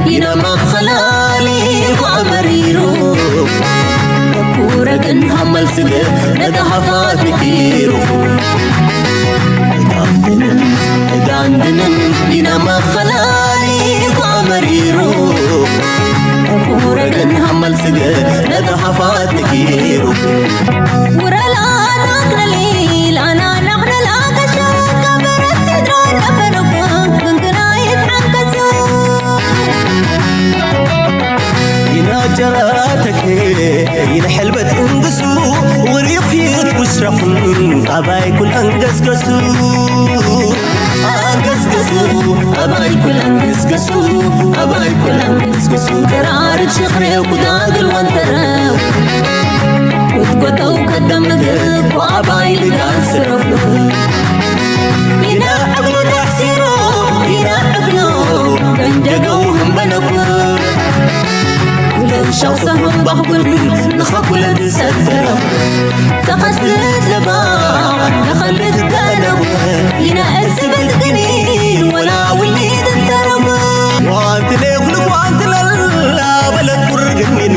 ኢና መኸላሊኹ ኣመሪሩ፣ ኩረ ግን ሃመል ስለ ነታ ሃፋት ምኪሩ። እጋንድንን እጋንድንን ኢና መኸላሊኹ ኣመሪሩ፣ ኩረ ግን ሃመል ስለ ነታ ሃፋት ምኪሩ። ውረላ ናክነሊ ላና ናክነላ ከሸካ በረት ሲድሮ ነበረኩ ግንግና ይትሓንከሱ። ይናጀራተክ ይንሕልበት እንግሱ ውሪኺት ውስረኹን ኣባይ ኩል ኣንገስገሱ። ኣንገስገሱ ኣባይ ኩል ኣንገስገሱ ኣባይ ኩል ኣንገስገሱ። ተራርብ ሽኽሬው ኩዳግል ወንተረው ውትጎተው ከደምግብ ኣባይ ልጋን ስረፉ። ኢና ዕብሉ ተሕሲሩ ኢና ዕብሉ መንደገው ህንበነኩ። ለሻው ሰሁን ባኹን ንኸኩለ ዝሰተረው ተኸትልት ለባ ንኸልት ደነው። ኢና እርስበት ግኒ ወላ ውሊድ እንተረው። ጓንትለ ኩሉ ጓንትለላ በለት ቁርግሚን።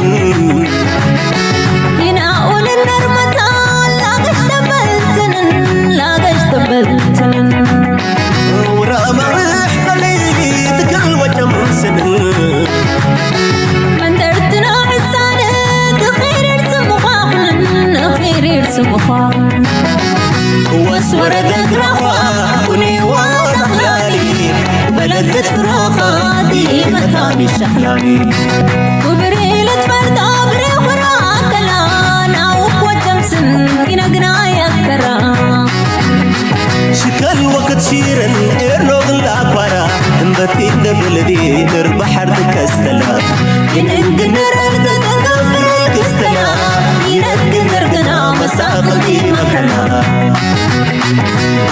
ኢና ኡልን ነርመታ ላገሽ ተበልትንን ላገሽ ተበልትንን። ውራ መርሕ በለይ ትክል ወጨም ስንን። መንደርትና ሕሳነ ክኺርር ስምዃኽንን ክኺርር ስምዃኽንን። ክወስ ወረደ ግራኻ ኩኒዋ ተኽላሊ በለደት ፍሮኻ ዲመታ ሚሻኽላሊ። ክብሪ ልትፈርዳ ብሬኹራ ከላ ናውክ ወጀምስን ይነግና ያከራ። ሽከል ወክት ሺረን ኤርኖ ግላ ኳራ እምበቲ ደብልዲ ንርባሕር ትከስተላ። ይንንግንረር ተተንገፍር ክስተላ ይነግንር ግና መሳኽልቲ መከላ።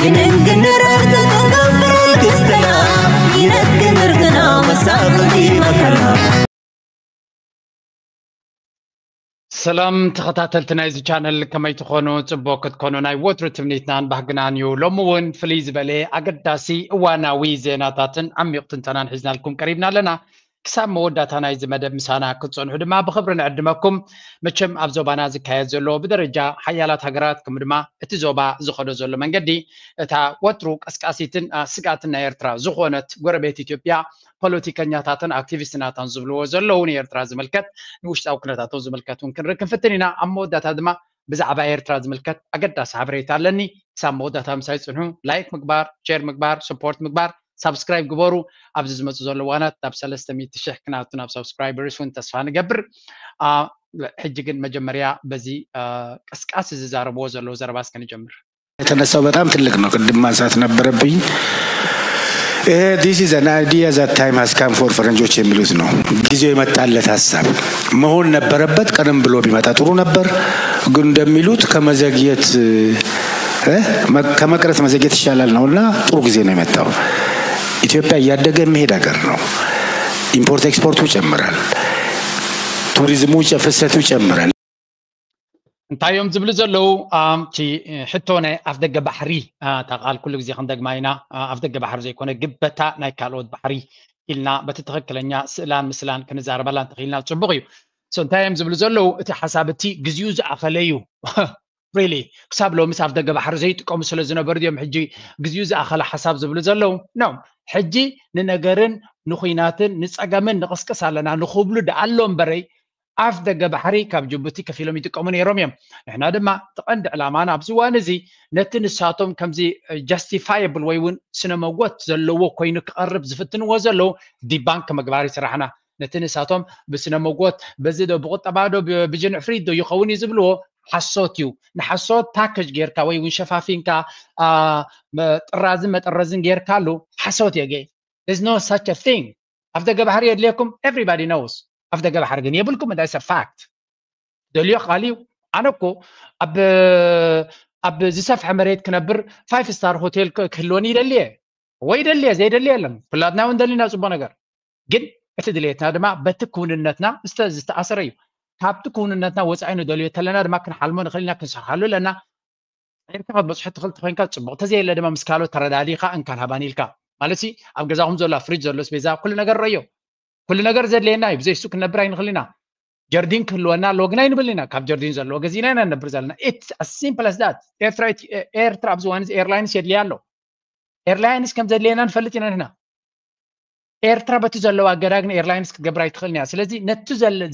ይንንግንረር ተተንገፍር ክስተላ ይነግንር ግና መሳኽልቲ መከላ። ሰላም ተኸታተልቲ ናይዚ ቻነል፣ ከመይ ትኾኑ? ጽቡቕ ክትኮኑ ናይ ወትሩ ትምኒትናን ባህግናን እዩ። ሎሚ እውን ፍልይ ዝበለ ኣገዳሲ እዋናዊ ዜናታትን ዓሚቕ ትንተናን ሒዝናልኩም ቀሪብና ኣለና። ክሳብ መወዳእታ ናይዚ መደብ ምሳና ክትጸንሑ ድማ ብኽብሪ ንዕድመኩም። መቸም ኣብ ዞባና ዝካየድ ዘሎ ብደረጃ ሓያላት ሃገራት ከምኡ ድማ እቲ ዞባ ዝኸዶ ዘሎ መንገዲ እታ ወትሩ ቀስቃሲትን ስጋትን ናይ ኤርትራ ዝኾነት ጎረቤት ኢትዮጵያ ፖለቲከኛታትን ኣክቲቪስትናታን ዝብልዎ ዘለዉ ንኤርትራ ዝምልከት ንውሽጣዊ ኩነታቶም ዝምልከት እውን ክንርኢ ክንፍትን ኢና። ኣብ መወዳእታ ድማ ብዛዕባ ኤርትራ ዝምልከት ኣገዳሲ ሓበሬታ ኣለኒ። ክሳብ መወዳእታ ምሳይ ጽንሑ። ላይክ ምግባር፣ ሼር ምግባር፣ ሰፖርት ምግባር፣ ሳብስክራይብ ግበሩ። ኣብዚ ዝመጹ ዘለዉ እዋናት ናብ ሰለስተ ሚእቲ ሽሕ ክንኣቱ ናብ ሳብስክራይበርስ እውን ተስፋ ንገብር። ሕጂ ግን መጀመርያ በዚ ቀስቃሲ ዝዛረብዎ ዘለዉ ዘረባ እስከ ንጀምር። የተነሳው በጣም ትልቅ ነው። ቅድም ማንሳት ነበረብኝ። ይሄ this is an idea that time has come for ፈረንጆች የሚሉት ነው። ጊዜው የመጣለት ሀሳብ መሆን ነበረበት። ቀደም ብሎ ቢመጣ ጥሩ ነበር። ግን እንደሚሉት ከመዘግየት ከመቅረት መዘግየት ይሻላል ነውና ጥሩ ጊዜ ነው የመጣው። ኢትዮጵያ እያደገ የሚሄድ ሀገር ነው። ኢምፖርት ኤክስፖርቱ ይጨምራል። ቱሪዝሙ ፍሰቱ ይጨምራል። እንታይ እዮም ዝብሉ ዘለዉ? እቲ ሕቶ ናይ ኣፍደገ ባሕሪ፣ እታ ቃል ኩሉ ግዜ ክንደግማ ኢና። ኣፍደገ ባሕሪ ዘይኮነ ግበታ ናይ ካልኦት ባሕሪ ኢልና በቲ ትኽክለኛ ስእላን ምስላን ክንዛረበላ እንተኽኢልና ፅቡቕ እዩ። So እንታይ እዮም ዝብሉ ዘለዉ? እቲ ሓሳብ እቲ ግዜኡ ዝኣኸለ እዩ። Really ክሳብ ሎምስ ኣፍደገ ባሕሪ ዘይጥቀሙ ስለ ዝነበሩ ድዮም ሕጂ ግዜኡ ዝኣኸለ ሓሳብ ዝብሉ ዘለዉ? No። ሕጂ ንነገርን ንኹናትን ንፀገምን ንቕስቅስ ኣለና ንኽብሉ ደኣ ኣሎ እምበረይ ኣፍ ደገ ባሕሪ ካብ ጅቡቲ ከፊሎም ይጥቀሙ ነይሮም እዮም። ንሕና ድማ እቲ ቀንዲ ዕላማና ኣብዚ እዋን እዚ ነቲ ንሳቶም ከምዚ ጃስቲፋየብል ወይ እውን ስነ መጎት ዘለዎ ኮይኑ ክቐርብ ዝፍትንዎ ዘለዉ ዲባንክ ምግባር እዩ ስራሕና። ነቲ ንሳቶም ብስነ መጎት በዚ ዶ ብቁጠባ ዶ ብጅንዕፍሪት ዶ ይኸውን እዩ ዝብልዎ ሓሶት እዩ። ንሓሶት ፓኬጅ ጌርካ ወይ እውን ሸፋፊንካ ጥራዝን መጠረዝን ጌርካሉ ሓሶት እየ ገይ There's no such a thing። ኣፍ ደገ ባሕሪ የድልየኩም everybody knows። ኣፍ ደገ ባሕሪ ግን የብልኩም። That's a fact። ደልዮ ቃል እዩ። ኣነ እኮ ኣብ ኣብ ዝሰፍሐ መሬት ክነብር ፋይፍ ስታር ሆቴል ክህልወኒ ይደልየ ወይ ይደልየ ዘይደልየ የለን። ኩላትና እውን ደሊና ጽቡቅ ነገር። ግን እቲ ድሌትና ድማ በቲ ክውንነትና ዝተኣሰረ እዩ። ካብቲ ክውንነትና ወጻኢ ንደልዮ ተለና ድማ ክንሓልሞ ንኽእል ኢና፣ ክንሰርሓሉ ኣለና። ቀይርካ ክትበጽሖ ትኽእል ተኾይንካ ጽቡቕ፣ ተዘየለ ድማ ምስ ካልኦት ተረዳዲኻ እንካን ሃባን ኢልካ ማለት ሲ ኣብ ገዛኹም ዘሎ ኣብ ፍሪጅ ዘሎ ስቤዛ ኩሉ ነገር ረዮ። ኩሉ ነገር ዘድልየና እዩ። ብዘይ እሱ ክንነብር ኣይንኽእል ኢና። ጀርዲን ክህልወና ኣለዎ ግን ኣይንብል ኢና። ካብ ጀርዲን ዘለዎ ገዚእና ኢና ንነብር ዘለና። It's as simple as that። ኤርትራ ኤርትራ ኣብዚ እዋን እዚ ኤርላይንስ የድልያ ኣሎ። ኤርላይንስ ከም ዘድልየና ንፈልጥ ኢና ንሕና። ኤርትራ በቲ ዘለዋ ኣገዳግን ኤርላይንስ ክትገብር ኣይትኽእልን እያ። ስለዚ ነቲ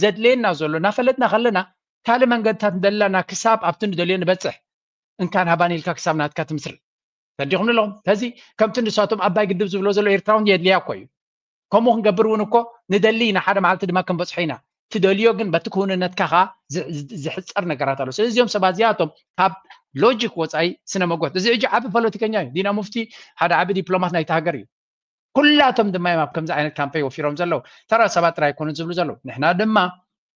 ዘድልየና ዘሎ እናፈለጥና ከለና ካልእ መንገድታት ንደለና ክሳብ ኣብቲ ንደልዮ ንበፅሕ። እንካን ሃባን ኢልካ ክሳብ ናትካ ትምስል ተዲኹም ኣለኹም። ስለዚ ከምቲ ንሳቶም ኣባይ ግድብ ዝብሎ ዘሎ ኤርትራውን የድልያ እኮ እዩ። ከምኡ ክንገብር እውን እኮ ንደሊ ኢና፣ ሓደ መዓልቲ ድማ ክንበፅሖ ኢና። ትደልዮ ግን በቲ ክውንነትካ ኸዓ ዝሕፀር ነገራት ኣሎ። ስለዚ እዚኦም ሰባት እዚኣቶም ካብ ሎጂክ ወፃኢ ስነ መጎት። እዚ ሕጂ ዓቢ ፖለቲከኛ እዩ። ዲና ሙፍቲ ሓደ ዓቢ ዲፕሎማት ናይቲ ሃገር እዩ። ኩላቶም ድማ እዮም ኣብ ከምዚ ዓይነት ካምፔይ ወፊሮም ዘለዉ። ተራ ሰባት ጥራይ ኣይኮኑን ዝብሉ ዘለዉ። ንሕና ድማ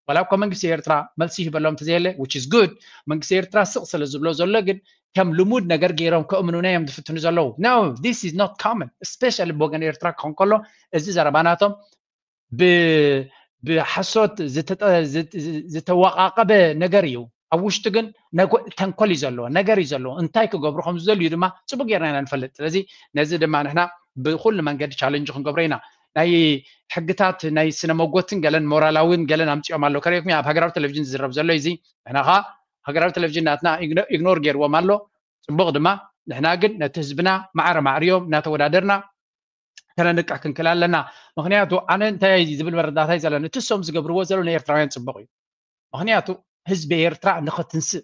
ዋላ እኮ መንግስቲ ኤርትራ መልሲ ይህበሎም ተዘየለ which is good። መንግስቲ ኤርትራ ስቕ ስለ ዝብሎ ዘሎ ግን ከም ልሙድ ነገር ገይሮም ከእምኑና እዮም ዝፍትኑ ዘለዉ። No, this is not common, especially ብወገን ኤርትራ ክኾን ከሎ እዚ ዘረባናቶም ብሓሶት ዝተወቃቀበ ነገር እዩ። ኣብ ውሽጢ ግን ተንኮል እዩ ዘለዎ፣ ነገር እዩ ዘለዎ። እንታይ ክገብሩ ከም ዝደልዩ ድማ ፅቡቅ ጌርና ኢና ንፈልጥ። ስለዚ ነዚ ድማ ንሕና ብኩሉ መንገዲ ቻለንጅ ክንገብሮ ኢና። ናይ ሕግታት ናይ ስነ መጎትን ገለን ሞራላዊን ገለን ኣምፅኦም ኣለዉ። ከርእየኩም ኣብ ሃገራዊ ቴሌቪዥን ዝዝረብ ዘሎ እዚ ንሕና ከዓ ሃገራዊ ቴሌቪዥን ናትና ኢግኖር ገይርዎም ኣሎ። ፅቡቅ ድማ ንሕና ግን ነቲ ህዝብና ማዕረ ማዕርዮም እናተወዳደርና ከነንቅሕ ክንክል ኣለና። ምክንያቱ ኣነ እንታይ ዝብል መረዳእታ እዩ ዘለኒ፣ እቲ እሶም ዝገብርዎ ዘለዉ ንኤርትራውያን ፅቡቅ እዩ። ምክንያቱ ህዝቢ ኤርትራ ንክትንስእ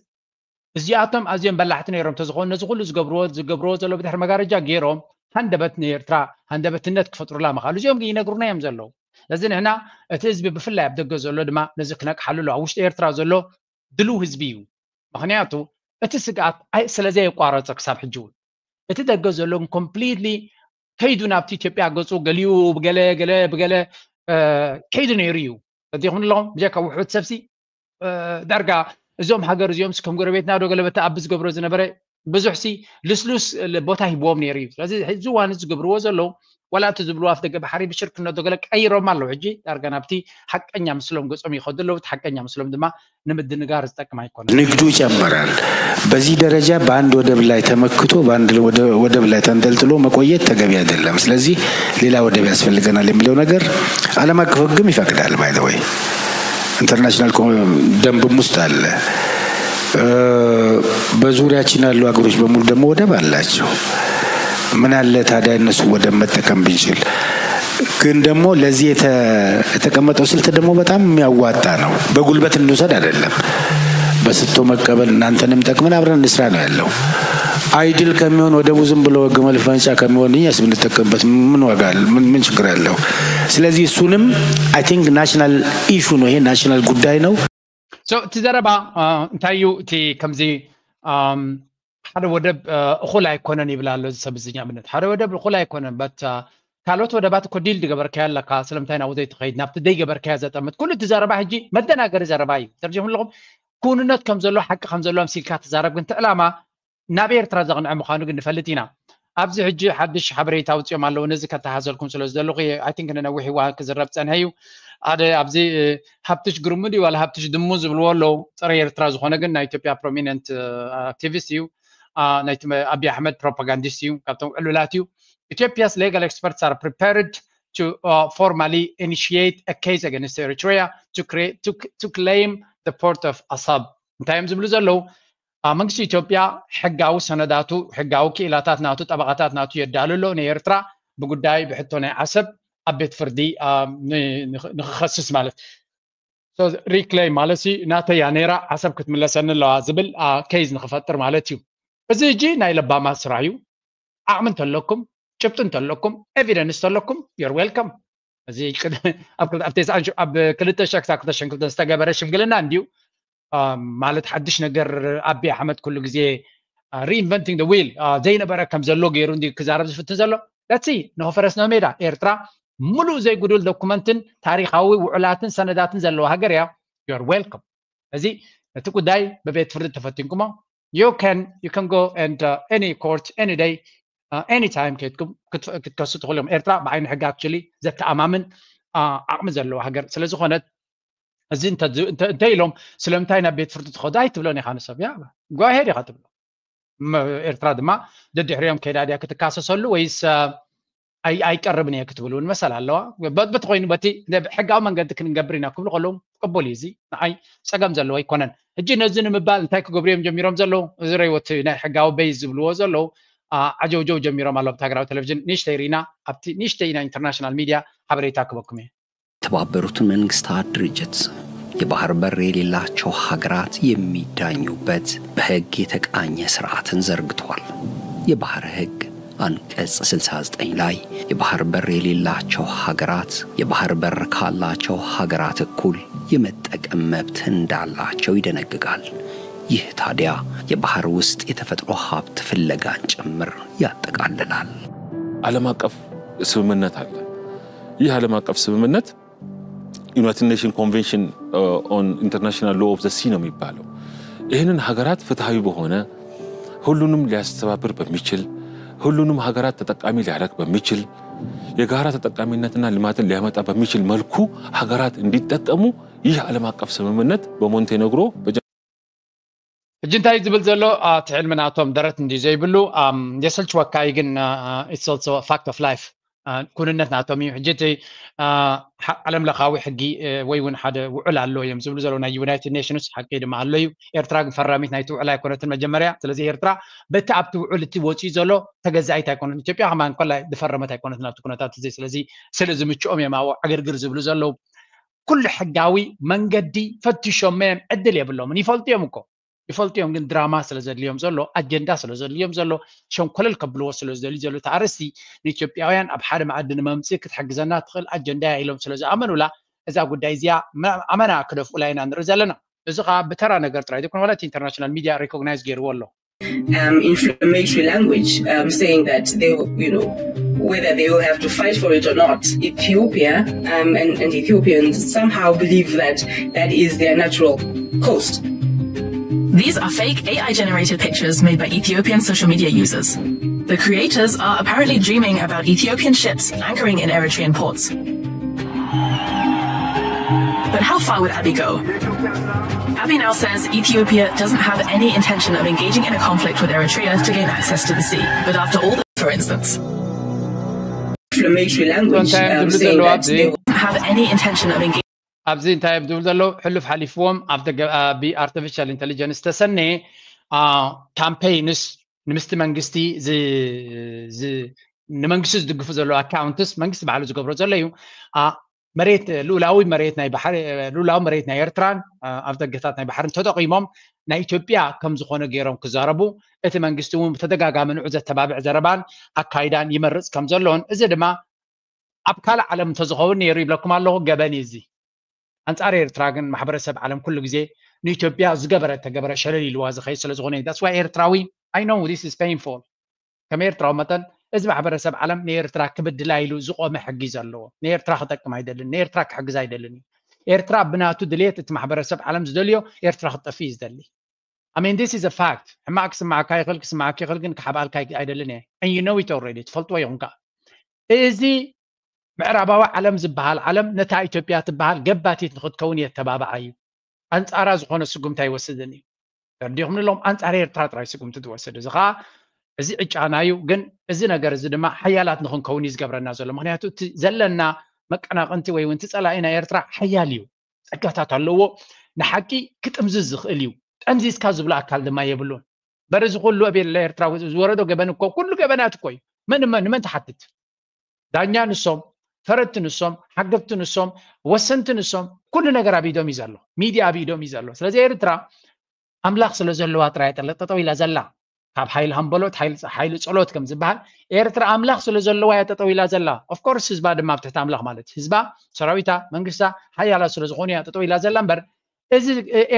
እዚኣቶም ኣዝዮም በላሕቲ ነይሮም ተዝኾኑ ነዚ ኩሉ ዝገብርዎ ዝገብርዎ ዘሎ ብድሕሪ መጋረጃ ገይሮም ሃንደበት ንኤርትራ ሃንደበትነት ክፈጥሩላ ምኻሉ እዚኦም ይነግሩና እዮም ዘለዉ። ስለዚ ንሕና እቲ ህዝቢ ብፍላይ ኣብ ደገ ዘሎ ድማ ነዚ ክነቅሓሉ ኣሎ። ኣብ ውሽጢ ኤርትራ ዘሎ ድልው ህዝቢ እዩ። ምክንያቱ እቲ ስግኣት ስለዘየቋረፀ ክሳብ ሕጂ እውን እቲ ደገ ዘሎ ኮምፕሊትሊ ከይዱ ናብቲ ኢትዮጵያ ገፁ ገሊኡ ብገለ ገለ ብገለ ከይዱ ነይሩ እዩ። ተዲኹም ኣለኹም ብጀካ ውሑድ ሰብሲ ዳርጋ እዞም ሃገር እዚኦም ከም ጎረቤትና ዶ ገለበተ ኣብ ዝገብሮ ዝነበረ ብዙሕ ሲ ልስሉስ ቦታ ሂብዎም ነይሩ እዩ። ስለዚ ሕዚ እዋን ዝገብርዎ ዘለዉ ዋላ እቲ ዝብልዎ ኣፍ ደገ ባሕሪ ብሽርክነት ዶ ገለ ቀይሮም ኣለዉ። ሕጂ ዳርጋ ናብቲ ሓቀኛ ምስሎም ገጾም ይኸዱ ኣለዉ። እቲ ሓቀኛ ምስሎም ድማ ንምድንጋር ዝጠቅም ኣይኮነን። ንግዱ ይጨምራል። በዚህ ደረጃ በአንድ ወደብ ላይ ተመክቶ በአንድ ወደብ ላይ ተንጠልጥሎ መቆየት ተገቢ አይደለም። ስለዚህ ሌላ ወደብ ያስፈልገናል የሚለው ነገር ዓለም አቀፍ ሕግም ይፈቅዳል። By the way international ደንብም ውስጥ አለ። በዙሪያችን ያሉ ሀገሮች በሙሉ ደግሞ ወደብ አላቸው። ምን አለ ታዲያ እነሱ ወደብ መጠቀም ብንችል? ግን ደግሞ ለዚህ የተቀመጠው ስልት ደግሞ በጣም የሚያዋጣ ነው። በጉልበት እንውሰድ አይደለም፣ በስቶ መቀበል እናንተንም ጠቅመን አብረን እንስራ ነው ያለው። አይድል ከሚሆን ወደቡ ዝም ብሎ ግመል መፈንጫ ከሚሆን እኛስ ብንጠቀምበት ምን ዋጋ አለ? ምን ምን ችግር አለው? ስለዚህ እሱንም I think national issue ነው፣ ይሄ ናሽናል ጉዳይ ነው። So እቲ ዘረባ እንታይ እዩ? እቲ ከምዚ ሓደ ወደብ እኹል ኣይኮነን ይብል ኣሎ እዚ ሰብ እዚኛ ምነት ሓደ ወደብ እኹል ኣይኮነን በት ካልኦት ወደባት እኮ ዲል ዝገበርካዮ ኣለካ። ስለምንታይ ናብኡ ዘይትኸይድ ናብቲ ዘይገበርካዮ ዘጠምት ኩሉ እቲ ዘረባ ሕጂ መደናገሪ ዘረባ እዩ። ተርጅም ኣለኹም ክውንነት ከም ዘሎ ሓቂ ከም ዘሎ ኣምሲልካ ትዛረብ ግን እቲ ዕላማ ናብ ኤርትራ ዘቕንዐ ምዃኑ ግን ንፈልጥ ኢና። ኣብዚ ሕጂ ሓድሽ ሓበሬታ ኣውፅኦም ኣለዉ። ነዚ ከተሓዘልኩም ስለ ዝደለኹ I think ንነዊሕ እዋን ክዝረብ ፀንሐ እዩ። ሓደ ኣብዚ ሃብትሽ ግርሙ ድዩ ዋላ ሃብትሽ ድሙ ዝብልዎ ኣለዉ። ፀረ ኤርትራ ዝኾነ ግን ናይ ኢትዮጵያ ፕሮሚነንት ኣክቲቪስት እዩ። ናይቲ ኣብይ ኣሕመድ ፕሮፓጋንዲስት እዩ። ካብቶም ዕሉላት እዩ። Ethiopia's legal experts are prepared to uh, formally initiate a case against Eritrea to, create, to, to claim the port of Assab. እንታይ እዮም ዝብሉ ዘለዉ? መንግስቲ ኢትዮጵያ ሕጋዊ ሰነዳቱ ሕጋዊ ክኢላታት ናቱ ጠበቃታት ናቱ የዳሉ ኣሎ ንኤርትራ ብጉዳይ ብሕቶ ናይ ዓሰብ ኣብ ቤት ፍርዲ ንክኸስስ ማለት reclaim ማለት ናተያ ነይራ ዓሰብ ክትምለሰኒ ኣለዋ ዝብል ኬዝ ንክፈጥር ማለት እዩ። እዚ እጂ ናይ ለባማት ስራሕ እዩ። ዓቕሚ እንተለኩም ጭብጢ እንተለኩም ኤቪደንስ እንተለኩም you're welcome። እዚ ኣብ ክልተ ሽሕን ክልተን ዝተገበረ ሽምግልና እንድዩ ማለት ሓድሽ ነገር ኣቢ ኣሕመድ ኩሉ ግዜ reinventing the wheel ዘይነበረ ከም ዘሎ ገይሩ እንዲ ክዛረብ ዝፍትን ዘሎ። ለትሲ ንኸፈረስ ነው ሜዳ ኤርትራ ምሉእ ዘይጉዱል ዶኩመንትን ታሪኻዊ ውዕላትን ሰነዳትን ዘለዋ ሃገር እያ። You're welcome። እዚ ነቲ ጉዳይ ብቤት ፍርዲ ተፈቲንኩሞ you can you can go and uh, any court any day uh, any time ከይድኩም ክትከሱ ትኽእሉ እዮም። ኤርትራ ብዓይኒ ሕጊ actually ዘተኣማምን ዓቕሚ ዘለዋ ሃገር ስለ ዝኾነት እዚ እንተ ኢሎም ስለምንታይ ናብ ቤት ፍርዲ ትኸዱ ኣይትብሎን ኢኻ ንሰብ ያ go ahead ኢኻ ትብሎ። ኤርትራ ድማ ደድሕሪኦም ከይዳ ድያ ክትካሰሰሉ ወይስ ኣይቀርብን እየ ክትብል እውን መሰል ኣለዋ። በቲ ኮይኑ በቲ ሕጋዊ መንገዲ ክንገብር ኢና ክብሉ ከለዉ ቅቡል እዩ። እዚ ንዓይ ፀገም ዘለዎ ኣይኮነን። ሕጂ ነዚ ንምባል እንታይ ክገብሩ እዮም ጀሚሮም ዘለዉ? እዚ ረይወት ናይ ሕጋዊ በይ ዝብልዎ ዘለዉ ዓጀውጀው ጀሚሮም ኣለዉ። ብቲ ሃገራዊ ቴሌቪዥን ንእሽተይ ርኢና ኣብቲ ንእሽተይ ኢና ኢንተርናሽናል ሚድያ ሓበሬታ ክበኩም እየ። የተባበሩት መንግስታት ድርጅት የባህር በር የሌላቸው ሀገራት የሚዳኙበት በህግ የተቃኘ ስርዓትን ዘርግቷል። የባህር ህግ አንቀጽ ስልሳ ዘጠኝ ላይ የባህር በር የሌላቸው ሀገራት የባህር በር ካላቸው ሀገራት እኩል የመጠቀም መብት እንዳላቸው ይደነግጋል። ይህ ታዲያ የባህር ውስጥ የተፈጥሮ ሀብት ፍለጋን ጭምር ያጠቃልላል። ዓለም አቀፍ ስምምነት አለ። ይህ ዓለም አቀፍ ስምምነት United Nations Convention on International Law of the Sea ነው የሚባለው። ይህንን ሀገራት ፍትሐዊ በሆነ ሁሉንም ሊያስተባብር በሚችል ሁሉንም ሀገራት ተጠቃሚ ሊያደርግ በሚችል የጋራ ተጠቃሚነትና ልማትን ሊያመጣ በሚችል መልኩ ሀገራት እንዲጠቀሙ ይህ ዓለም አቀፍ ስምምነት በሞንቴኔግሮ ሕጂ እንታይ ዝብል ዘሎ እቲ ሕልሚ ናቶም ደረት እንዲ ዘይብሉ የሰልችወካ እዩ። ግን it's also fact of life ኩንነት ናቶም እዩ። ሕጂ እቲ ዓለም ለኻዊ ሕጊ ወይ እውን ሓደ ውዕል ኣሎ እዮም ዝብሉ ዘለዉ ናይ ዩናይትድ ኔሽንስ ሓቂ ድማ ኣሎ እዩ። ኤርትራ ግን ፈራሚት ናይቲ ውዕል ኣይኮነትን መጀመርያ። ስለዚ ኤርትራ በቲ ኣብቲ ውዕል እቲ ወፂኡ ዘሎ ተገዛኢት ኣይኮነትን። ኢትዮጵያ ከማን ኮላ ዝፈረመት ኣይኮነትን ኣብቲ ኩነታት እዚ። ስለዚ ስለ ዝምችኦም እዮም ኣብኡ ዕግርግር ዝብሉ ዘለዉ። ኩሉ ሕጋዊ መንገዲ ፈቲሾም እዮም። ዕድል የብሎምን። ይፈልጡ እዮም እኮ ይፈልጡ እዮም። ግን ድራማ ስለ ዘድልዮም ዘሎ ኣጀንዳ ስለ ዘድልዮም ዘሎ ሸንኮለል ከብልዎ ስለ ዝደልዩ ዘሎ እቲ ኣርእስቲ ንኢትዮጵያውያን ኣብ ሓደ መኣዲ ንመምፅእ ክትሕግዘና ትኽእል ኣጀንዳ እያ ኢሎም ስለ ዝኣመኑላ እዛ ጉዳይ እዚኣ ኣመና ክደፍኡላ ኢና ንርኢ ዘለና። እዚ ከዓ ብተራ ነገር ጥራይ ዘይኮነ ዋላ እቲ ኢንተርናሽናል ሚድያ ሪኮግናይዝ ገይርዎ ኣሎ። um, inflammatory language, um, saying that they, you know, whether they will have to fight for it or not, Ethiopia um, and, and Ethiopians somehow believe that that is their natural coast. These are fake A I generated pictures made by Ethiopian social media users. The creators are apparently dreaming about Ethiopian ships anchoring in Eritrean ports. But how far would Abiy go? Abiy now says Ethiopia doesn't have any intention of engaging in a conflict with Eritrea to gain access to the sea. But after all, the, for instance, inflammatory language um, saying that they have any intention of engaging. ኣብዚ እንታይ እዮም ዝብሉ ዘለዉ? ሕሉፍ ሓሊፍዎም ኣብ ደገ ብ ኣርቲፊሻል ኢንቴሊጀንስ ዝተሰነየ ካምፔይንስ ንምስቲ መንግስቲ ንመንግስቲ ዝድግፉ ዘለዉ ኣካውንትስ መንግስቲ ባዕሉ ዝገብሮ ዘሎ እዩ። መሬት ልኡላዊ መሬት ናይ ባሕሪ ልኡላዊ መሬት ናይ ኤርትራን ኣብ ደገታት ናይ ባሕርን ተጠቒሞም ናይ ኢትዮጵያ ከም ዝኾነ ገይሮም ክዛረቡ እቲ መንግስቲ እውን ብተደጋጋሚ ንዑ ዘተባብዕ ዘረባን ኣካይዳን ይመርፅ ከም ዘሎን እዚ ድማ ኣብ ካልእ ዓለም እንተዝኸውን ነይሩ ይብለኩም ኣለኹ ገበን እዩ እዚ። ኣንጻር ኤርትራ ግን ማሕበረሰብ ዓለም ኩሉ ግዜ ንኢትዮጵያ ዝገበረ ተገበረ ሸለል ኢልዋ ዝኸይድ ስለ ዝኾነ እዩ። That's why ኤርትራዊ I know this is painful ከም ኤርትራዊ መጠን እዚ ማሕበረሰብ ዓለም ንኤርትራ ክብድላ ኢሉ ዝቆመ ሕጊ ዘለዎ ንኤርትራ ክጠቅም ኣይደልን ንኤርትራ ክሕግዝ ኣይደልን እዩ። ኤርትራ ብናቱ ድሌት እቲ ማሕበረሰብ ዓለም ዝደልዮ ኤርትራ ክትጠፍእ እዩ ዝደሊ። I mean this is a fact። ሕማቅ ክስማዓካ ይኽእል ክስማዓካ ይኽእል ግን ክሓብኣልካ ኣይደልን እየ። And you know it already ትፈልጥዎ ኢኹም ከኣ። እዚ ምዕራባዊ ዓለም ዝበሃል ዓለም ነታ ኢትዮጵያ ትበሃል ገባቲት ንክትከውን የተባብዓ እዩ። ኣንጻራ ዝኾነ ስጉምቲ ኣይወስድን እዩ። ተረዲኹም ንሎም ኣንጻር ኤርትራ ጥራይ ስጉምቲ ትወስድ። እዚ ከዓ እዚ ዕጫና እዩ። ግን እዚ ነገር እዚ ድማ ሓያላት ንክንከውን እዩ ዝገብረና ዘሎ። ምክንያቱ እቲ ዘለና መቀናቕንቲ ወይ እውን እቲ ጸላኢ ናይ ኤርትራ ሓያል እዩ። ጸጋታት ኣለዎ። ንሓቂ ክጥምዝዝ ዝኽእል እዩ። ጠምዚዝካ ዝብሎ ኣካል ድማ የብሉን። በሪ እዚ ኩሉ ኣብ ኤርትራ ዝወረዶ ገበን እኮ ኩሉ ገበናት እኮ እዩ። መን መን መን ትሓትት? ዳኛ ንሶም፣ ፈረድቲ ንሶም፣ ሓገግቲ ንሶም፣ ወሰንቲ ንሶም። ኩሉ ነገር ኣብ ኢዶም እዩ ዘሎ። ሚድያ ኣብ ኢዶም እዩ ዘሎ። ስለዚ ኤርትራ ኣምላኽ ስለ ዘለዋ ጥራይ ጠለ- ጠጠው ኢላ ዘላ ካብ ሓይሊ ሃምበሎት ሓይሊ ሓይሊ ጸሎት ከም ዝበሃል ኤርትራ ኣምላኽ ስለ ዘለዋ እያ ጠጠው ኢላ ዘላ። Of course ህዝባ ድማ ኣብ ትሕቲ ኣምላኽ ማለት ህዝባ ሰራዊታ መንግስታ ሓያላት ስለ ዝኾኑ እያ ጠጠው ኢላ ዘላ እምበር እዚ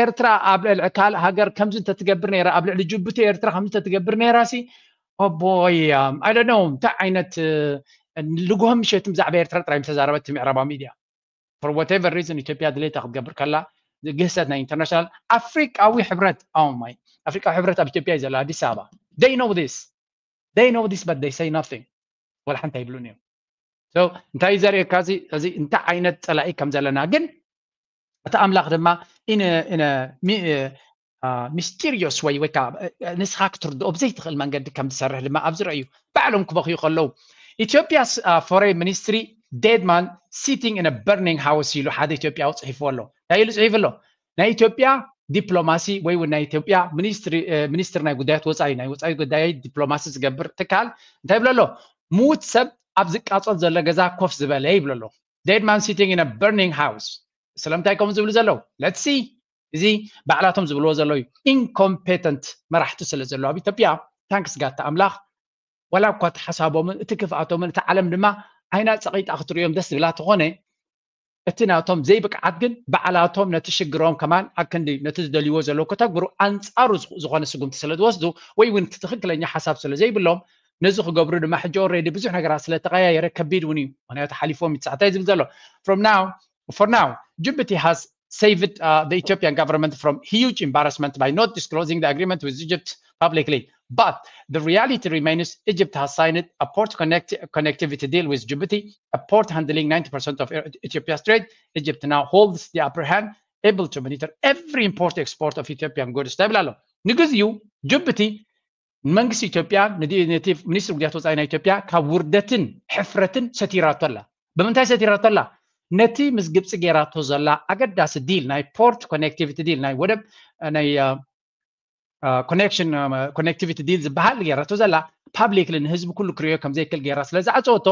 ኤርትራ ኣብ ልዕሊ ካልእ ሃገር ከምዚ እንተትገብር ነይራ ኣብ ልዕሊ ጅቡቲ ኤርትራ ከምዚ እንተትገብር ነይራ ሲ ኦቦይ I don't know እንታይ ዓይነት ልጉሆም ምሸት ብዛዕባ ኤርትራ ጥራይ ምተዛረበት ምዕራባዊ ሚድያ for whatever reason ኢትዮጵያ ድሌታ ክትገብር ከላ ግህሰት ናይ ኢንተርናሽናል ኣፍሪቃዊ ሕብረት ኣማይ ኣፍሪቃዊ ሕብረት ኣብ ኢትዮጵያ እዩ ዘሎ ኣዲስ ኣበባ they know this they know this but they say nothing ወላ ሓንቲ ኣይብሉን እዮም። So እንታይ እዩ ዘርእየካ እዚ እዚ እንታይ ዓይነት ፀላኢ ከም ዘለና ግን እቲ ኣምላኽ ድማ in a- in a mi- uh, mysterious way ወይ ከዓ ንስኻ ክትርድኦ ብዘይትኽእል መንገዲ ከም ዝሰርሕ ድማ ኣብዚ ረእዩ ባዕሎም ክበኽዩ ከለዉ Ethiopia's uh, foreign ministry dead man sitting in a burning house ኢሉ ሓደ ኢትዮጵያዊ ጽሒፉ ኣሎ። እንታይ ኢሉ ጽሒፉ ኣሎ? ናይ ኢትዮጵያ ዲፕሎማሲ ወይ እውን ናይ ኢትዮጵያ ሚኒስትሪ ሚኒስትር ናይ ጉዳያት ወፃኢ ናይ ወፃኢ ጉዳይ ዲፕሎማሲ ዝገብር ትካል እንታይ ይብሎ ኣሎ? ምዉት ሰብ ኣብ ዝቃፀል ዘሎ ገዛ ኮፍ ዝበለ ይብሎ ኣሎ። Dead man sitting in a burning house። ስለምንታይ ከምኡ ዝብሉ ዘለዉ? Let's see። እዚ ባዕላቶም ዝብልዎ ዘለዉ ኢንኮምፔተንት መራሕቲ ስለ ዘለዉ ኣብ ኢትዮጵያ ታንክስ ጋታ ኣምላኽ ዋላ እኳ እቲ ሓሳቦምን እቲ ክፍኣቶምን እቲ ዓለም ድማ ዓይና ፀቒጣ ክትርእዮም ደስ ዝብላ ተኾነ እቲ ናቶም ዘይብቅዓት ግን ባዕላቶም ነቲ ሽግሮም ከማን ኣክንዲ ነቲ ዝደልይዎ ዘለዉ ከተግብሩ ኣንፃሩ ዝኾነ ስጉምቲ ስለ ዝወስዱ ወይ እውን እቲ ትኽክለኛ ሓሳብ ስለ ዘይብሎም ነዚ ክገብሩ ድማ ሕጂ ኦሬዲ ብዙሕ ነገራት ስለ ተቐያየረ ከቢድ እውን እዩ። ምክንያቱ ሓሊፎም ይትሳዕታይ ዝብል ዘሎ from now for now Djibouti has saved uh, the Ethiopian government from huge embarrassment by not disclosing the agreement with Egypt publicly. But the reality remains Egypt has signed a port connect connectivity deal with Djibouti, a port handling ninety percent of Ethiopia's trade. Egypt now holds the upper hand, able to monitor every import export of Ethiopian goods. ንግዚኡ ጅቡቲ ንመንግስቲ ኢትዮጵያ ነቲ ሚኒስትሪ ጉዳያት ወፃኢ ናይ ኢትዮጵያ ካብ ውርደትን ሕፍረትን ሰቲራቶ ኣላ። ብምንታይ ሰቲራቶ ኣላ? ነቲ ምስ ግብፂ ገይራቶ ዘላ ኣገዳሲ ዲል ናይ ፖርት ኮኔክቲቪቲ ዲል ናይ ወደብ ናይ ኮኔክሽን ኮኔክቲቪቲ ዲል ዝበሃል ገይራቶ ዘላ ፓብሊክሊ ንህዝቢ ኩሉ ክርእዮ ከም ዘይክእል ገይራ ስለ ዝዓፀወቶ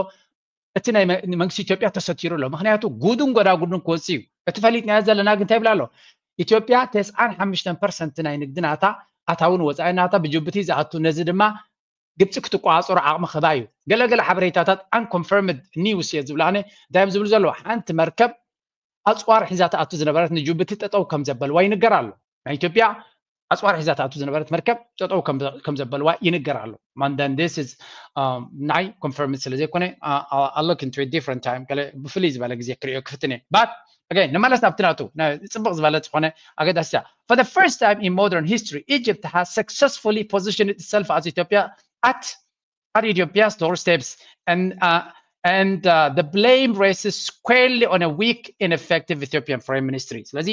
እቲ ናይ መንግስቲ ኢትዮጵያ ተሰቲሩ ኣሎ። ምክንያቱ ጉድን ጎዳጉድን ክወፅእ እዩ። እቲ ፈሊጥናዮ ዘለና ግን እንታይ ይብላ ኣሎ? ኢትዮጵያ ተስዓን ሓሙሽተን ፐርሰንት ናይ ንግዲ ናታ ኣታውን ወፃኢ ናታ ብጅቡቲ ዝኣቱ፣ ነዚ ድማ ግብፂ ክትቆፃፀሮ ዓቕሚ ክህባ እዩ። ገለገለ ሓበሬታታት unconfirmed news እየ ዝብላ ኣነ። እንታይ እዮም ዝብሉ ዘለዉ? ሓንቲ መርከብ ኣፅዋር ሒዛ ትኣቱ ዝነበረት ንጅቡቲ ጠጠው ከም ዘበልዋ ይንገር ኣሎ። ናይ ኢትዮጵያ ኣፅዋር ሒዛ ትኣቱ ዝነበረት መርከብ ጠጠው ከም ዘበልዋ ይንገር ኣሎ። ማንዳን this is ናይ ኮንፈርምድ ስለ ዘይኮነ I'll look into it different time፣ ብፍልይ ዝበለ ግዜ ክሪኦ ክፍትን እየ። But okay፣ ንመለስ ናብቲ ናቱ ጽብቕ ዝበለ ዝኾነ ኣገዳሲ። For the first time in modern history, Egypt has successfully positioned itself as Ethiopia at at Ethiopia's doorsteps and uh, and uh, the blame rests squarely on a weak, ineffective Ethiopian foreign ministry። ስለዚ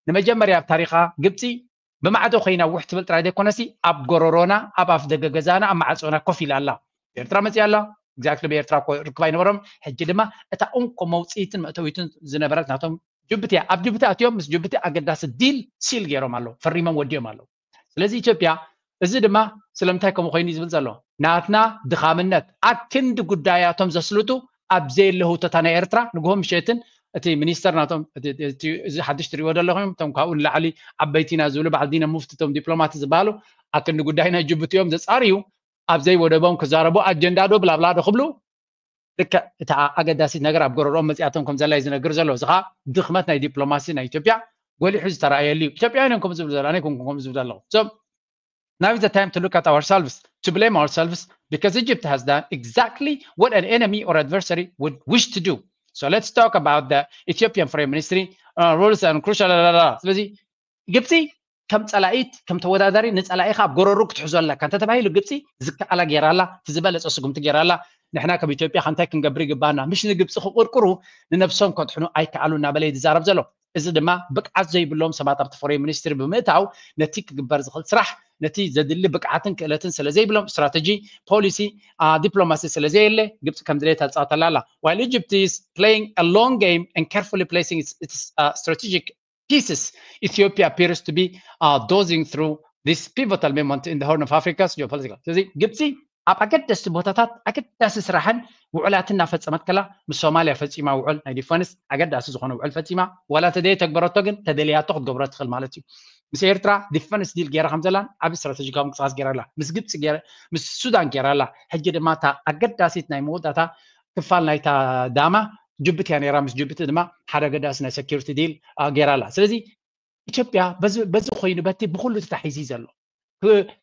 ንመጀመርያ ኣብ ታሪኻ ግብፂ ብማዕዶ ኮይና ውሕ ትብል ጥራይ ዘይኮነሲ ኣብ ጎረሮና ኣብ ኣፍ ደገ ገዛና ኣብ ማዕፆና ኮፍ ኢላ ኣላ። ኤርትራ መፅያ ኣላ። Exactly ብኤርትራ ርክብ ኣይነበሮም። ሕጂ ድማ እታ እንኮ መውፅኢትን መእተዊትን ዝነበረት ናቶም ጅቡቲ እያ። ኣብ ጅቡቲ ኣትዮም ምስ ጅቡቲ ኣገዳሲ ዲል ሲል ገይሮም ኣለዉ፣ ፈሪሞም ወዲኦም ኣለዉ። ስለዚ ኢትዮጵያ እዚ ድማ ስለምንታይ ከምኡ ኮይኑ ዝብል ዘሎ ናትና ድኻምነት ኣክንዲ ጉዳያቶም ዘስልጡ ኣብ ዘየለ ህውተታ ናይ ኤርትራ ንግሆ ምሸትን እቲ ሚኒስተር ናቶም እዚ ሓድሽ ትሪእዎ ዘለኹም እቶም ካብኡ ንላዕሊ ዓበይቲና ዝብሉ በዓል ዲነ ሙፍቲ እቶም ዲፕሎማት ዝበሃሉ ኣክንዲ ጉዳይ ናይ ጅቡቲ እዮም ዘፃርዩ ኣብ ዘይወደቦም ክዛረቡ ኣጀንዳ ዶ ብላብላ ዶ ክብሉ ልክዕ እታ ኣገዳሲት ነገር ኣብ ጎረርኦም መፅያቶም ከም ዘላ እዩ ዝነግር ዘሎ። እዚ ከዓ ድኽመት ናይ ዲፕሎማሲ ናይ ኢትዮጵያ ጎሊሑ ዝተረኣየሉ እዩ። ኢትዮጵያውያን እዮም ከምኡ ዝብሉ ዘለዉ፣ ኣነ ኣይኮንኩን ከምኡ ዝብሉ ዘለኹ። So now is the time to look at ourselves, to blame ourselves because Egypt has done exactly what an enemy or adversary would wish to do. So let's talk about the Ethiopian foreign ministry uh, rules and crucial ስለዚ ግብፂ ከም ፀላኢት ከም ተወዳዳሪ ንፀላኢኻ ኣብ ጎረሩ ክትሕዞ ኣለካ እንተተባሂሉ ግብፂ ዝከኣላ ገይራላ እቲ ዝበለፀ ስጉምቲ ገይራላ። ንሕና ከም ኢትዮጵያ ከ እንታይ ክንገብር ይግባና? ምሽ ንግብፂ ክቁርቁሩ ንነብሶም ከድሕኑ ኣይከኣሉ እናበለ እዩ ዝዛረብ ዘሎ። እዚ ድማ ብቅዓት ዘይብሎም ሰባት ኣብቲ ፎሬን ሚኒስትሪ ብምእታው ነቲ ክግበር ዝኽእል ስራሕ ነቲ ዘድሊ ብቅዓትን ክእለትን ስለ ዘይብሎም ስትራተጂ ፖሊሲ ዲፕሎማሲ ስለ ዘየለ ግብፂ ከም ድሌት ኣፃወተላ ኣላ። While Egypt is playing a long game and carefully placing its, its uh, strategic pieces, Ethiopia appears to be uh, dozing through this pivotal moment in the Horn of Africa's geopolitical. ስለዚ ግብፂ ኣብ ኣገደስቲ ቦታታት ኣገዳሲ ስራሕን ውዕላትን እናፈፀመት ከላ ምስ ሶማልያ ፈፂማ ውዕል ናይ ዲፈንስ ኣገዳሲ ዝኾነ ውዕል ፈፂማ ዋላ ተደየ ተግበረቶ ግን ተደልያቶ ክትገብሮ ትኽእል ማለት እዩ። ምስ ኤርትራ ዲፈንስ ዲል ገይራ ከም ዘላን ዓብ ስትራተጂካዊ ምንቅስቃስ ገይራ ኣላ። ምስ ግብፂ ምስ ሱዳን ገይራ ኣላ። ሕጂ ድማ እታ ኣገዳሲት ናይ መወዳእታ ክፋል ናይታ ዳማ ጅቡቲ እያ ነይራ። ምስ ጅቡቲ ድማ ሓደ ኣገዳሲ ናይ ሰኪሪቲ ዲል ገይራ ኣላ። ስለዚ ኢትዮጵያ በዚ ኮይኑ በቲ ብኩሉ ተታሒዙ ዘሎ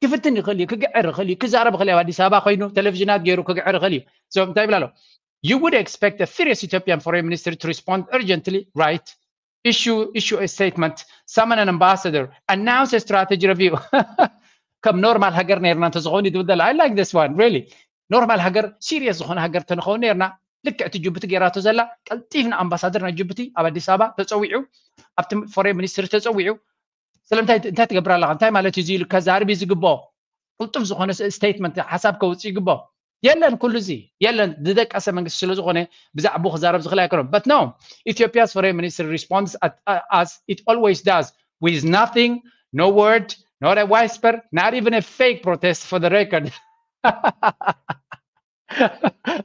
ክፍትን ይኽእል እዩ፣ ክግዕር ይኽእል እዩ፣ ክዛረብ ይኽእል እዩ። ኣብ ኣዲስ ኣበባ ኮይኑ ቴሌቪዥናት ገይሩ ክግዕር ይኽእል እዩ። እንታይ ይብላ ኣሎ? You would expect a furious Ethiopian foreign minister to respond urgently, right? Issue issue a statement, summon an ambassador, announce a strategy review. ከም ኖርማል ሃገር ነርና እንተዝኸውን እዩ ዝብል ዘሎ። I like this one really. ኖርማል ሃገር ሲሪየስ ዝኾነ ሃገር ተንኸውን ነርና ልክዕ እቲ ጅቡቲ ገይራቶ ዘላ ቀልጢፍና ኣምባሳደር ናይ ጅቡቲ ኣብ ኣዲስ ኣበባ ተፀዊዑ ኣብቲ ፎሬን ሚኒስትሪ ተፀዊዑ ስለምንታይ እንታይ ትገብር ኣለካ እንታይ ማለት እዩ ኢሉ ከዛርብ እዩ ዝግብኦ። ቅልጡፍ ዝኾነ ስቴትመንት ሓሳብ ከውፅእ ይግብኦ። የለን፣ ኩሉ እዚ የለን። ዝደቀሰ መንግስቲ ስለ ዝኾነ ብዛዕባኡ ክዛረብ ዝኽእል ኣይኮነን። But no, Ethiopia's foreign minister responds at, uh, as it always does, with nothing, no word, not a whisper, not even a fake protest, for the record.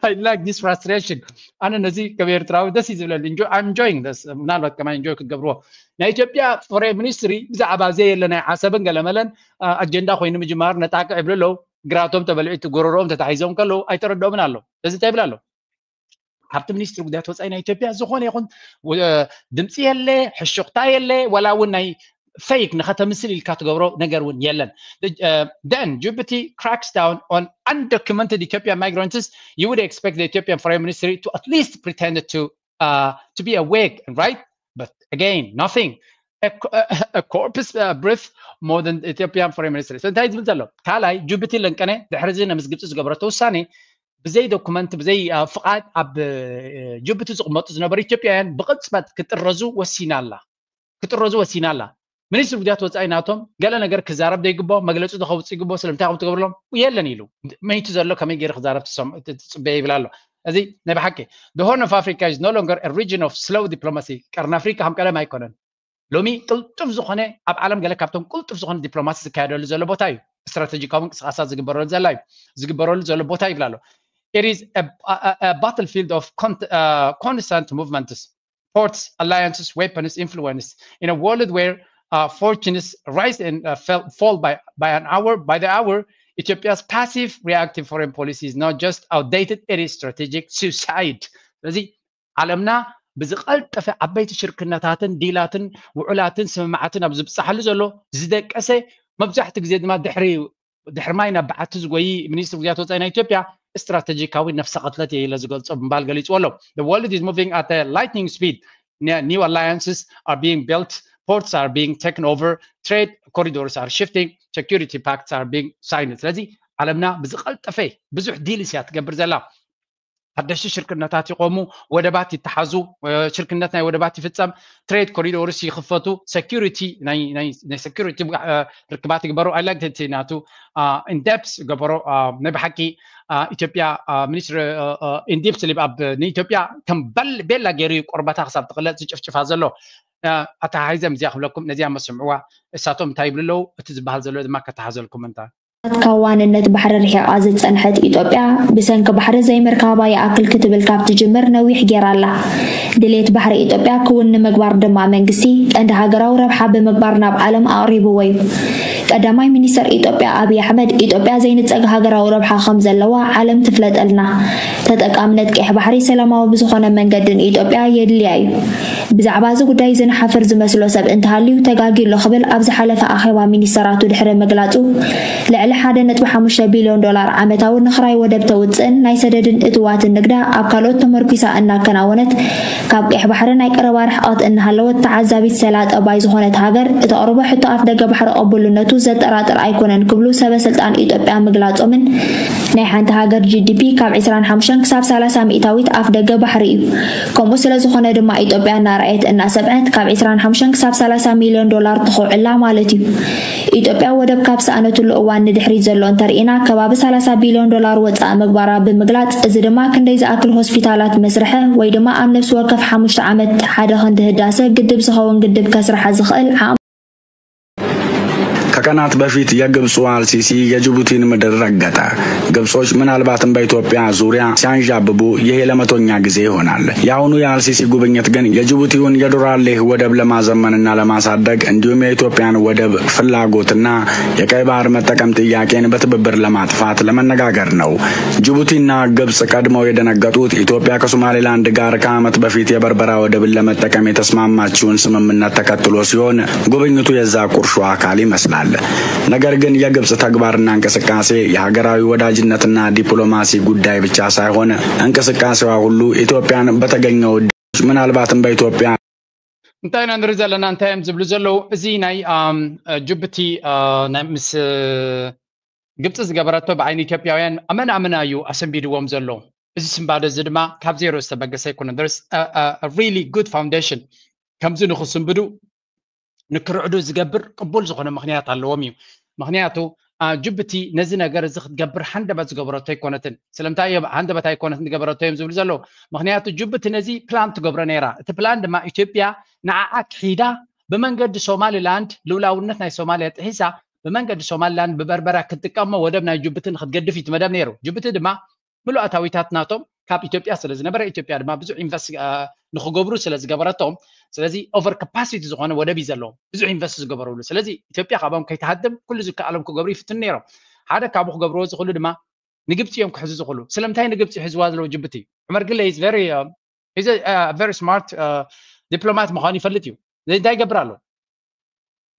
I like this frustration. ኣነ ነዚ ከም ኤርትራዊ ደስ እዩ ዝብለኒ። I'm enjoying this. ምናልባት ከማን enjoy ክትገብርዎ። ናይ ኢትዮጵያ ፎሬን ሚኒስትሪ ብዛዕባ ዘየለ ናይ ዓሰብን ገለመለን ኣጀንዳ ኮይኑ ምጅማር ነጣቅዕ ይብሉ ኣለዉ። ግራቶም ተበልዒ፣ ጎረሮኦም ተታሒዞም ከለዉ ኣይተረድኦምን ኣሎ። እዚ እንታይ ይብል ኣሎ? ካብቲ ሚኒስትሪ ጉዳያት ወፃኢ ናይ ኢትዮጵያ ዝኾነ ይኹን ድምፂ የለ፣ ሕሹኽታ የለ፣ ዋላ እውን ናይ ፌክ ንኸተምስል ኢልካ ትገብሮ ነገር እውን የለን። Then Djibouti cracks down on undocumented Ethiopian migrants. You would expect the Ethiopian foreign ministry to at least pretend to, uh, to be awake, right? But again, nothing. A, a corpse, uh, breath more than Ethiopian foreign ministry. So እንታይ ዝብል ዘሎ? ካልኣይ፣ ጅቡቲ ለንቀነ ድሕሪ እዚ ነምስ ግብፂ ዝገበረቶ ውሳኔ ብዘይ ዶኩመንት፣ ብዘይ ፍቓድ ኣብ ጅቡቲ ዝቕመጡ ዝነበሩ ኢትዮጵያውያን ብቕፅበት ክጥረዙ ወሲና ኣላ። ክጥረዙ ወሲና ኣላ። ሚኒስትሪ ጉዳያት ወፃኢ ናቶም ገለ ነገር ክዛረብ ዘይግቦ፣ መግለፂ ዶ ከውፅእ ይግቦ፣ ስለምንታይ ከም ትገብርሎም የለን ኢሉ። መይቱ ዘሎ ከመይ ገይሩ ክዛረብ ትፅበየ ይብል ኣሎ። እዚ ናይ ብሓቂ the Horn of Africa is no longer a region of slow diplomacy. ቀርኒ ኣፍሪካ ከም ቀደም ኣይኮነን። ሎሚ ቅልጡፍ ዝኾነ፣ ኣብ ዓለም ገለ ካብቶም ቅልጡፍ ዝኾነ ዲፕሎማሲ ዝካየደሉ ዘሎ ቦታ እዩ። ስትራቴጂካዊ እንቅስቃሳት ዝግበረሉ ዘላ እዩ ዝግበረሉ ዘሎ ቦታ ይብል ኣሎ። It is a, a, a battlefield of con, uh, constant movements, ports, alliances, weapons, influence. In a world where, uh, fortunes rise and, uh, fell, fall by, by an hour, by the hour, Ethiopia's passive reactive foreign policy is not just outdated, it is strategic suicide. ስለዚ ዓለምና ብዝቐልጠፈ ዓበይቲ ሽርክነታትን ዲላትን ውዑላትን ስምምዓትን ኣብ ዝብፅሓሉ ዘሎ ዝደቀሰ፣ መብዛሕትኡ ግዜ ድማ ድሕሪ ድሕሪ ማይ ናብ በዓቲ ዝጎይ ሚኒስትሪ ጉዳያት ወፃኢ ናይ ኢትዮጵያ ስትራቴጂካዊ ነፍሰ ቅትለት እየ ኢለ ዝገልፆ ብምባል ገሊፅዎ ኣሎ። The world is moving at a lightning speed. New alliances are being built, ports are being taken over, trade corridors are shifting, security pacts are being signed. ስለዚ ዓለምና ብዝቐልጠፈ ብዙሕ ዲልስ እያ ትገብር ዘላ። ሓደሽቲ ሽርክነታት ይቆሙ፣ ወደባት ይተሓዙ፣ ሽርክነት ናይ ወደባት ይፍፀም፣ ትሬድ ኮሪዶርስ ይኽፈቱ፣ ሴኩሪቲ ናይ ሴኩሪቲ ርክባት ይግበሩ። I like ናቱ ኢንደፕስ ገበሮ። ናይ ብሓቂ ኢትዮጵያ ሚኒስትሪ ኢንዲፕስ ኣብ ንኢትዮጵያ ከም ቤላ ገይሩ ቆርበታ ክሳብ ትቕለጥ ዝጭፍጭፋ ዘሎ። ኣተሓሒዘ እዚኣ ክብለኩም፣ ነዚኣ መስምዕዋ። እሳቶም እንታይ ይብሉ ኣለዉ፣ እቲ ዝበሃል ዘሎ ድማ ከተሓዘልኩም እንታ። ካብ ዋንነት ባሕሪ ርሒቓ ዝጸንሐት ኢትዮጵያ፣ ብሰንኪ ባሕሪ ዘይምርካባ ይኣክል ክትብል ካብ ትጅምር ነዊሕ ጌራ ኣላ። ድሌት ባሕሪ ኢትዮጵያ ክውን ንምግባር ድማ መንግስቲ ቀንዲ ሃገራዊ ረብሓ ብምግባር ናብ ዓለም ኣቕሪብዎ እዩ። ቀዳማይ ሚኒስተር ኢትዮጵያ ኣብይ ኣሕመድ፣ ኢትዮጵያ ዘይንጸግ ሃገራዊ ረብሓ ከም ዘለዋ ዓለም ትፍለጠልና። ተጠቃምነት ቀይሕ ባሕሪ ሰላማዊ ብዝኾነ መንገዲ ንኢትዮጵያ የድልያ እዩ። ብዛዕባ እዚ ጉዳይ ዝንሓፍር ዝመስሎ ሰብ እንተሃልዩ ተጋግዩ ኣሎ ክብል ኣብ ዝሓለፈ ኣኼባ ሚኒስተራቱ ድሕሪ ምግላጹ፣ ልዕሊ ሓደ ነጥቢ ሓሙሽተ ቢልዮን ዶላር ዓመታዊ ንኽራይ ወደብ ተውጽእን ናይ ሰደድን እትዋትን ንግዳ ኣብ ካልኦት ተመርኲሳ እናከናወነት ካብ ቀይሕ ባሕሪ ናይ ቀረባ ርሕቐት እናሃለወት ተዓዛቢት ሰላጠ ባይ ዝኾነት ሃገር እተቕርቦ ሕቶ ኣፍደገ ባሕሪ ቅቡልነቱ ዘጠራጥር ኣይኮነን ክብሉ ሰበ ስልጣን ኢትዮጵያ ምግላጾምን ናይ ሓንቲ ሃገር ጂ ዲ ፒ ካብ ዕስራን ሓሙሽተን ክሳብ ሰላሳ ሚእታዊት ኣፍደገ ባሕሪ እዩ። ከምኡ ስለ ዝኾነ ድማ ኢትዮጵያ እናረኣየት እናሰምዐት ካብ ዕስራን ሓሙሽተን ክሳብ ሰላሳ ሚልዮን ዶላር ተኸውዕላ ማለት እዩ። ኢትዮጵያ ወደብ ካብ ሰኣነትሉ እዋን ንድሕሪት ዘሎ እንተርኢና ከባቢ ሰላሳ ቢልዮን ዶላር ወፃኢ ምግባራ ብምግላፅ፣ እዚ ድማ ክንደይ ዝኣክል ሆስፒታላት መስርሐ ወይ ድማ ኣብ ነፍሲ ወከፍ ሓሙሽተ ዓመት ሓደ ክንዲ ህዳሰ ግድብ ዝኸውን ግድብ ከስርሓ ዝኽእል ዓቕሚ ከቀናት በፊት የግብፁ አልሲሲ የጅቡቲን ምድር ረገጠ። ግብጾች ምናልባትም በኢትዮጵያ ዙሪያ ሲያንዣብቡ ይሄ ለመቶኛ ጊዜ ይሆናል። የአሁኑ የአልሲሲ ጉብኝት ግን የጅቡቲውን የዶራሌህ ወደብ ለማዘመንና ለማሳደግ እንዲሁም የኢትዮጵያን ወደብ ፍላጎትና የቀይ ባህር መጠቀም ጥያቄን በትብብር ለማጥፋት ለመነጋገር ነው። ጅቡቲና ግብጽ ቀድመው የደነገጡት ኢትዮጵያ ከሶማሌላንድ ጋር ከዓመት በፊት የበርበራ ወደብን ለመጠቀም የተስማማችውን ስምምነት ተከትሎ ሲሆን ጉብኝቱ የዛ ቁርሾ አካል ይመስላል። ነገር ግን የግብጽ ተግባርና እንቅስቃሴ የሀገራዊ ወዳጅነትና ዲፕሎማሲ ጉዳይ ብቻ ሳይሆን እንቅስቃሴዋ ሁሉ ኢትዮጵያን በተገኘው እድሎች ምናልባትም በኢትዮጵያ እንታይ ኢና ንርኢ ዘለና? እንታይ እዮም ዝብሉ ዘለዉ? እዚ ናይ ጅቡቲ ምስ ግብፂ ዝገበረቶ ብዓይኒ ኢትዮጵያውያን ኣመን ኣመና እዩ ኣሰንቢድዎም ዘሎ። እዚ ስንባደ እዚ ድማ ካብ ዜሮ ዝተበገሰ ኣይኮነን። There's a really good foundation። ከምዚ ንክስንብዱ ንክርዕዱ ዝገብር ቅቡል ዝኾነ ምኽንያት ኣለዎም እዩ። ምኽንያቱ ጅቡቲ ነዚ ነገር እዚ ክትገብር ሃንደበት ዝገበረቶ ኣይኮነትን። ስለምንታይ እዮም ሃንደበት ኣይኮነትን ዝገበረቶ እዮም ዝብሉ ዘለዉ? ምክንያቱ ጅቡቲ ነዚ ፕላን ትገብሮ ነይራ። እቲ ፕላን ድማ ኢትዮጵያ ንዓዓ ክሒዳ ብመንገዲ ሶማሊላንድ ልኡላውነት ናይ ሶማልያ ጥሒሳ ብመንገዲ ሶማሊላንድ ብበርበራ ክትጥቀሞ ወደብ ናይ ጅቡቲ ንክትገድፍ እዩ እቲ መደብ ነይሩ። ጅቡቲ ድማ ምሉእ ኣታዊታት ናቶም ካብ ኢትዮጵያ ስለ ዝነበረ ኢትዮጵያ ድማ ብዙሕ ኢንቨስት ንክገብሩ ስለ ዝገበረቶም ስለዚ ኦቨር ካፓሲቲ ዝኾነ ወደብ እዩ ዘለዎም ብዙሕ ኢንቨስት ዝገበረሉ። ስለዚ ኢትዮጵያ ካብኦም ከይትሃድም ኩሉ ዝከኣሎም ክገብሩ ይፍትኑ ነይሮም። ሓደ ካብኡ ክገብርዎ ዝኽእሉ ድማ ንግብፂ እዮም ክሕዙ ዝኽእሉ። ስለምንታይ ንግብፂ ሒዝዋ ዘለዉ ጅቡቲ? ዑመር ግለ is very very smart ዲፕሎማት ምዃኑ ይፈልጥ እዩ። እንታይ ይገብር ኣሎ?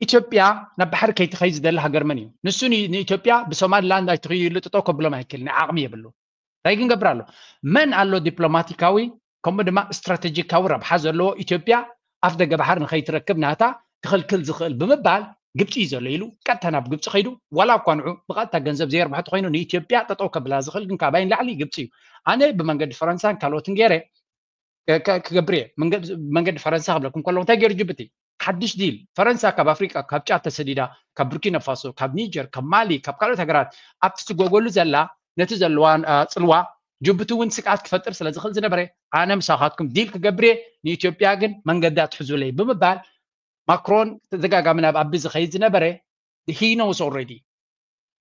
ኢትዮጵያ ናብ ባሕሪ ከይትኸይ ዝደሊ ሃገር መን እዩ? ንሱ ንኢትዮጵያ ብሶማሊላንድ ኣይትኽይሉ ጥጠው ከብሎም ኣይክእል ናይ ዓቕሚ የብሉ። እንታይ ክንገብር ኣሎ? መን ኣሎ ዲፕሎማቲካዊ ከምኡ ድማ ስትራቴጂካዊ ረብሓ ዘለዎ ኢትዮጵያ ኣፍ ደገ ባሕሪ ንኸይትረክብ ናታ ክኽልክል ዝኽእል ብምባል ግብፂ እዩ ዘሎ ኢሉ ቀጥታ ናብ ግብፂ ከይዱ ዋላ እኳ ንዑ ብቐጥታ ገንዘብ ዘየርብሖ ተኮይኑ ንኢትዮጵያ ጠጠው ከብላ ዝኽእል ግን ካባይ ንላዕሊ ግብፂ እዩ። ኣነ ብመንገዲ ፈረንሳን ካልኦትን ገይረ ክገብር እየ። መንገዲ ፈረንሳ ክብለኩም ከለዉ እንታይ ገይሩ ጅቡቲ ሓድሽ ዲል ፈረንሳ ካብ ኣፍሪቃ ካብ ጫድ ተሰዲዳ ካብ ቡርኪና ፋሶ ካብ ኒጀር ካብ ማሊ ካብ ካልኦት ሃገራት ኣብቲ ትጎገሉ ዘላ ነቲ ዘለዋ ፅልዋ ጅቡቲ እውን ስግኣት ክፈጥር ስለ ዝኽእል ዝነበረ ኣነ ምሳኻትኩም ዲል ክገብር እየ ንኢትዮጵያ ግን መንገዳ ትሕዙለይ ብምባል ማክሮን ተደጋጋሚ ናብ ኣቢ ዝኸይድ ዝነበረ he knows already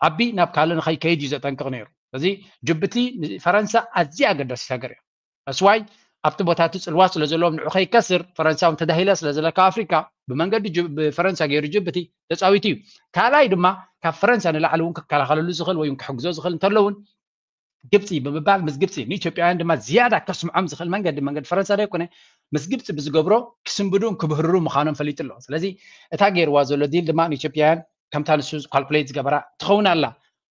ኣቢ ናብ ካልእ ንኸይከይድ እዩ ዘጠንቅቕ ነይሩ። እዚ ጅቡቲ ንፈረንሳ ኣዝያ ኣገዳሲት ሃገር እያ። That's why ኣብቲ ቦታ እቲ ፅልዋ ስለ ዘለዎም ንዑ ከይከስር ፈረንሳ እውን ተዳሂላ ስለ ዘለካ ኣፍሪካ ብመንገዲ ብፈረንሳ ገይሩ ጅቡቲ ተፃዊቱ እዩ። ካልኣይ ድማ ካብ ፈረንሳ ንላዕሊ እውን ክከላኸለሉ ዝኽእል ወይ ክሕግዞ ዝኽእል እንተሎ እውን ግብፂ ብምባል ምስ ግብፂ ንኢትዮጵያውያን ድማ ዝያዳ ከስምዖም ዝኽእል መንገዲ መንገዲ ፈረንሳ ዘይኮነ ምስ ግብፂ ብዝገብሮ ክስንብዱን ክብህርሩ ምዃኖም ፈሊጡ ኣሎ። ስለዚ እታ ገይርዋ ዘሎ ዲል ድማ ንኢትዮጵያውያን ከምታ ንሱ ካልኩሌት ዝገበራ ትኸውን ኣላ።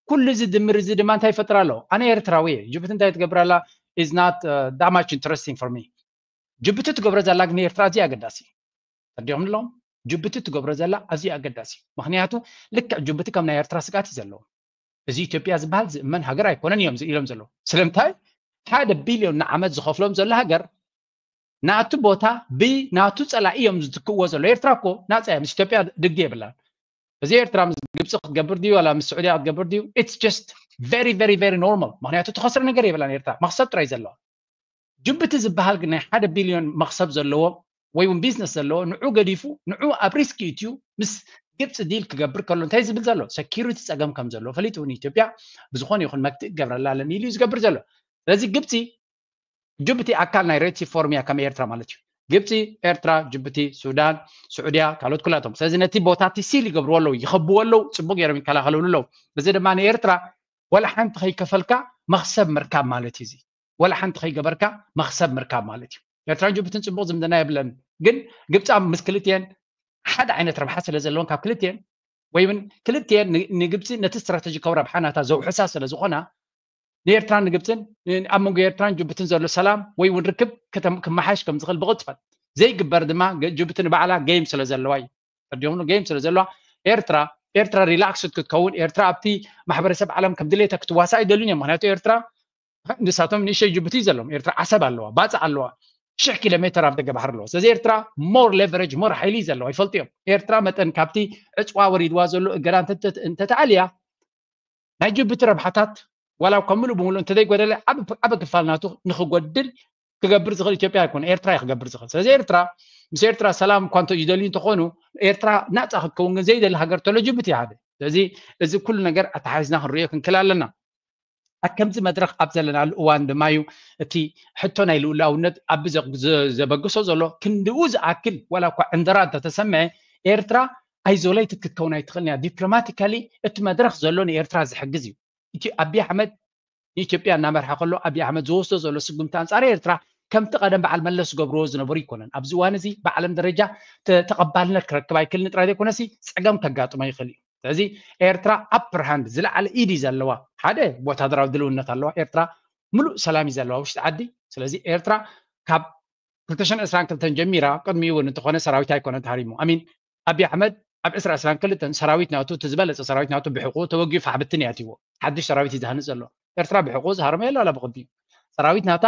ኩሉ እዚ ድምር እዚ ድማ እንታይ ይፈጥር ኣሎ? ኣነ ኤርትራዊ እየ። ጅቡቲ እንታይ ትገብር ኣላ? Is not that much interesting for me። ጅቡቲ ትገብሮ ዘላ ግን ኤርትራ ኣዝዩ ኣገዳሲ ተዲኹም ኣለዎም። ጅቡቲ ትገብሮ ዘላ ኣዝዩ ኣገዳሲ ምክንያቱ ልክዕ ጅቡቲ ከም ናይ ኤርትራ ስጋት እዩ ዘለዎ። እዚ ኢትዮጵያ ዝበሃል ዝእመን ሃገር ኣይኮነን እዮም ኢሎም ዘለዉ። ስለምንታይ ሓደ ቢልዮን ንዓመት ዝኸፍሎም ዘሎ ሃገር ናቱ ቦታ ብናቱ ፀላኢ እዮም ዝትክእዎ ዘሎ። ኤርትራ እኮ ናፃ እያ ምስ ኢትዮጵያ ድግዲ የብላን። እዚ ኤርትራ ምስ ግብፂ ክትገብር ድዩ ዋላ ምስ ስዑድያ ክትገብር ድዩ? It's just very very very normal። ምክንያቱ ትኸስሮ ነገር የብላን ኤርትራ መክሰብ ጥራይ ዘለዋ። ጅቡቲ ዝበሃል ግን ናይ ሓደ ቢልዮን መክሰብ ዘለዎ ወይ እውን ቢዝነስ ዘለዎ ንዑ ገዲፉ ንዑ ኣብ ሪስክ እትዩ ምስ ግብፂ ዲል ክገብር ከሎ እንታይ ዝብል ዘሎ ሰኪሪቲ ፀገም ከም ዘሎ ፈሊጡ ንኢትዮጵያ ብዝኾነ ይኹን መክትእ ክገብረላ ኣለኒ ኢሉ እዩ ዝገብር ዘሎ። ስለዚ ግብፂ ጅቡቲ ኣካል ናይ ሬድ ሲ ፎርም እያ ከም ኤርትራ ማለት እዩ። ግብፂ፣ ኤርትራ፣ ጅቡቲ፣ ሱዳን፣ ስዑድያ ካልኦት ኩላቶም። ስለዚ ነቲ ቦታ እቲ ሲል ይገብርዎ ኣለዉ፣ ይኸብዎ ኣለዉ፣ ፅቡቅ ገይሮም ይከላኸልሉ ኣለዉ። እዚ ድማ ንኤርትራ ወላ ሓንቲ ከይከፈልካ መክሰብ ምርካብ ማለት እዩ። እዚ ወላ ሓንቲ ከይገበርካ መክሰብ ምርካብ ማለት እዩ። ኤርትራን ጅቡትን ፅቡቅ ዝምድና የብለን፣ ግን ግብፂ ኣብ ምስ ክልትኤን ሓደ ዓይነት ረብሓ ስለ ዘለዎን ካብ ክልትኤን ወይ እውን ክልትኤን ንግብፂ ነቲ ስትራተጂካዊ ረብሓ ናታ ዘውሕሳ ስለ ዝኾና ንኤርትራን ንግብፅን ኣብ መንጎ ኤርትራን ጅቡትን ዘሎ ሰላም ወይ እውን ርክብ ክመሓሽ ከም ዝኽእል ብቕፅፈት ዘይግበር ድማ ጅቡቲ ንባዕላ ጌም ስለ ዘለዋ እዩ። ተዲኹም ጌም ስለ ዘለዋ ኤርትራ ኤርትራ ሪላክስድ ክትከውን ኤርትራ ኣብቲ ማሕበረሰብ ዓለም ከም ድሌታ ክትዋሳእ ኣይደልን እዮም። ምክንያቱ ኤርትራ ንሳቶም ንእሽተይ ጅቡቲ ዘለዎም ኤርትራ ዓሰብ ኣለዋ፣ ባፅዕ ኣለዋ፣ ሽሕ ኪሎ ሜትር ኣብ ደገ ባሕሪ ኣለዋ። ስለዚ ኤርትራ ሞር ሌቨሬጅ ሞር ሓይሊ ዘለዋ ይፈልጡ እዮም። ኤርትራ መጠን ካብቲ ዕፅዋ ወሪድዋ ዘሎ እገዳ እንተተኣልያ ናይ ጅቡቲ ረብሓታት ዋላ እኳ ምሉእ ብምሉእ እንተዘይጎደለ ዓበ ክፋል ናቱ ንክጎድል ክገብር ዝኽእል ኢትዮጵያ ኣይኮነ ኤርትራ እዩ ክገብር ዝኽእል። ስለዚ ኤርትራ ምስ ኤርትራ ሰላም እኳ እንተ ይደልዩ እንተኾኑ ኤርትራ ናፃ ክትከውን ግን ዘይደሊ ሃገር ተሎ ጅቡቲ ሓደ። ስለዚ እዚ ኩሉ ነገር ኣተሓሒዝና ክንሪኦ ክንክል ኣለና። ኣብ ከምዚ መድረኽ ኣብ ዘለናሉ እዋን ድማ እዩ እቲ ሕቶ ናይ ልኡላውነት ኣብ ዘበግሶ ዘሎ ክንድኡ ዝኣክል ዋላ እኳ ዕንደራ እንተተሰምዐ ኤርትራ ኣይዞሌትድ ክትከውን ኣይትኽእልን እያ። ዲፕሎማቲካሊ እቲ መድረኽ ዘሎ ንኤርትራ ዝሕግዝ እዩ። እቲ ኣብይ ኣሕመድ ንኢትዮጵያ እናመርሐ ከሎ ኣብይ ኣሕመድ ዝወስዶ ዘሎ ስጉምቲ ኣንጻር ኤርትራ ከምቲ ቀደም በዓል መለስ ዝገብርዎ ዝነበሩ ኣይኮነን። ኣብዚ እዋን እዚ ብዓለም ደረጃ ተቐባልነት ክረክብ ኣይክእልን ጥራይ ዘይኮነሲ ጸገም ከጋጥሞ ይኽእል እዩ። ስለዚ ኤርትራ ኣፐር ሃንድ ዝለዓለ ኢድ እዩ ዘለዋ። ሓደ ወታደራዊ ድልውነት ኣለዋ ኤርትራ፣ ምሉእ ሰላም እዩ ዘለዋ ውሽጢ ዓዲ። ስለዚ ኤርትራ ካብ ክልተ ሽሕን ዕስራን ክልተን ጀሚራ ቅድሚኡ እውን እንተኾነ ሰራዊት ኣይኮነን ተሃሪሙ። ኣሚን ኣብይ ኣሕመድ ኣብ ዕስራ ዕስራን ክልተን ሰራዊት ናቱ እቲ ዝበለፀ ሰራዊት ናቱ ብሕቁ ተወጊኡ ፋሕ ብትን እያ ትዎ ሓድሽ ሰራዊት እዩ ዝሃንፅ ዘሎ። ኤርትራ ብሕቁ ዝሃረመ የለ ዋላ ብቕድሚኡ ሰራዊት ናታ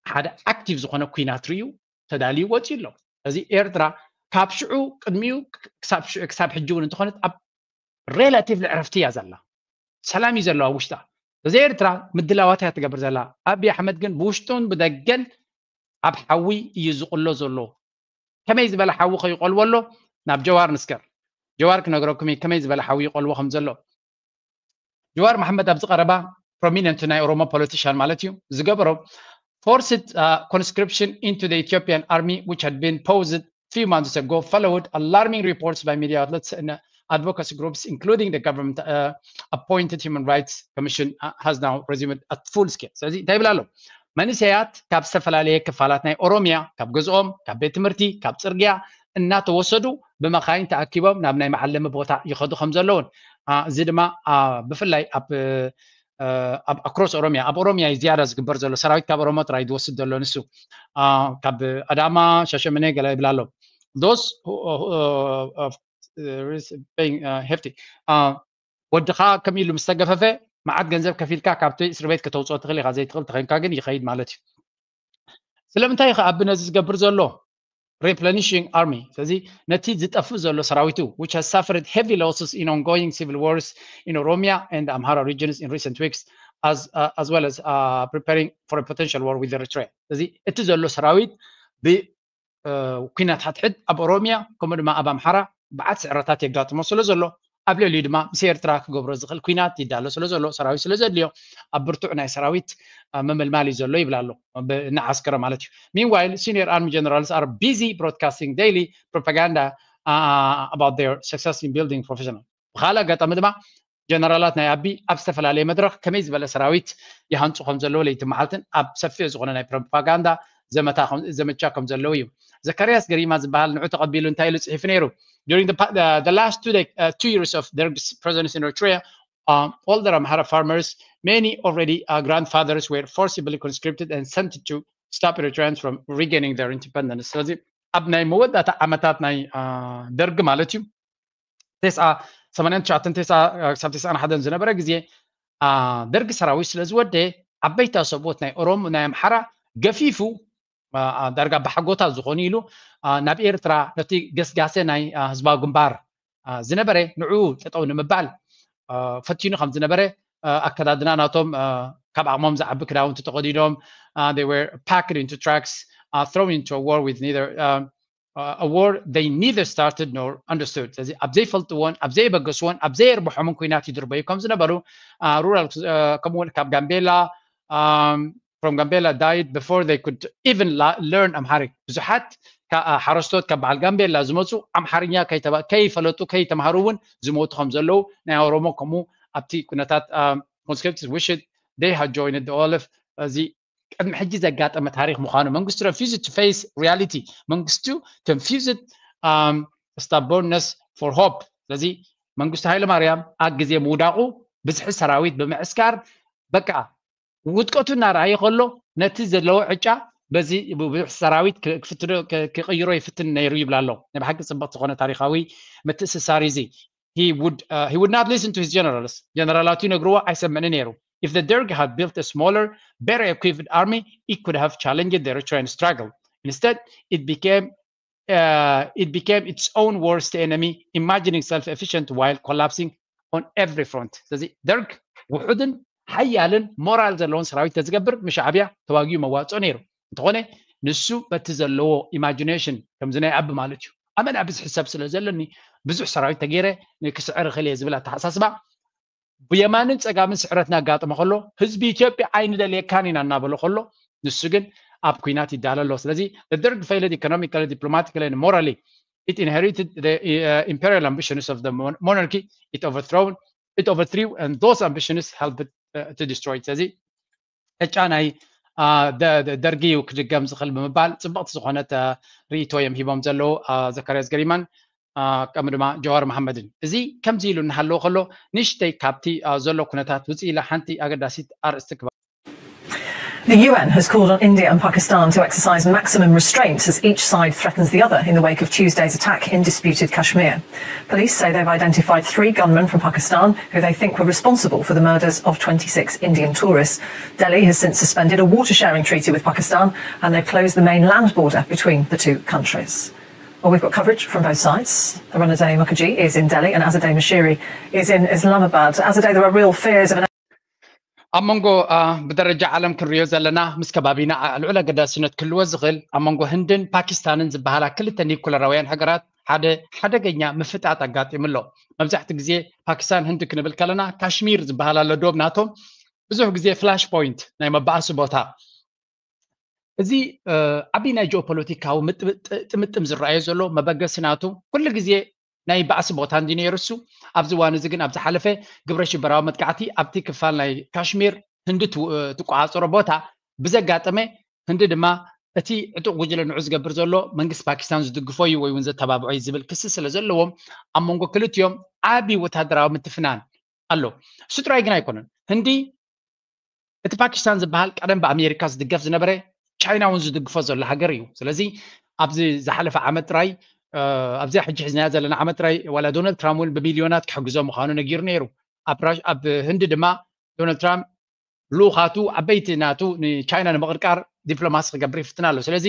ሓደ ኣክቲቭ ዝኾነ ኩናት ርእዩ ተዳልዩ ወፂኡ ኣሎ። እዚ ኤርትራ ካብ ሽዑ ቅድሚኡ ክሳብ ሕጂ እውን እንተኾነት ኣብ relatively ዕረፍቲ እያ ዘላ። ሰላም እዩ ዘለዋ ውሽጣ። እዚ ኤርትራ ምድላዋት እያ ትገብር ዘላ። ኣብይ ኣሕመድ ግን ብውሽጡን ብደገን ኣብ ሓዊ እዩ ዝቕሎ ዘሎ። ከመይ ዝበለ ሓዊ ከይቆልዎ ኣሎ? ናብ ጀዋር ንስገር። ጀዋር ክነግረኩም እዩ ከመይ ዝበለ ሓዊ ይቆልዎ ከም ዘሎ። ጀዋር መሓመድ ኣብዚ ቀረባ ፕሮሚነንት ናይ ኦሮሞ ፖለቲሻን ማለት እዩ ዝገበሮ forced conscription into the Ethiopian army, which had been posed few months ago, followed alarming reports by media outlets and advocacy groups, including the government uh, appointed Human Rights Commission, uh, has now resumed at full scale. ስለዚ እንታይ ይብል ኣሎ? መንእሰያት ካብ ዝተፈላለየ ክፋላት ናይ ኦሮሚያ፣ ካብ ገዝኦም፣ ካብ ቤት ትምህርቲ፣ ካብ ጽርግያ እናተወሰዱ ብመኻይን ተኣኪቦም ናብ ናይ መዓለሚ ቦታ ይኸዱ ከም ዘለውን፣ አ፣ እዚ ድማ፣ አ፣ ብፍላይ ኣብ፣ አ፣ ኣብ ኣክሮስ ኦሮሚያ፣ ኣብ ኦሮሚያ እዩ ዝያዳ ዝግበር ዘሎ። ሰራዊት ካብ ኦሮሞ ጥራይ ዝወስድ ዘሎ ንሱ። አ፣ ካብ ኣዳማ፣ ሻሸመኔ ገለ ይብል ኣሎ። Those who, uh, uh, uh, is paying, uh, hefty. Uh, ወድኻ ከም ኢሉ ምስ ተገፈፈ፣ መዓት ገንዘብ ከፊልካ ካብቲ እስር ቤት ከተውፅኦ ትኽእል ኢኻ፣ ዘይትኽእል ተኸንካ ግን ይኸይድ ማለት እዩ። ስለምንታይ እዩ ከ ኣብ ነዚ ዝገብር ዘሎ? Replenishing army። ስለዚ ነቲ ዝጠፍእ ዘሎ ሰራዊቱ, which has suffered heavy losses in ongoing civil wars in Oromia and Amhara regions in recent weeks, as, uh, as well as, uh, preparing for a potential war with Eritrea። ስለዚ እቲ ዘሎ ሰራዊት ብ ኩናት ሓድሕድ ኣብ ኦሮሚያ ከምኡ ድማ ኣብ ኣምሓራ በዓል ስዕረታት የጋጥሞ ስለ ዘሎ፣ ኣብ ልዕሊኡ ድማ ምስ ኤርትራ ክገብሮ ዝኽእል ኩናት ይዳሎ ስለ ዘሎ፣ ሰራዊት ስለ ዘድልዮ ኣብ ብርቱዕ ናይ ሰራዊት፣ አ፣ ምምልማል እዩ ዘሎ ይብል ኣሎ፣ ብ-፣ እናዓስከረ ማለት እዩ። Meanwhile, senior army generals are busy broadcasting daily propaganda, uh, about their success in building professional. ብኻልእ ኣጋጣሚ ድማ ጀነራላት ናይ ኣቢ ኣብ ዝተፈላለየ መድረኽ ከመይ ዝበለ ሰራዊት ይሃንፁ ከም ዘለዎ ለይቲ መዓልትን ኣብ ሰፊሕ ዝኾነ ናይ ፕሮፓጋንዳ ዘመታ ከም-፣ ዘመቻ ከም ዘለዉ እዩ። ዘካርያስ ገሪማ ዝበሃል ንዑ ተቐቢሉ እንታይ ኢሉ ጽሒፉ ነይሩ? During the, pa- the, the last two, day, uh, two years of Derg's presence in Eritrea, um, older Amhara farmers, many already uh, grandfathers, were forcibly conscripted and sent to stop Eritreans from regaining their independence. ስለዚ ኣብ ናይ መወዳእታ ዓመታት ናይ፣ አ፣ ደርግ ማለት እዩ፣ ተስዓ ሰማንያን ትሽዓተን፣ ተስዓ ክሳብ ተስዓን ሓደን ዝነበረ ግዜ፣ አ፣ ደርጊ ሰራዊት ስለ ዝወደ፣ ዓበይቲ ኣሰብኦት ናይ ኦሮሞ፣ ናይ ኣምሓራ ገፊፉ፣ አ፣ አ፣ ዳርጋ ብሓጎታት ዝኾኑ ኢሉ፣ አ፣ ናብ ኤርትራ ነቲ ገስጋሰ ናይ፣ አ፣ ህዝባዊ ግንባር፣ አ፣ ዝነበረ ንዕኡ ጠጠው ንምባል፣ አ፣ ፈቲኑ ከም ዝነበረ፣ አ፣ ኣከዳድና ናቶም፣ አ፣ ካብ ዓቕሞም ዝዓቢ ክዳውንቲ ተኸዲኖም፣ አ፣ they were packed into trucks, አ፣ thrown into a war with neither, አ፣ uh, a war they neither started nor understood። ስለዚ ኣብ ዘይፈልጥዎን ኣብ ዘየበገስዎን ኣብ ዘየርብሖምን ኩናት ይድርበዩ ከም ዝነበሩ፣ uh, rural፣ uh፣ ከምኡ እውን ካብ ጋምቤላ፣ um, from Gambela died before they could even la- learn Amharic። ብዙሓት ካ- ሓረስቶት ካብ በዓል ጋምቤላ ዝመፁ ኣምሓርኛ ከይተባ- ከይፈለጡ ከይተምሃሩ እውን ዝሞቱ ከም ዘለዉ ናይ ኦሮሞ ከምኡ ኣብቲ ኩነታት፣ um፣ conscripted wished they had joined the O L F። እዚ ቅድሚ ሕጂ ዘጋጠመ ታሪኽ ምዃኑ፣ መንግስቱ refused to face reality። መንግስቱ confused, um, stubbornness for hope። ስለዚ መንግስቱ ሃይለ ማርያም ኣብ ግዜ ምውዳቑ ብዝሒ ሰራዊት ብምዕስካር በቃ ውድቀቱ እናረኣየ ከሎ ነቲ ዘለዎ ዕጫ በዚ ብዙሕ ሰራዊት ክ- ክፍትኖ- ክ- ክቕይሮ ይፍትን ነይሩ ይብል ኣሎ። ናይ ብሓቂ ጽብቕቲ ዝኾነ ታሪኻዊ ምትእስሳር እዩ እዚ። He would, uh, he would not listen to his generals. ጀነራላቱ ይነግርዎ ኣይሰምዕን ነይሩ። If the Derg had built a smaller, better equipped army, it could have challenged the Eritrean struggle. Instead, it became, uh, it became its own worst enemy, imagining self-efficient while collapsing on every front. ስለዚ ደርግ ውሑድን ሓያልን ሞራል ዘለዎን ሰራዊት ተዝገብር፣ ምስ ሻዕብያ ተዋጊኡ መዋፅኦ ነይሩ። እንተኾነ ንሱ በቲ ዘለዎ ኢማጂኔሽን፣ ከምዚ ናይ ኣቢ ማለት እዩ፣ ኣመና ብዙሕ ሰብ ስለ ዘለኒ ብዙሕ ሰራዊት ተገይረ ክስዕር እኽእል እየ ዝብል ኣተሓሳስባ ብየማንን ጸጋምን ስዕረት እናጋጠመ ከሎ፣ ህዝቢ ኢትዮጵያ ኣይንደልየካን ኢና እናበሎ ከሎ፣ ንሱ ግን ኣብ ኲናት ይዳሎ ኣሎ። ስለዚ፣ the Derg failed economically, diplomatically and morally. It inherited the, uh, imperial ambitions of the mon- monarchy. It overthrown, it overthrew, and those ambitions helped, uh, to destroy it. ስለዚ ዕጫ ናይ፣ አ፣ ደ- ደ- ደርጊ እዩ ክድገም ዝኽእል ብምባል ጽብቕቲ ዝኾነት፣ አ፣ ርእይቶ እዮም ሂቦም ዘለዉ፣ አ፣ ዘካርያስ ገሪማን፣ አ፣ ከምኡ ድማ ጀዋር መሓመድን። እዚ ከምዚ ኢሉ እናሃለወ ከሎ፣ ንእሽተይ ካብቲ፣ አ፣ ዘሎ ኩነታት ውፅእ ኢለ ሓንቲ ኣገዳሲት ኣርእስቲ ክባ The U N has called on India and Pakistan to exercise maximum restraint as each side threatens the other in the wake of Tuesday's attack in disputed Kashmir. Police say they've identified three gunmen from Pakistan who they think were responsible for the murders of twenty-six Indian tourists. Delhi has since suspended a water sharing treaty with Pakistan and they've closed the main land border between the two countries. Well, we've got coverage from both sides. Ranajay Mukherjee is in Delhi and Azadeh Moshiri is in Islamabad. Azadeh, there are real fears of an ኣብ መንጎ ብደረጃ ዓለም ክንሪኦ ዘለና ምስ ከባቢና ልዑል ኣገዳስነት ክህልዎ ዝኽእል ኣብ መንጎ ህንድን ፓኪስታንን ዝበሃላ ክልተ ኒኩለራውያን ሃገራት ሓደ ሓደገኛ ምፍጣጥ ኣጋጢሙ ኣሎ። መብዛሕትኡ ግዜ ፓኪስታን ህንዲ ክንብል ከለና ካሽሚር ዝበሃል ኣሎ ዶብ ናቶም ብዙሕ ግዜ ፍላሽ ፖይንት ናይ መባኣሲ ቦታ እዚ ዓብዪ ናይ ጂኦፖለቲካዊ ጥምጥም ዝረኣዮ ዘሎ መበገሲ ናቱ ኩሉ ግዜ ናይ ባእሲ ቦታ እንዲ ነይሩ እሱ ኣብዚ እዋን እዚ ግን ኣብ ዝሓለፈ ግብረ ሽበራዊ መጥቃዕቲ ኣብቲ ክፋል ናይ ካሽሚር ህንዲ ትቆፃፀሮ ቦታ ብዘጋጠመ ህንዲ ድማ እቲ ዕጡቕ ጉጅለ ንዑ ዝገብር ዘሎ መንግስቲ ፓኪስታን ዝድግፎ እዩ ወይ እውን ዘተባብዖ እዩ ዝብል ክሲ ስለ ዘለዎም ኣብ መንጎ ክልቲኦም ዓብዪ ወታደራዊ ምትፍናን ኣሎ። እሱ ጥራይ ግን ኣይኮነን። ህንዲ እቲ ፓኪስታን ዝበሃል ቀደም ብኣሜሪካ ዝድገፍ ዝነበረ ቻይና እውን ዝድግፎ ዘሎ ሃገር እዩ። ስለዚ ኣብዚ ዝሓለፈ ዓመት ጥራይ ኣብዚ ሕጂ ሒዝናዮ ዘለና ዓመት ጥራይ ዋላ ዶናልድ ትራምፕ እውን ብሚልዮናት ክሕግዞ ምዃኑ ነጊሩ ነይሩ። ኣብ ህንዲ ድማ ዶናልድ ትራምፕ ልኡኻቱ ዓበይቲ ናቱ ንቻይና ንምቕርቃር ዲፕሎማሲ ክገብር ይፍትን ኣሎ። ስለዚ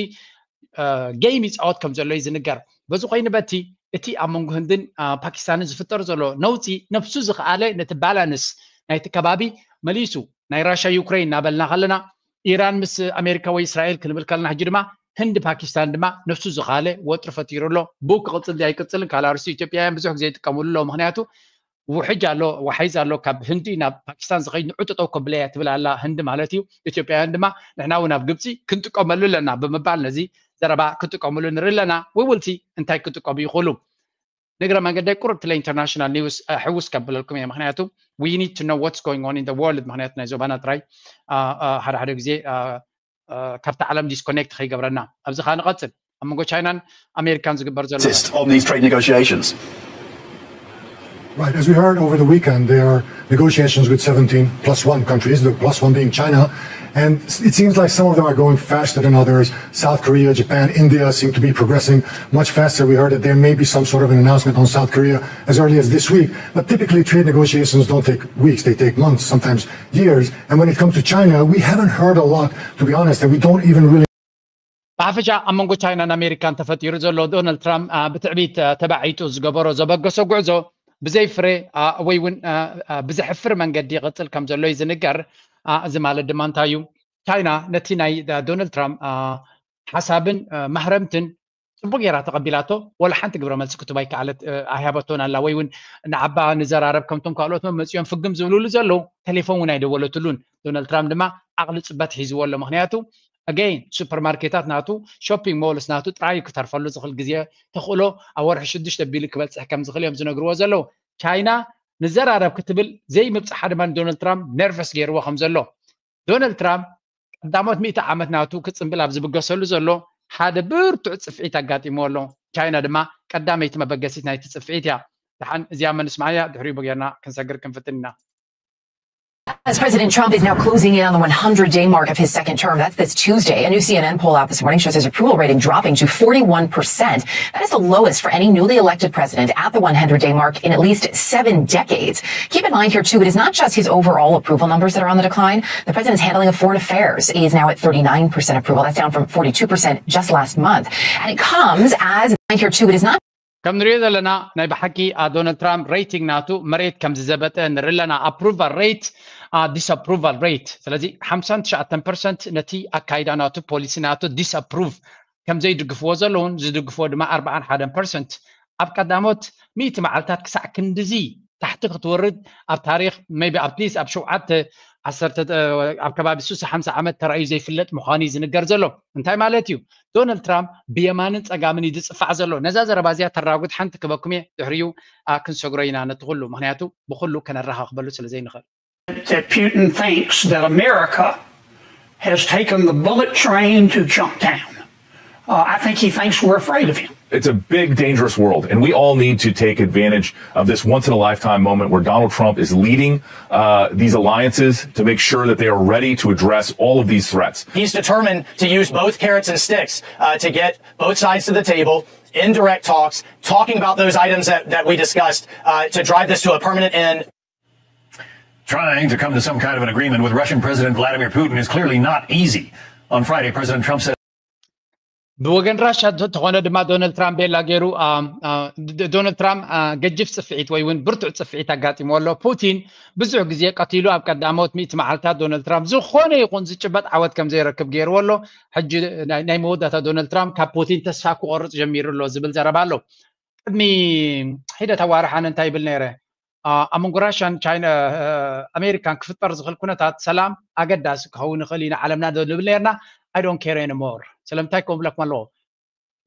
ጌም ይፃወት ከም ዘሎ እዩ ዝንገር። በዚ ኮይኑ በቲ እቲ ኣብ መንጎ ህንድን ፓኪስታንን ዝፍጠር ዘሎ ነውፂ ነብሱ ዝኸኣለ ነቲ ባላንስ ናይቲ ከባቢ መሊሱ ናይ ራሻ ዩክሬን እናበልና ከለና ኢራን ምስ ኣሜሪካ ወይ እስራኤል ክንብል ከለና ሕጂ ድማ ህንዲ ፓኪስታን ድማ ነብሱ ዝኸኣለ ወጥሪ ፈጢሩ ኣሎ። ብኡ ክቕፅል ኣይቅፅልን ካልእ ኣርእስቲ ኢትዮጵያውያን ብዙሕ ግዜ ይጥቀምሉ ኣለዉ። ምክንያቱ ውሕጅ ኣሎ፣ ዋሓይዝ ኣሎ፣ ካብ ህንዲ ናብ ፓኪስታን ዝኸይድ ንዑ ጠጠው ከብለያ ትብል ኣላ ህንዲ ማለት እዩ። ኢትዮጵያውያን ድማ ንሕና እውን ኣብ ግብፂ ክንጥቀመሉ ኣለና ብምባል ነዚ ዘረባ ክጥቀምሉ ንርኢ ኣለና። We will see እንታይ ክጥቀሙ ይኽእሉ። ንግረ መንገደይ ቁርብ ትለ ኢንተርናሽናል ኒውስ ሕውስ ከብለልኩም እየ። ምክንያቱ we need to know what's going on in the world ምክንያቱ ናይ ዞባና ጥራይ ሓደ ሓደ ግዜ ካብቲ ዓለም ዲስኮኔክት ከይገብረና። ኣብዚ ከዓ ንቐፅል ኣብ መንጎ ቻይናን ኣሜሪካን ዝግበር ዘሎ on these trade negotiations. Right, as we heard over the weekend, there are negotiations with seventeen plus one countries, the plus one being China. And it seems like some of them are going faster than others. South Korea, Japan, India seem to be progressing much faster. We heard that there may be some sort of an announcement on South Korea as early as this week. But typically, trade negotiations don't take weeks, they take months, sometimes years. And when it comes to China, we haven't heard a lot, to be honest, and we don't even really ብሓፈሻ ኣብ መንጎ ቻይናን ኣሜሪካን ተፈጢሩ ዘሎ ዶናልድ ትራምፕ ብትዕቢት ተባዒጡ ዝገበሮ ዘበገሶ ጉዕዞ ብዘይ ፍረ ወይ እውን ብዘሕፍር መንገዲ ይቕፅል ከም ዘሎ እዩ ዝንገር። እዚ ማለት ድማ እንታይ እዩ? ቻይና ነቲ ናይ ዶናልድ ትራምፕ ሓሳብን ማህረምትን ፅቡቅ ገይራ ተቐቢላቶ ወላ ሓንቲ ግብረ መልሲ ክትባ ይከኣለት ኣይሃበቶን ኣላ ወይ እውን ንዓባ ንዘራረብ ከምቶም ካልኦት መመፅኦም ፍግም ዝብልሉ ዘለዉ ቴሌፎን እውን ኣይደወለትሉን። ዶናልድ ትራምፕ ድማ ዓቕሊ ፅበት ሒዝዎ ኣሎ። ምክንያቱ ኣገይን ሱፐርማርኬታት ናቱ ሾፒንግ ሞልስ ናቱ ጥራይ ክተርፈሉ ዝኽእል ግዜ ተኽእሎ ኣብ ወርሒ ሽዱሽተ ቢሉ ክበፅሕ ከም ዝኽእል እዮም ዝነግርዎ ዘለዉ። ቻይና ንዘራረብ ክትብል ዘይምብፅሓ ድማ ንዶናልድ ትራምፕ ነርቨስ ገይርዎ ከም ዘሎ ዶናልድ ትራምፕ ቀዳሞት ሚእቲ ዓመት ናቱ ክፅምብል ኣብ ዝብገሰሉ ዘሎ ሓደ ብርቱዕ ፅፍዒት ኣጋጢምዎ ኣሎ። ቻይና ድማ ቀዳመይቲ መበገሲት ናይቲ ፅፍዒት እያ። ደሓን እዚኣ መንስማዓያ ድሕሪኡ ብጌርና ክንሰግር ክንፍትን ኢና። As President Trump is now closing in on the one hundred day mark of his second term, that's this Tuesday. A new C N N poll out this morning shows his approval rating dropping to forty-one percent. That is the lowest for any newly elected president at the one hundred day mark in at least seven decades. Keep in mind here, too, it is not just his overall approval numbers that are on the decline. The president's handling of foreign affairs is now at thirty-nine percent approval. That's down from forty-two percent just last month. And it comes as here, too, it is not ከም ንሪኦ ዘለና ናይ ብሓቂ ዶናልድ ትራምፕ ሬቲንግ ናቱ መሬት ከም ዝዘበጠ ንርኢ ኣለና። ኣፕሩቫል ሬት፣ ዲስኣፕሩቫል ሬት። ስለዚ ሓምሳን ትሽዓተን ፐርሰንት ነቲ ኣካይዳ ናቱ ፖሊሲ ናቱ ዲስኣፕሩቭ ከም ዘይድግፍዎ ዘለውን ዝድግፍዎ ድማ ኣርባዓን ሓደን ፐርሰንት። ኣብ ቀዳሞት ሚእቲ መዓልታት ክሳዕ ክንድዚ ታሕቲ ክትወርድ ኣብ ታሪክ maybe at least ኣብ ሸውዓተ ዓሰርተ ኣብ ከባቢ ሱሳ ሓምሳ ዓመት ተራእዩ ዘይፍለጥ ምዃኑ እዩ ዝንገር ዘሎ። እንታይ ማለት እዩ? ዶናልድ ትራምፕ ብየማንን ፀጋምን እዩ ዝፅፋዕ ዘሎ። ነዛ ዘረባ እዚኣ ተራጉድ ሓንቲ ክበኩም እየ፣ ድሕሪኡ ክንሰግሮ ኢና ነቲ ኩሉ፣ ምክንያቱ ብኩሉ ከነረኻኽበሉ ስለ ዘይንኽእል። That Putin thinks that America has taken the bullet train to Trump Town. Uh, I think he thinks we're afraid of him. It's a big, dangerous world, and we all need to take advantage of this once in a lifetime moment where Donald Trump is leading uh, these alliances to make sure that they are ready to address all of these threats. He's determined to use both carrots and sticks uh, to get both sides to the table in direct talks, talking about those items that, that we discussed uh, to drive this to a permanent end. Trying to come to some kind of an agreement with Russian President Vladimir Putin is clearly not easy. On Friday, President Trump said ብወገን ራሻ እንተኾነ ድማ ዶናልድ ትራምፕ ቤላ ገይሩ። ዶናልድ ትራምፕ ገጅፍ ፅፍዒት ወይ እውን ብርቱዕ ፅፍዒት ኣጋጢሞ ኣሎ። ፑቲን ብዙሕ ግዜ ቀቲሉ ኣብ ቀዳሞት ሚእቲ መዓልታት ዶናልድ ትራምፕ ዝኾነ ይኹን ዝጭበጥ ዓወት ከም ዘይረክብ ገይርዎ ኣሎ። ሕጂ ናይ መወዳእታ ዶናልድ ትራምፕ ካብ ፑቲን ተስፋ ክቆርፅ ጀሚሩ ኣሎ ዝብል ዘረባ ኣሎ። ቅድሚ ሒደት ኣዋርሓን እንታይ ይብል ነይረ? ኣብ መንጎ ራሽያን ቻይና ኣሜሪካን ክፍጠር ዝኽእል ኩነታት ሰላም ኣገዳሲ ክኸውን ይኽእል እዩ ንዓለምና ንብል ነርና። I don't care anymore። ስለምንታይ ከም ብለኩም ኣለዎ።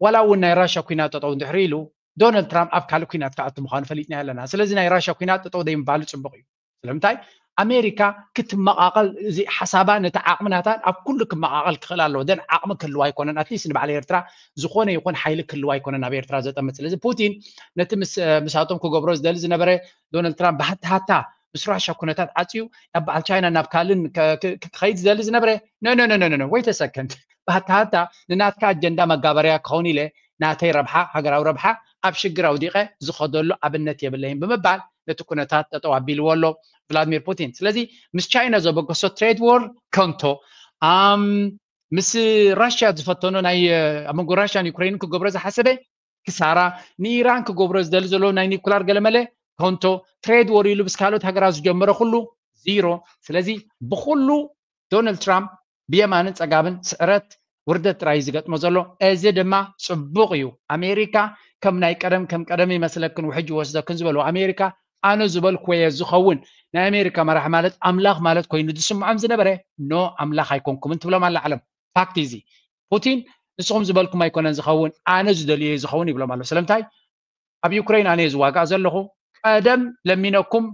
ዋላ እውን ናይ ራሽያ ኩናት ጠጠው እንድሕሪ ኢሉ ዶናልድ ትራምፕ ኣብ ካልእ ኩናት ክኣቱ ምዃኑ ፈሊጥና ኣለና። ስለዚ ናይ ራሽያ ኩናት ጠጠው ዘይምባሉ ፅቡቅ እዩ። ስለምንታይ ኣሜሪካ ክትመቃቀል እዚ ሓሳባ ነቲ ዓቅሚ ናታን ኣብ ኩሉ ክመቃቀል ክኽእል ኣለዎ። ደን ዓቅሚ ክህልዋ ኣይኮነን። ኣትሊስት ንባዕል ኤርትራ ዝኾነ ይኹን ሓይሊ ክህልዋ ኣይኮነን ኣብ ኤርትራ ዘጠምት። ስለዚ ፑቲን ነቲ ምሳቶም ክገብሮ ዝደሊ ዝነበረ ዶናልድ ትራምፕ ብሃታሃታ ምስ ራሻ ኩነታት ዓፅዩ ናብ በዓል ቻይና ናብ ካልእን ክኸይድ ዝደሊ ዝነበረ ኖ ኖ ኖ ኖ ወይ ተሰከንድ ብሃታሃታ ንናትካ ኣጀንዳ መጋበርያ ክኸውን ኢለ ናተይ ረብሓ ሃገራዊ ረብሓ ኣብ ሽግር ኣውዲቐ ዝኸደሉ ኣብነት የብለይን ብምባል ነቲ ኩነታት ጠጠው ኣቢልዎ ኣሎ ቭላድሚር ፑቲን። ስለዚ ምስ ቻይና ዘበገሶ ትሬድ ዎር ከንቶ ምስ ራሽያ ዝፈተኖ ናይ ኣብ መንጎ ራሽያን ዩክሬንን ክገብሮ ዝሓሰበ ክሳራ ንኢራን ክገብሮ ዝደሊ ዘሎ ናይ ኒኩላር ገለመለ ከንቶ ትሬድ ዎር ኢሉ ምስ ካልኦት ሃገራት ዝጀመረ ኩሉ ዚሮ። ስለዚ ብኩሉ ዶናልድ ትራምፕ ብየማንን ፀጋምን ስዕረት ውርደት ጥራይ ዝገጥሞ ዘሎ። እዚ ድማ ፅቡቅ እዩ። ኣሜሪካ ከም ናይ ቀደም ከም ቀደም ይመስለክን ውሕጅ ይወስደክን ዝበልዎ ኣሜሪካ ኣነ ዝበልኩዎ እየ ዝኸውን። ናይ ኣሜሪካ መራሒ ማለት ኣምላኽ ማለት ኮይኑ ዝስምዖም ዝነበረ ኖ ኣምላኽ ኣይኮንኩምን ትብሎም ኣላ ዓለም። ፋክት እዚ ፑቲን ንስኹም ዝበልኩም ኣይኮነን ዝኸውን ኣነ ዝደልዮ እዩ ዝኸውን ይብሎም ኣሎ። ስለምንታይ ኣብ ዩክሬን ኣነ ዝዋጋእ ዘለኹ ቀደም ለሚነኩም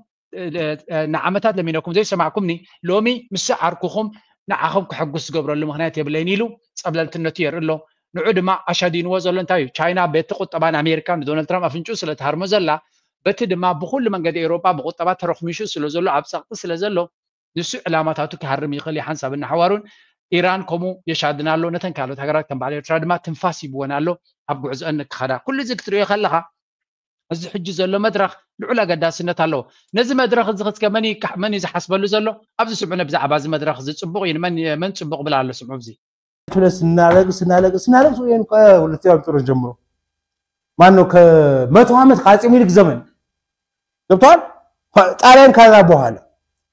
ንዓመታት ለሚነኩም ዘይሰማዕኩምኒ ሎሚ ምስ ዓርኩኹም ንዓኹም ክሕጉስ ዝገብረሉ ምክንያት የብለይን ኢሉ ፀብለልትነቱ የርኢ ኣሎ። ንዑ ድማ ኣሻዲንዎ ዘሎ እንታይ እዩ? ቻይና በቲ ቁጠባ ንኣሜሪካ ንዶናልድ ትራምፕ ኣፍንጭኡ ስለ ትሃርሞ ዘላ በቲ ድማ ብኩሉ መንገዲ ኤውሮጳ ብቁጠባ ተረኽሚሹ ስለ ዘሎ ኣብ ፀቕጢ ስለ ዘሎ ንሱ ዕላማታቱ ክሃርም ይኽእል እዩ ሓንሳብ እናሓዋሩን ኢራን ከምኡ የሻድና ኣሎ። ነተን ካልኦት ሃገራት ከም በዓል ኤርትራ ድማ ትንፋስ ይብወን ኣሎ ኣብ ጉዕዞአን ንክኸዳ። ኩሉ እዚ ክትሪኦ ከለኻ እዚ ሕጂ ዘሎ መድረኽ ልዑል ኣገዳስነት ኣለዎ። ነዚ መድረኽ እዚ ክትከ መን እዩ ዝሓስበሉ ዘሎ? ኣብዚ ስምዑ ብዛዕባ እዚ መድረኽ እዚ ፅቡቕ እዩ መን ፅቡቕ ብላ ኣሎ ስምዑ ኣብዚ ስናለቅስ ስናለቅስ ስናለቅስ ወይም ከሁለተኛው ጦርነት ጀምሮ ማነው ከመቶ ዓመት ከአጼ ምኒልክ ዘመን ገብተዋል። ጣሊያን ካዛ በኋላ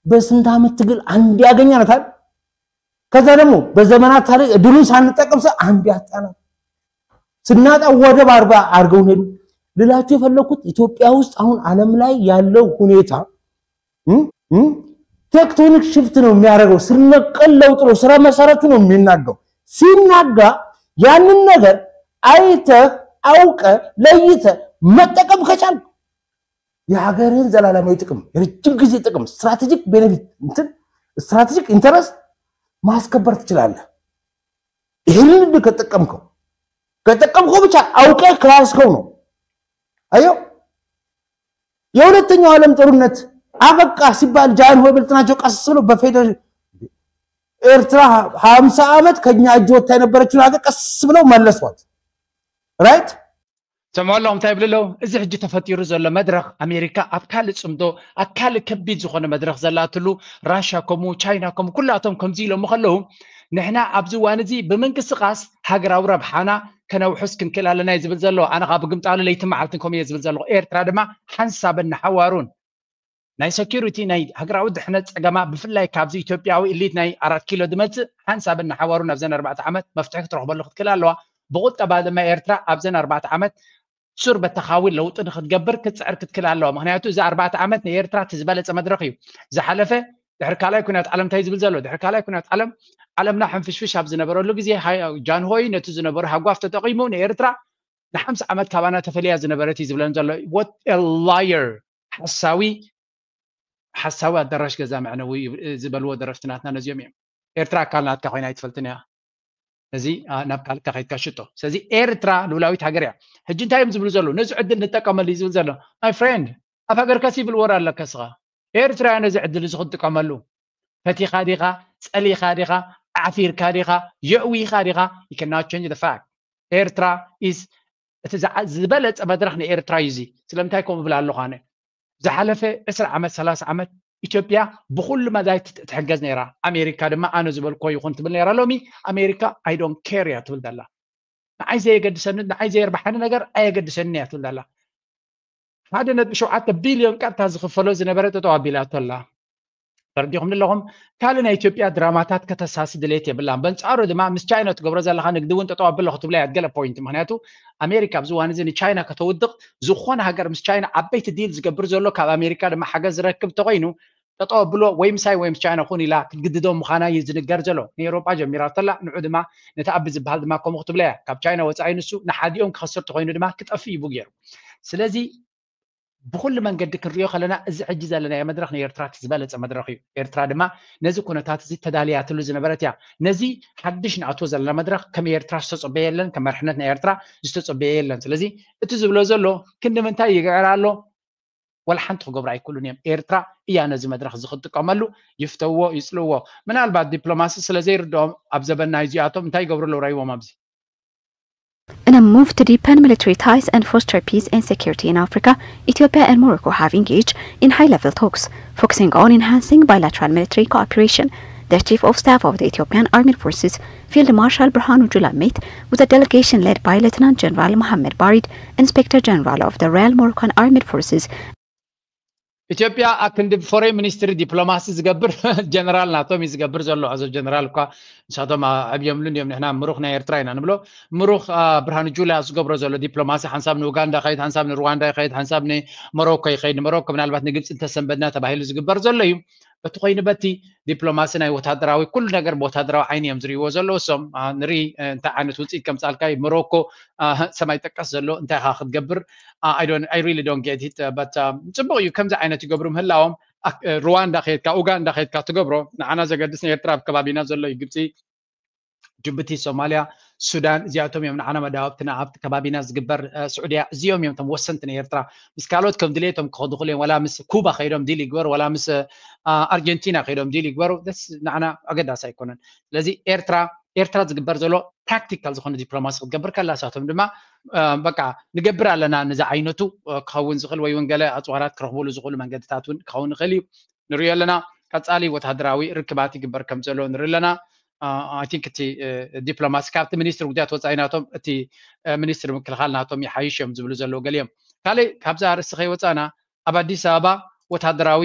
በስንት ዓመት ትግል አንድ ያገኛነታል። ከዛ ደግሞ በዘመናት ታሪክ እድሉን ሳንጠቀም ሰ አንድ ያጣናል። ስናጣ ወደብ አርባ አድርገውን ሄዱ። ልላችሁ የፈለኩት ኢትዮጵያ ውስጥ አሁን ዓለም ላይ ያለው ሁኔታ ቴክቶኒክ ሽፍት ነው የሚያደርገው። ስር ነቀል ለውጥ ነው። ስረ መሰረቱ ነው የሚናጋው። ሲናጋ ያንን ነገር አይተህ አውቀ ለይተ መጠቀም ከቻል የሀገርህን ዘላለማዊ ጥቅም የረጅም ጊዜ ጥቅም ስትራቴጂክ ቤኔፊት እንትን ስትራቴጂክ ኢንተረስት ማስከበር ትችላለህ። ይህንን እድል ከጠቀምከው ከጠቀምከው ብቻ አውቀ ከያዝከው ነው። አየው የሁለተኛው ዓለም ጦርነት አበቃ ሲባል ጃንሆይ ብልጥ ናቸው ቀስ ብለው በፌዴሬሽን ኤርትራ ሀምሳ ዓመት ከኛ እጅ ወጥታ የነበረችውን ሀገር ቀስ ብለው መለሷት። ራይት ሰምዖ ኣለኹም እንታይ ይብሉ ኣለዉ? እዚ ሕጂ ተፈጢሩ ዘሎ መድረኽ ኣሜሪካ ኣብ ካልእ ፅምዶ ኣብ ካልእ ከቢድ ዝኾነ መድረኽ ዘላትሉ ራሻ ከምኡ ቻይና ከምኡ ኩላቶም ከምዚ ኢሎሞ ከለዉ ንሕና ኣብዚ እዋን እዚ ብምንቅስቃስ ሃገራዊ ረብሓና ከነውሕስ ክንክእል ኣለና እዩ ዝብል ዘሎ። ኣነ ከዓ ብግምጣሉ ለይቲ መዓልትን ከምኡ እየ ዝብል ዘለኹ። ኤርትራ ድማ ሓንሳብን ንሓዋሩን ናይ ሰኪሪቲ ናይ ሃገራዊ ድሕነት ፀገማ ብፍላይ ካብዚ ኢትዮጵያዊ ኢሊት ናይ ኣራት ኪሎ ዝመፅእ ሓንሳብን ንሓዋሩን ኣብዘን ኣርባዕተ ዓመት መፍትሒ ክትረኽበሉ ክትክእል ኣለዋ። ብቁጠባ ድማ ኤርትራ ኣብዘን ኣርባዕተ ዓመት ሱር በተኻዊ ለውጢ ንክትገብር ክትፅዕር ክትክእል ኣለዋ። ምክንያቱ እዚ ኣርባዕተ ዓመት ንኤርትራ እቲ ዝበለፀ መድረኽ እዩ። ዝሓለፈ ድሕሪ ካልኣይ ኩናት ዓለም እንታይ ዝብል ዘሎ? ድሕሪ ካልኣይ ኩናት ዓለም ዓለምና ሕንፍሽፍሽ ኣብ ዝነበረሉ ግዜ ጃንሆይ ነቲ ዝነበሩ ሃጓፍ ተጠቂሙ ንኤርትራ ንሓምሳ ዓመት ካባና ተፈልያ ዝነበረት እዩ ዝብለን ዘሎ። What a liar። ሓሳዊ ሓሳዊ ኣዳራሽ ገዛ መዕነዊ ዝበልዎ ደረፍትናትና ነዚኦም እዮም። ኤርትራ ኣካል ናትካ ኮይና ኣይትፈልጥን እያ። እዚ ናብ ካልካ ከይድካ ሽጦ። ስለዚ ኤርትራ ልውላዊት ሃገር እያ። ሕጂ እንታይ እዮም ዝብሉ ዘለዉ? ነዚ ዕድል ንጠቀመሉ እዩ ዝብል ዘሎ። My friend ኣብ ሃገርካ ሲቪል ወር ኣለካ ስኻ። ኤርትራ እያ ነዚ ዕድል እዚ ክትጥቀመሉ። ፈቲኻ ዲኻ? ፀሊኻ ዲኻ? ዓፊርካ ዲኻ? የእዊኻ ዲኻ? You cannot change the fact። ኤርትራ is እቲ ዝበለፀ መድረኽ ንኤርትራ እዩ እዚ። ስለምንታይ ከምኡ ብላ ኣለኹ ኣነ? ዝሓለፈ ዕስራ ዓመት ሰላሳ ዓመት ኢትዮጵያ ብኩሉ መዳይ ትሕገዝ ነይራ። ኣሜሪካ ድማ ኣነ ዝበልኮ ይኹን ትብል ነይራ። ሎሚ ኣሜሪካ I don't care እያ ትብል ዘላ። ንዓይ ዘየገድሰኒ፣ ንዓይ ዘየርባሓኒ ነገር ኣየገድሰኒ እያ ትብል ኣላ። ሓደ ነጥቢ ሸውዓተ ቢልዮን ቀጥታ ዝኽፈሎ ዝነበረ ጠጠው ኣቢላቶ ኣላ። ተረዲኹም ኣለኹም። ካልእ ናይ ኢትዮጵያ ድራማታት ከተሳሲ ድሌት የብላን። በንጻሩ ድማ ምስ ቻይና ትገብሮ ዘለኻ ንግዲ እውን ጠጠው ኣብሎ ክትብላ እያ ገለ ፖይንት። ምክንያቱ ኣሜሪካ ኣብዚ እዋን እዚ ንቻይና ከተውድቕ ዝኾነ ሃገር ምስ ቻይና ዓበይቲ ዲል ዝገብር ዘሎ ካብ ኣሜሪካ ድማ ሓገዝ ዝረክብ ተኮይኑ ጠጠው ኣብሎ ወይ ምሳይ ወይ ምስ ቻይና ኩን ኢላ ክትግድዶም ምዃና እዩ ዝንገር ዘሎ። ንኤውሮጳ ጀሚራ ተላ ንዑ ድማ ነቲ ኣቢ ዝበሃል ድማ ከምኡ ክትብላ እያ። ካብ ቻይና ወፃኢ ንሱ ንሓዲኦም ክኸስር ተኮይኑ ድማ ክጠፍእ እዩ ገይሩ። ስለዚ ብኩሉ መንገዲ ክንሪኦ ከለና እዚ ሕጂ ዘለናዮ መድረኽ ንኤርትራ እቲ ዝበለፀ መድረኽ እዩ። ኤርትራ ድማ ነዚ ኩነታት እዚ ተዳልያትሉ ዝነበረት እያ። ነዚ ሓድሽ ንኣትዎ ዘለና መድረኽ ከም ኤርትራ ዝተፀበየ የለን፣ ከም መርሕነት ናይ ኤርትራ ዝተፀበየ የለን። ስለዚ እቲ ዝብሎ ዘሎ ክንዲ ምንታይ ይግዕር ኣሎ ወላ ሓንቲ ክገብሩ ኣይክእሉን እዮም። ኤርትራ እያ ነዚ መድረኽ እዚ ክትጥቀመሉ። ይፍተውዎ ይፅልእዎ። ምናልባት ዲፕሎማሲ ስለ ዘይርድኦም ኣብ ዘበና እዚኣቶም እንታይ ይገብሩ ኣለዉ ራይዎም ኣብዚ In a move to deepen military ties and foster peace and security in Africa, Ethiopia and Morocco have engaged in high-level talks, focusing on enhancing bilateral military cooperation. The Chief of Staff of the Ethiopian Armed Forces, Field Marshal Burhanu Jula, met with a delegation led by Lieutenant General Mohammed Barid, Inspector General of the Royal Moroccan Armed Forces, ኢትዮጵያ ኣክንዲ ፎሬን ሚኒስትሪ ዲፕሎማሲ ዝገብር ጀነራል ናቶም እዩ ዝገብር ዘሎ። ኣዞ ጀነራል እኳ ንሳቶም ኣዕብዮምሉ እንዲዮም። ንሕና ምሩኽ ናይ ኤርትራ ኢና ንብሎ። ምሩኽ ብርሃኑ ጁላ ዝገብሮ ዘሎ ዲፕሎማሲ ሓንሳብ ንኡጋንዳ ይኸይድ፣ ሓንሳብ ንሩዋንዳ ይኸይድ፣ ሓንሳብ ንሞሮኮ ይኸይድ። ንሞሮኮ ምናልባት ንግብፂ እንተሰንበድና ተባሂሉ ዝግበር ዘሎ እዩ። በቲ ኮይኑ በቲ ዲፕሎማሲ ናይ ወታደራዊ ኩሉ ነገር ብወታደራዊ ዓይኒ እዮም ዝርእይዎ ዘለዉ። እሶም ንርኢ እንታይ ዓይነት ውፅኢት ከምፃልካ እዩ። ሞሮኮ ሰማይ ጠቀስ ዘሎ እንታይ ኢኻ ክትገብር? I don't, I really don't get it. But ጽቡቕ እዩ ከምዚ ዓይነት ይገብሩ ምህላዎም። ሩዋንዳ ከድካ ኡጋንዳ ከድካ ትገብሮ ንዓና ዘገድስ ኤርትራ ኣብ ከባቢና ዘሎ እዩ። ግብፂ፣ ጅቡቲ፣ ሶማልያ፣ ሱዳን እዚኣቶም እዮም ንዓና መዳወብትና። ኣብቲ ከባቢና ዝግበር ስዑድያ እዚኦም እዮም እቶም ወሰንቲ ንኤርትራ። ምስ ካልኦት ከም ድሌቶም ክኸዱ ክእሉ እዮም። ዋላ ምስ ኩባ ከይዶም ዲል ይግበሩ፣ ዋላ ምስ ኣርጀንቲና ከይዶም ዲል ይግበሩ፣ ደስ ንዓና ኣገዳሲ ኣይኮነን። ስለዚ ኤርትራ ኤርትራ ዝግበር ዘሎ ፕራክቲካል ዝኾነ ዲፕሎማሲ ክትገብር ከላ እሳቶም ድማ በቃ ንገብር ኣለና ንዚ ዓይነቱ ክኸውን ዝኽእል ወይ እውን ገለ ኣፅዋራት ክረኽብሉ ዝኽእሉ መንገድታት እውን ክኸውን ይኽእል እዩ። ንሪኦ ኣለና። ቀፃሊ ወታደራዊ ርክባት ይግበር ከም ዘሎ ንርኢ ኣለና። I think እቲ ዲፕሎማሲ ካብቲ ሚኒስትሪ ጉዳያት ወፃኢ ናቶም እቲ ሚኒስትሪ ምክልኻል ናቶም ይሓይሽ እዮም ዝብሉ ዘለዉ ገሊኦም። ካልእ ካብዚ ኣርእስቲ ከይወፃና ኣብ ኣዲስ ኣበባ ወታደራዊ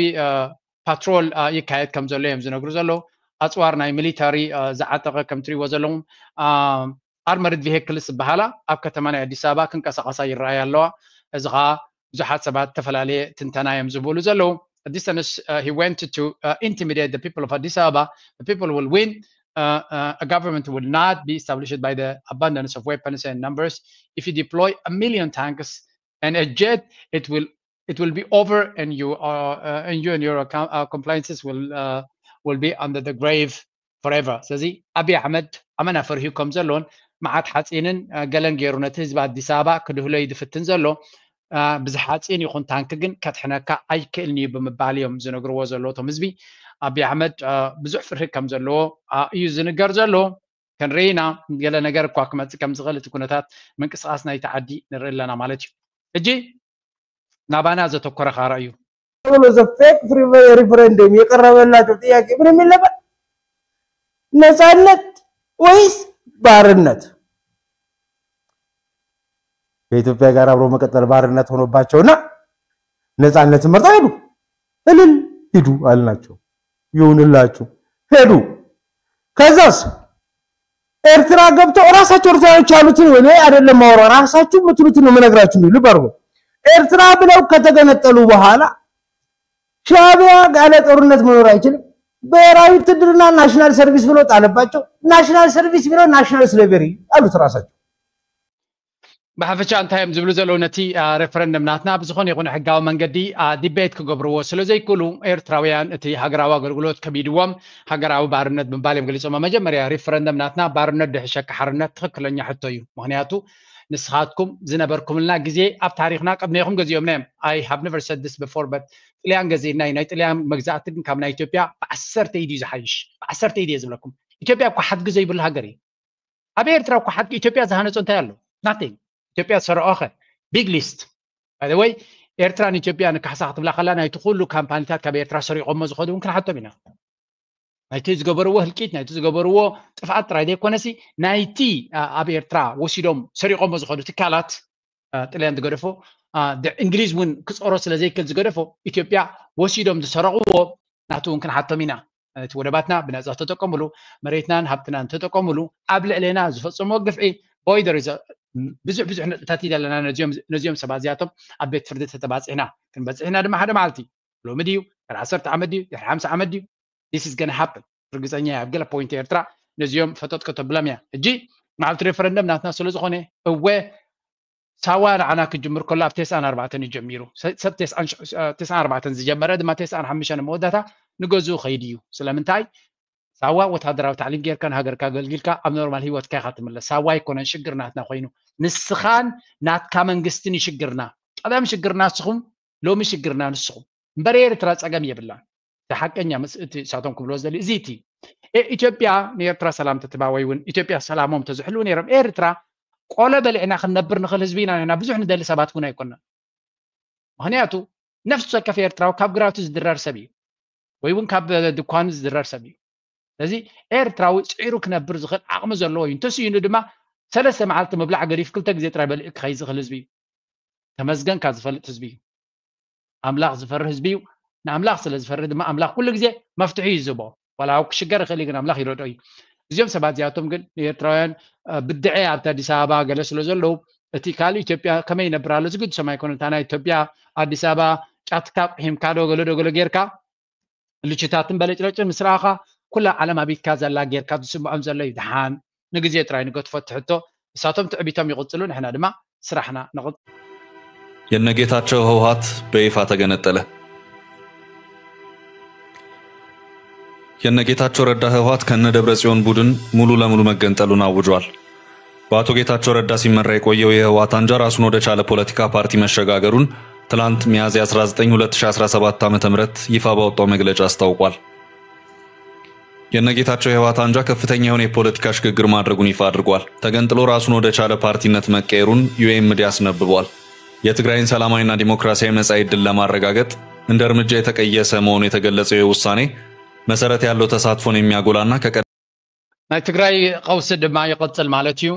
ፓትሮል ይካየድ ከም ዘሎ እዮም ዝነግሩ ዘለዉ። ኣፅዋር ናይ ሚሊታሪ ዝዓጠቐ ከም ትሪእዎ ዘለኹም ኣርመርድ ቪሄክልስ ዝበሃላ ኣብ ከተማ ናይ ኣዲስ ኣበባ ክንቀሳቐሳ ይረኣያ ኣለዋ። እዚ ከዓ ብዙሓት ሰባት ዝተፈላለየ ትንተና እዮም ዝህብሉ ዘለዉ። Distance, uh, he went to uh, intimidate the people of Addis Ababa. The people will win. Uh, uh, a government will not be established by the abundance of weapons and numbers. If you deploy a million tanks and a jet, it will it will be over, and you are uh, and you and your account, uh, compliances will uh, will be under the grave forever. ስለዚ ኣብይ ኣሕመድ ኣመና ፈርሂዩ ከም ዘሎን መዓት ሓፂንን ገለን ገይሩ ነቲ ህዝቢ ኣዲስ ኣበባ ክድህሎ እዩ ዝፍትን ዘሎ። ብዝሓፂን ይኹን ታንኪ ግን ከድሕነካ ኣይክእልን እዩ ብምባል እዮም ዝነግርዎ ዘሎ እቶም ህዝቢ። ኣብይ ኣሕመድ ብዙሕ ፍርሂ ከም ዘለዎ እዩ ዝንገር ዘሎ። ክንርኢ ኢና። ገለ ነገር እኳ ክመፅእ ከም ዝኽእል እቲ ኩነታት ምንቅስቃስ ናይቲ ዓዲ ንርኢ ኣለና ማለት እዩ። ሕጂ ናባና ዘተኮረ ካራ እዩ። ብሎ ዘፌክ ሪፈረንደም የቀረበላቸው ጥያቄ ምን የሚል ነበር? ነፃነት ወይስ ባርነት? ከኢትዮጵያ ጋር አብሮ መቀጠል ባርነት ሆኖባቸውና ነፃነትን መርጠው ሄዱ። እልል ሂዱ አልናቸው። ይሁንላችሁ ሄዱ። ከዛስ ኤርትራ ገብተው ራሳቸው ኤርትራዎች ያሉትን ወይ አይደለም ማውራ ራሳችሁ የምትሉትን ነው የምነግራችሁ። ልብ አድርጎ ኤርትራ ብለው ከተገነጠሉ በኋላ ሻዕቢያ ያለ ጦርነት መኖር አይችልም። ብሔራዊ ውትድርና ናሽናል ሰርቪስ ብሎ ጣለባቸው። ናሽናል ሰርቪስ ብሎ ናሽናል ስሌቨሪ አሉት ራሳቸው። ብሓፈሻ እንታይ እዮም ዝብሉ ዘለዉ ነቲ ሬፈረንደም ናትና ብዝኾነ ይኹን ሕጋዊ መንገዲ ዲቤት ክገብርዎ ስለ ዘይክእሉ ኤርትራውያን እቲ ሃገራዊ ኣገልግሎት ከቢድዎም ሃገራዊ ባርነት ብምባል እዮም ገሊፆም። መጀመርያ ሬፈረንደም ናትና ባርነት ድሕሸካ ሓርነት ትኽክለኛ ሕቶ እዩ። ምክንያቱ ንስኻትኩም ዝነበርኩምልና ግዜ ኣብ ታሪኽና ቅድሜኹም ገዚኦምና እዮም። I have never said this before, but ጥልያን ገዚእና እዩ። ናይ ጥልያን መግዛእቲ ግን ካብ ናይ ኢትዮጵያ ብዓሰርተ ኢድ እዩ ዝሓይሽ። ብዓሰርተ ኢድ እየ ዝብለኩም። ኢትዮጵያ እኳ ሓድጊ ዘይብሉ ሃገር እዩ። ኣብ ኤርትራ እኳ ሓድጊ ኢትዮጵያ ዝሃነፆ እንታይ ኣሎ? ናቲንግ። ኢትዮጵያ ዝሰረቆኸ ቢግ ሊስት። ባይ ወይ ኤርትራን ኢትዮጵያ ንካሕሳ ክትብላ ከላ ናይቲ ኩሉ ካምፓኒታት ካብ ኤርትራ ሰሪቆሞ ዝኸዱ እውን ክንሓቶም ኢና። ናይቲ ዝገበርዎ ህልቂት፣ ናይቲ ዝገበርዎ ጥፍኣት ጥራይ ዘይኮነሲ፣ ናይቲ ኣብ ኤርትራ ወሲዶም ሰሪቆሞ ዝኸዱ ትካላት፣ ጥልያን ዝገደፎ፣ እንግሊዝ እውን ክፀሮ ስለ ዘይክል ዝገደፎ፣ ኢትዮጵያ ወሲዶም ዝሰረቕዎ ናቱ እውን ክንሓቶም ኢና። እቲ ወደባትና ብነፃ ተጠቀምሉ፣ መሬትናን ሃብትናን ተጠቀምሉ፣ ኣብ ልዕሌና ዝፈፀምዎ ግፍዒ ቦይደር ብዙሕ ብዙሕ ነጥብታት ኢና ኣለና። ነዚኦም ሰባት እዚኣቶም ኣብ ቤት ፍርዲ ተተባፂሕና ክንበፅሕ ኢና ድማ ሓደ መዓልቲ። ሎሚ ድዩ ድሕሪ ዓሰርተ ዓመት ድዩ ድሕሪ ሓምሳ ዓመት ድዩ? This is gonna happen። ርግፀኛ እያ። ኣብ ገለ ፖይንት ኤርትራ ነዚኦም ፈጠጥ ከተብሎም እያ። ሕጂ መዓልቲ ሬፈረንደም ናትና ስለ ዝኾነ፣ እወ ሳዋ ንዓና ክጅምር ከሎ ኣብ ተስዓን ኣርባዕተን እዩ ጀሚሩ። ሰብ ተስዓን ኣርባዕተን ዝጀመረ ድማ ተስዓን ሓሙሽተን መወዳእታ ንገዝኡ ከይድ እዩ። ስለምንታይ? ሳዋ ወታደራዊ ታዕሊም ጌርካ ንሃገርካ ኣገልጊልካ ኣብ ኖርማል ህይወትካ ኢኻ ትምለስ። ሳዋ ኣይኮነን ሽግር ናትና ኮይኑ፣ ንስኻን ናትካ መንግስትን እዩ ሽግርና። ቀደም ሽግርና ንስኹም፣ ሎሚ ሽግርና ንስኹም እምበር ኤርትራ ጸገም የብላን። እቲ ሓቀኛ ምስ እቲ እሳቶም ክብሎ ዝደሊ እዚ እቲ ኢትዮጵያ ንኤርትራ ሰላም ተትባ ወይ እውን ኢትዮጵያ ሰላሞም ተዝሕልው ነይሮም፣ ኤርትራ ቆሎ በሊዕና ክንነብር ንኽእል ህዝቢ ኢና ነና። ብዙሕ ንደሊ ሰባት እውን ኣይኮና። ምክንያቱ ነፍሲ ወከፍ ኤርትራዊ ካብ ግራውቲ ዝድረር ሰብ እዩ፣ ወይ እውን ካብ ድኳኑ ዝድረር ሰብ እዩ። ስለዚ ኤርትራዊ ጽዒሩ ክነብር ዝኽእል ዓቕሚ ዘለዎ እዩ። እንተስኢኑ ድማ ሰለስተ መዓልቲ ምብላዕ ገዲፍ ክልተ ግዜ ጥራይ በሊዑ ክኸይ ዝኽእል ህዝቢ እዩ። ተመስገን ካብ ዝፈልጥ ህዝቢ እዩ። ኣምላኽ ዝፈርህ ህዝቢ እዩ። ንኣምላኽ ስለ ዝፈርህ ድማ ኣምላኽ ኩሉ ግዜ መፍትሒ እዩ ዝህቦ። ዋላ ኣብ ክሽገር ይኽእል እዩ፣ ግን ኣምላኽ ይረድኦ እዩ። እዚኦም ሰባት እዚኣቶም ግን ንኤርትራውያን ብድዐ ኣብቲ ኣዲስ ኣበባ ገለ ስለ ዘለዉ፣ እቲ ካልእ ኢትዮጵያ ከመይ ይነብር ኣሎ ዝግድሶም ኣይኮነን። እታ ናይ ኢትዮጵያ ኣዲስ ኣበባ ጫትካ ቁሒምካ ዶ ገለ ዶ ገለ ጌርካ ልችታትን በለጭለጭን ምስ ረኣኻ ኩላ ዓለም ኣብ ኢድካ ዘላ ጌርካ ዝስምዖም ዘሎ እዩ። ድሓን ንግዜ ጥራይ ንገትፎ እቲ ሕቶ። እሳቶም ትዕቢቶም ይቕጽሉ፣ ንሕና ድማ ስራሕና ንቕጽል። የነጌታቸው ህወሓት በይፋ ተገነጠለ። የነጌታቸው ረዳ ህወሓት ከነ ደብረ ጽዮን ቡድን ሙሉ ለሙሉ መገንጠሉን አውጇል። በአቶ ጌታቸው ረዳ ሲመራ የቆየው የህወሓት አንጃ ራሱን ወደ ቻለ ፖለቲካ ፓርቲ መሸጋገሩን ትላንት ሚያዝያ አስራ ዘጠኝ ሁለት ሺህ አስራ ሰባት ዓመተ ምህረት ይፋ ባወጣው መግለጫ አስታውቋል። የነጌታቸው የህወሓት አንጃ ከፍተኛ የሆነ የፖለቲካ ሽግግር ማድረጉን ይፋ አድርጓል። ተገንጥሎ ራሱን ወደ ቻለ ፓርቲነት መቀየሩን ዩ ኤም ዲ አስነብቧል። የትግራይን ሰላማዊና ዲሞክራሲያዊ መጻኢ ዕድል ለማረጋገጥ እንደ እርምጃ የተቀየሰ መሆኑ የተገለጸው ይህ ውሳኔ መሰረት ያለው ተሳትፎን የሚያጎላና ከቀ ናይ ትግራይ ቀውሲ ድማ ይቕጽል ማለት እዩ።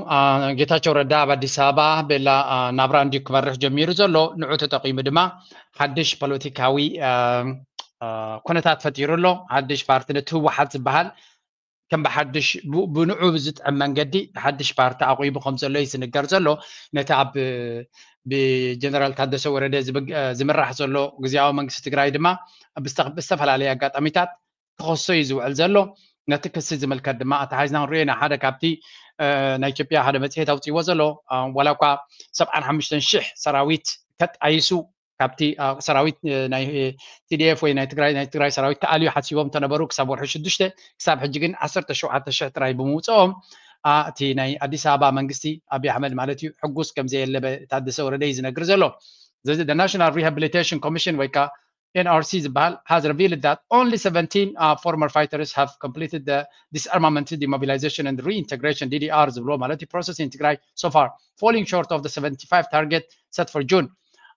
ጌታቸው ረዳ ኣብ ኣዲስ ኣበባ ቤላ ናብራ እንድዩ ክመርሕ ጀሚሩ ዘሎ። ንዑ ተጠቒሙ ድማ ሓድሽ ፖለቲካዊ ኩነታት ፈጢሩ ኣሎ። ሓድሽ ፓርቲ ነቲ ህወሓት ዝበሃል ከም ብሓድሽ ብንዑ ብዝጥዕም መንገዲ ሓድሽ ፓርቲ ኣቑሙ ከም ዘሎ እዩ ዝንገር ዘሎ። ነቲ ኣብ ብጀነራል ታደሰ ወረደ ዝምራሕ ዘሎ ግዝያዊ መንግስቲ ትግራይ ድማ ብዝተፈላለየ ኣጋጣሚታት ክኸሶ እዩ ዝውዕል ዘሎ። ነቲ ክሲ ዝምልከት ድማ ኣተሓሒዝና ክንሪኦ ኢና። ሓደ ካብቲ ናይ ኢትዮጵያ ሓደ መፅሄት ኣውፅዎ ዘሎ ዋላ እኳ ሰብዓን ሓሙሽተን ሽሕ ሰራዊት ከጣይሱ ካብቲ ሰራዊት ናይ ቲ ዲ ኤፍ ወይ ናይ ትግራይ ናይ ትግራይ ሰራዊት ክኣልዩ ሓሲቦም ተነበሩ ክሳብ ወርሒ ሽዱሽተ ክሳብ ሕጂ ግን ዓሰርተ ሸውዓተ ሽሕ ጥራይ ብምውፅኦም እቲ ናይ ኣዲስ ኣበባ መንግስቲ ኣብይ ኣሕመድ ማለት እዩ ሕጉስ ከም ዘየለ ታደሰ ወረደ እዩ ዝነግር ዘሎ። ስለዚ ናሽናል ሪሃብሊቴሽን ኮሚሽን ወይ ከዓ N R C ዝበሃል has revealed that only seventeen uh, former fighters have completed the disarmament, demobilization and reintegration D D R ዝብሎ ማለት process in Tigray so far, falling short of the seventy-five target set for June.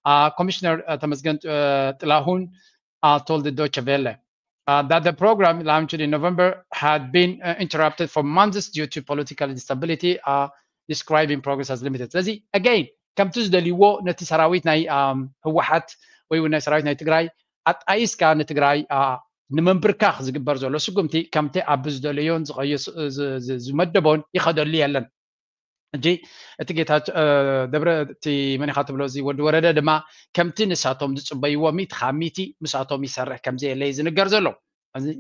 Uh, Commissioner uh, Temesgen uh, Tilahun uh, told the Deutsche Welle uh, that the program launched in November had been uh, interrupted for months due to political instability, uh, describing progress as limited. ስለዚ again ከምቲ ዝደልይዎ ነቲ ሰራዊት ናይ ህወሓት ወይ እውን ናይ ሰራዊት ናይ ትግራይ ኣጣይስካ ንትግራይ ንምንብርካኽ ዝግበር ዘሎ ስጉምቲ ከምቲ ኣብ ዝደለዮን ዝመደቦን ይኸደሉ የለን። ሕጂ እቲ ጌታ ደብረ እቲ መን ኢኻ ትብሎ እዚ ወዲ ወረደ ድማ ከምቲ ንሳቶም ዝፅበይዎ ሚእቲ ካብ ሚእቲ ምስኣቶም ይሰርሕ ከምዘየለ እዩ ዝንገር ዘሎ።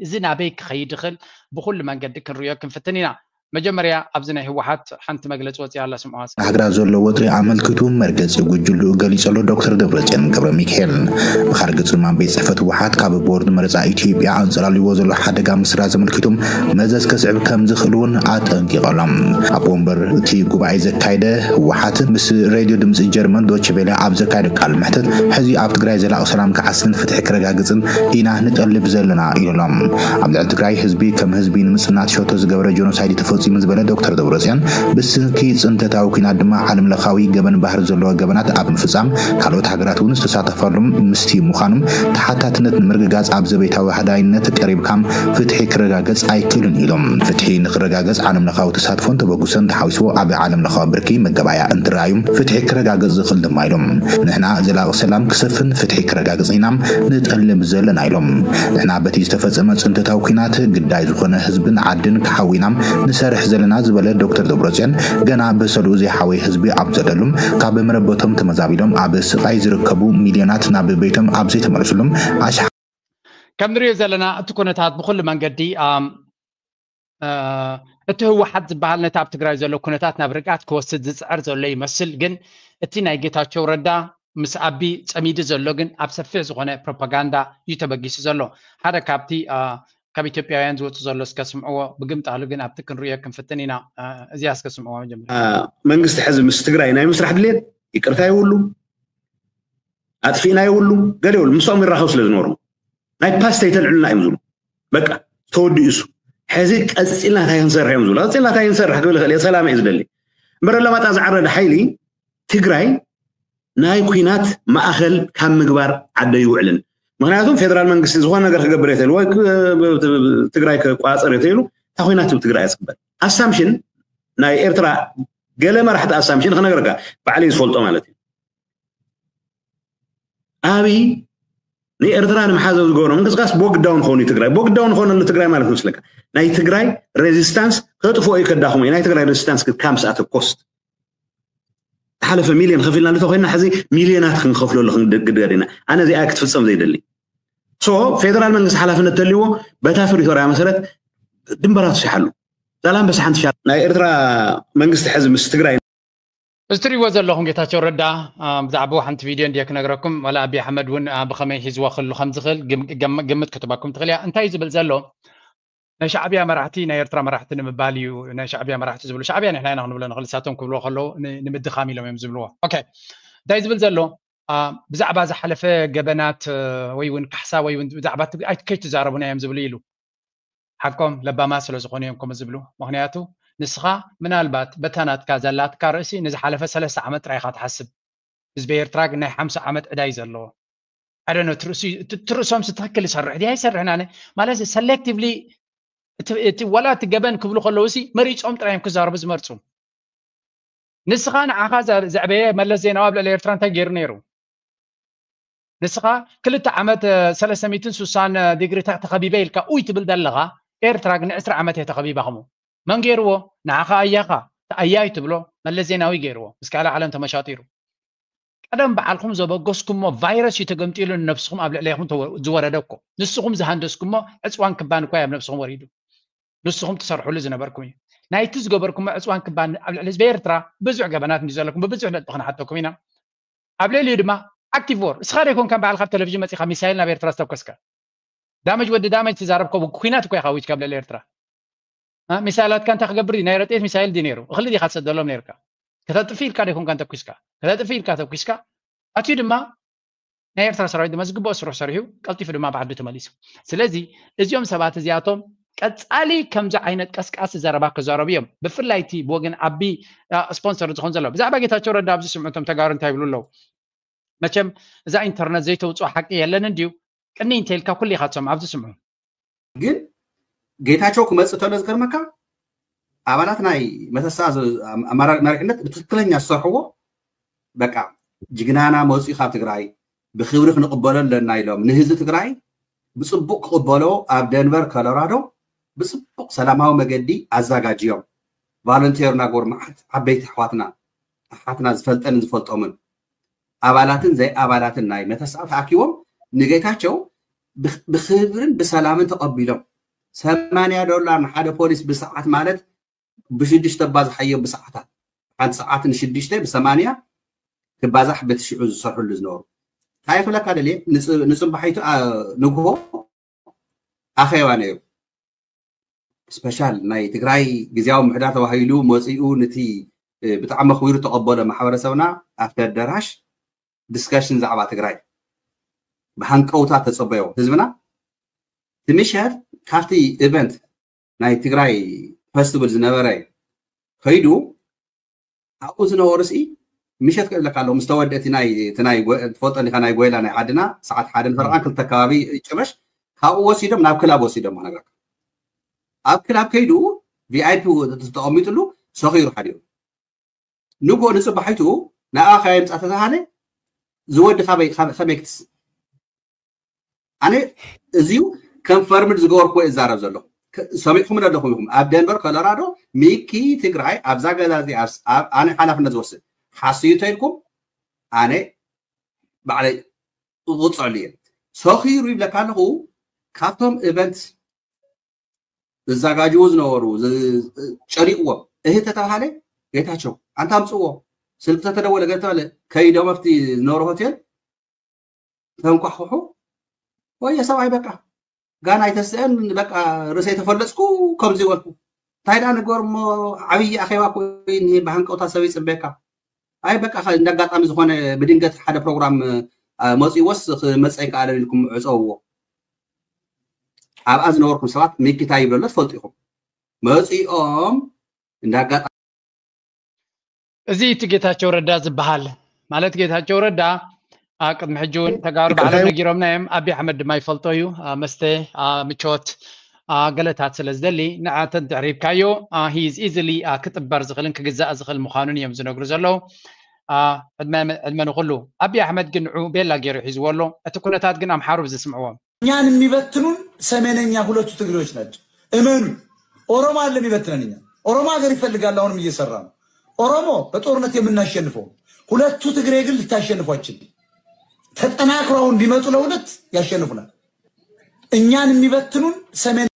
እዚ ናበይ ክኸይድ ይኽእል ብኩሉ መንገዲ ክንሪኦ ክንፍትን ኢና። መጀመርያ ኣብዚ ናይ ህወሓት ሓንቲ መግለፂ ወፂኣ ኣላ ስምዖ። ሃገራት ዘሎ ወጥሪ ኣመልኪቱ መርገፂ ጉጅልኡ ገሊፁ ኣሎ ዶክተር ደብረፅዮን ገብረ ሚካኤል። ብኻልእ ገፅ ድማ ቤት ፅሕፈት ህወሓት ካብ ቦርድ መረፃ ኢትዮጵያ ኣንፀላልይዎ ዘሎ ሓደጋ ምስራዝ ኣመልኪቱ መዘዝ ከስዕብ ከም ዝኽእል እውን ኣጠንቂቑ ኣሎ። ኣቦ ወንበር እቲ ጉባኤ ዘካየደ ህወሓት ምስ ሬድዮ ድምፂ ጀርመን ዶቼ ቬለ ኣብ ዘካየደ ቃል መሕተት ሕዚ ኣብ ትግራይ ዘላቒ ሰላም ክዓስልን ፍትሒ ክረጋግፅን ኢና ንጠልብ ዘለና ኢሉ ኣሎ። ኣብ ልዕሊ ትግራይ ህዝቢ ከም ህዝቢ ንምፅናት ሸቶ ዝገበረ ጀኖሳይድ ተፈፂሙ ሲምን ዝበለ ዶክተር ደብረፅዮን፣ ብስንኪ ፅንተታዊ ኲናት ድማ ዓለም ለኻዊ ገበን ባህር ዘለዎ ገበናት ኣብ ምፍፃም ካልኦት ሃገራት እውን ዝተሳተፋሎም ምስቲ ምዃኖም ተሓታትነት ንምርግጋፅ ኣብ ዘቤታዊ ሃዳይነት ቀሪብካም ፍትሒ ክረጋገፅ ኣይክእልን ኢሎም። ፍትሒ ንክረጋገፅ ዓለም ለኻዊ ተሳትፎን ተበግሶን ተሓዊስዎ ኣብ ዓለም ለኻዊ ብርኪ መገባያ እንትረኣዩ ፍትሒ ክረጋገፅ ዝኽእል ድማ ኢሎም። ንሕና ዘላቒ ሰላም ክሰፍን ፍትሒ ክረጋገፅ ኢናም ንጠልብ ዘለና ኢሎም። ንሕና በቲ ዝተፈጸመ ፅንተታዊ ኲናት ግዳይ ዝኾነ ህዝብን ዓድን ክሓዊናም ንሰርሕ ዘለና ዝበለ ዶክተር ደብረፅዮን፣ ገና በሰሉ ዘይሓወየ ህዝቢ ኣብ ዘለሉም ካብ መረበቶም ተመዛቢሎም ኣብ ስቓይ ዝርከቡ ሚልዮናት ናብ ቤቶም ኣብ ዘይተመለሱሉም ኣሽሓት ከም ንሪኦ ዘለና እቲ ኩነታት ብኩሉ መንገዲ እቲ ህወሓት ዝበሃል ነቲ ኣብ ትግራይ ዘሎ ኩነታት ናብ ርግኣት ክወስድ ዝፅዕር ዘሎ ይመስል። ግን እቲ ናይ ጌታቸው ረዳ ምስ ኣቢ ፀሚዱ ዘሎ ግን ኣብ ሰፊሕ ዝኾነ ፕሮፓጋንዳ እዩ ተበጊሱ ዘሎ። ሓደ ካብቲ ካብ ኢትዮጵያውያን ዝወፁ ዘሎ እስከ ስምዕዎ ብግምጣሉ ግን ኣብቲ ክንሪኦ ክንፍትን ኢና። እዚኣ እስከ ስምዕዎ መጀመርያ። መንግስቲ ሕዚ ምስ ትግራይ ናይ ምስራሕ ድሌት ይቅርታ ይብሉ ኣጥፊእና ይብሉ ገለ ይብሉ ምስኦም ይራኸብ ስለ ዝነበሩ ናይ ፓስት ኣይተልዕሉና እዮም ዝብሉ። በቃ ተወዲኡ እሱ። ሕዚ ቀፂልና እንታይ ክንሰርሕ እዮም ዝብሉ። ቀፂልና እንታይ ክንሰርሕ ክብል ይኽእል እየ፣ ሰላም እየ ዝደሊ። እምበር ኣለማጣ ዝዓረደ ሓይሊ ትግራይ ናይ ኲናት ማእኸል ካብ ምግባር ዓደ ይውዕልን። ምክንያቱም ፌደራል መንግስቲ ዝኾነ ነገር ክገብር የተሉ ወይ ትግራይ ክቋፀር የተሉ እታ ኲናት ትግራይ ኣስክበል ኣሳምሽን ናይ ኤርትራ ገለ መራሕቲ ኣሳምሽን ክነገርካ ባዕለይ ዝፈልጦ ማለት እዩ። ኣብይ ንኤርትራ ንምሓዘ ዝገበሮ ምንቅስቃስ ቦግዳውን ኾኑ ትግራይ ቦግዳውን ኾነሉ ትግራይ ማለት መስለካ ናይ ትግራይ ሬዚስታንስ ከጥፍኦ እዩ ከዳኽሞ እዩ ናይ ትግራይ ሬዚስታንስ ክካም ሰኣተ ኮስት ዝሓለፈ ሚልዮን ከፊልና እንተኮይና ሕዚ ሚልዮናት ክንከፍለሉ ክንግደድ ኢና። ኣነ እዚኣ ክትፍፀም ዘይደሊ ሶ ፌደራል መንግስቲ ሓላፍነት ተልዎ በታ ፕሪቶርያ መሰረት ድንበራቱ ሲሓሉ ዛላንበሳ ሓንቲ ሻ ናይ ኤርትራ መንግስቲ ሕዚ ምስ ትግራይ እዚ ትሪእዎ ዘለኹም ጌታቸው ረዳ ብዛዕባኡ ሓንቲ ቪድዮ እንድየ ክነግረኩም። ዋላ ኣቢ ኣሕመድ እውን ብኸመይ ሒዝዎ ክህሉ ከም ዝኽእል ግምት ክትባኩም ትኽእል እያ። እንታይ ዝብል ዘሎ ናይ ሻዕብያ መራሕቲ ናይ ኤርትራ መራሕቲ ንምባል እዩ። ናይ ሻዕብያ መራሕቲ ዝብሉ ሻዕብያ ንሕና ኢና ክንብሎ ንኽእል፣ ንሳቶም ክብልዎ ከለዉ ንምድኻም ኢሎም እዮም ዝብልዎ። ኦኬ እንታይ ዝብል ዘሎ ብዛዕባ ዝሓለፈ ገበናት ወይ እውን ካሕሳ ወይ እውን ብዛዕባ ከይትዛረቡና እዮም ዝብሉ ኢሉ። ሓቆም ለባማት ስለ ዝኾኑ እዮም ከምኡ ዝብሉ። ምኽንያቱ ንስኻ ምናልባት በታ ናትካ ዘላትካ ርእሲ ንዝሓለፈ ሰለስተ ዓመት ጥራይ ኢኻ ትሓስብ። ህዝቢ ኤርትራ ግን ናይ ሓምሳ ዓመት ዕዳ እዩ ዘለዎ። ኣደነ ትርእሶም ትኽክል ይሰርሕ ድያ ይሰርሕና ማለት ሰሌክቲቭሊ እቲ ዋላ እቲ ገበን ክብሉ ከለዉ ሲ መሪፆም ጥራይ እዮም ክዛረቡ ዝመርፁ። ንስኻ ንዓኻ ዘዕበየ መለስ ዜናዊ ኣብ ልዕሊ ኤርትራ እንታይ ገይሩ ነይሩ? ንስኻ ክልተ ዓመት ሰለስተ ሚእትን ስሳን ዲግሪታት ተኸቢበ ኢልካ ኡይ ትብል ዘለኻ፣ ኤርትራ ግን ዕስራ ዓመት እየ ተኸቢባ። ከምኡ መን ገይርዎ? ንዓኻ ኣያኻ ኣያይ ትብሎ መለስ ዜናዊ ገይርዎ። ምስ ካልእ ዓለም ተመሻጢሩ። ቀደም በዓልኩም ዘበገስኩሞ ቫይረስ እዩ ተገምጢሉ ንነብስኹም ኣብ ልዕሌኹም ዝወረደ እኮ። ንስኹም ዝሃንደስኩሞ ዕፅዋን ክባን እኳ ኣብ ነብስኹም ወሪዱ። ንስኹም ትሰርሕሉ ዝነበርኩም እዩ። ናይቲ ዝገበርኩሞ ዕፅዋን ክባን ኣብ ልዕሊ ህዝቢ ኤርትራ ብዙሕ ገበናት እንዲ ዘለኩም ብብዙሕ ነጥቢ ክንሓተኩም ኢና። ኣብ ልዕሊኡ ድማ ኣክቲቭ ዎር እስኻ ዶ ይኮንካ በዓልካ ኣብ ቴሌቪዥን መፂኻ ሚሳይል ናብ ኤርትራ ዝተኮስካ? ዳመጅ ወዲ ዳመጅ ትዛረብ ኮ ኩናት እኮ ኢኻ ኣዊጅካ ኣብ ልዕሊ ኤርትራ። ሚሳይላትካ እንታይ ክገብር ናይ ረጤት ሚሳይል ድዩ ነይሩ? እኽሊ ዲኻ ትሰደሎም ነይርካ? ከተጥፊ ኢልካ ዶ ይኮንካ ተኩስካ? ከተጥፊ ኢልካ ተኩስካ ኣትዩ ድማ ናይ ኤርትራ ሰራዊት ድማ ዝግብኦ ስርሑ ሰሪሑ ቀልጢፉ ድማ ብዓዱ ተመሊሱ። ስለዚ እዚኦም ሰባት እዚኣቶም ቀፃሊ ከምዚ ዓይነት ቀስቃሲ ዘረባ ክዛረቡ እዮም። ብፍላይ እቲ ብወገን ኣቢ ስፖንሰር ዝኾን ዘሎ ብዛዕባ ጌታቸው ረዳ ኣብዚ ስምዑ እቶም ተጋሩ እንታይ ይብሉ ኣለዉ። መቸም እዛ ኢንተርነት ዘይተውፅኦ ሓቂ የለን እንድዩ ቅኒ እንተይልካ ኩሉ ኢኻ ትሰምዖ ኣብዚ ስምዑ። ግን ጌታቸው ክመፅእ ተሎ ዝገርመካ ኣባላት ናይ መተሳ መሪሕነት ብትክክለኛ ዝሰርሕዎ በቃ ጅግናና መፅኡ ካብ ትግራይ ብክብሪ ክንቕበሎ ኣለና ኢሎም ንህዝቢ ትግራይ ብፅቡቅ ክቕበሎ ኣብ ደንቨር ኮሎራዶ ብፅቡቅ ሰላማዊ መገዲ ኣዘጋጅዮም ቫለንቴር እናገበሩ መዓት ዓበይቲ ኣሕዋትና ኣሓትና ዝፈልጠንን ዝፈልጦምን ኣባላትን ዘይኣባላትን ናይ መተስኣ ተኣኪቦም ንጌታቸው ብክብርን ብሰላምን ተቐቢሎም ሰማንያ ዶላር ንሓደ ፖሊስ ብሰዓት ማለት ብሽዱሽተ ባዝሓዮ ብሰዓታት ሓንቲ ሰዓት ንሽዱሽተ ብሰማንያ ክባዛሕ በቲ ሽዑ ዝሰርሕሉ ዝነበሩ እንታይ ክብለካ ደልየ ንፅባሒቱ ንግሆ ኣኸባ ነይሩ ስፔሻል ናይ ትግራይ ግዜያዊ ምሕዳር ተባሂሉ መፂኡ ነቲ ብጣዕሚ ኣኽቢሩ ተቐበሎ ማሕበረሰብና ኣብቲ ኣዳራሽ ዲስከሽን ዛዕባ ትግራይ ብሃንቀውታ ተፀበዮ ህዝብና ትምሸት ካብቲ ኢቨንት ናይ ትግራይ ፈስቲቫል ዝነበረ እዩ። ከይዱ ኣብኡ ዝነበሩ ሲ ምሸት ክእብለካ ኣለዎ ምስ ተወደ እቲ ናይ እቲ ናይ ጎ- ትፈልጦ እንዲኻ ናይ ጎይላ ናይ ዓድና ሰዓት ሓደ ንፈረቓን ክልተ ከባቢ ጭረሽ ካብኡ ወሲዶም ናብ ክላብ ወሲዶም ክነግረካ። ኣብ ክላብ ከይዱ ቪኣይፒ ተቐሚጥሉ ሰኺሩ ሓዲሩ። ንጎ ንፅባሒቱ ንኣ ካየ ምፃ ተተሃለ ዝወዲ ካበይ ከመይ ክትስ ኣነ እዚዩ ከም ፈርምድ ዝገበርኩ እዛረብ ዘለኹ። ሰሚዕኩም ኣለኹም ኢኹም ኣብ ደንቨር ኮሎራዶ ሚኪ ትግራይ ኣብዛ ገዛ እዚ ኣነ ሓላፍነት ዝወስድ ሓስዩ ተይልኩም ኣነ ባዕለይ እቕፀሉ እየ። ሰኺሩ ይብለካ ኣለኹ። ካብቶም ኢቨንት ዝዛጋጅዎ ዝነበሩ ጨኒቕዎም እህ ተተባሃለ ጌታቸው ኣንታ ኣምፅዎ ስልክ ተተደወለ ገተባለ ከይዶም ኣብቲ ዝነበሩ ሆቴል ተንኳሕኩሑ ወየ ሰብኣይ በቃ ጋና ኣይተስአን በቃ ርእሰይ ተፈለፅኩ ከምዚ በልኩ። እንታይ ደኣ ንገር እሞ ዓብዪ ኣኼባ ኮይኑ ብሃንቀውታ ሰብ ይፅበየካ። ኣይ በቃ እንደ ኣጋጣሚ ዝኾነ ብድንገት ሓደ ፕሮግራም መፂእዎስ ክመፀ ይከኣለን ኢልኩም ዕፀውዎ። ኣብኣ ዝነበርኩም ሰባት ሚኪ እንታይ ይብለሎ ትፈልጡ ኢኹም። መፂኦም እንደ ኣጋጣሚ እዚ እቲ ጌታቸው ረዳ ዝበሃል ማለት ጌታቸው ረዳ ቅድሚ ሕጂ እውን ተጋሩ ባዕሎም ነጊሮምና እዮም። ኣቢ ኣሕመድ ድማ ይፈልጦ እዩ። መስተ፣ ምቾት፣ ገለታት ስለ ዝደሊ ንዓተን ድሕሪ ሂብካዮ he is easily ክጥበር ዝኽእልን ክግዛእ ዝኽእል ምዃኑን እዮም ዝነግሩ ዘለዉ። ዕድመ ንኹሉ። ኣቢ ኣሕመድ ግን ንዑ ቤላ ገይሩ ሒዝዎ ኣሎ። እቲ ኩነታት ግን ኣምሓሩ ዝስምዕዎም እኛን የሚበትኑን ሰሜነኛ ሁለቱ ትግሬዎች ናቸው። እመኑ። ኦሮሞ አለ የሚበትነን እኛ። ኦሮሞ ሀገር ይፈልጋል፣ አሁንም እየሰራ ነው። ኦሮሞ በጦርነት የምናሸንፈው ሁለቱ ትግሬ ግን ልታሸንፏችን ተጠናክሮ አሁን ቢመጡ ለሁለት ያሸንፉናል። እኛን የሚበትኑን ሰሜን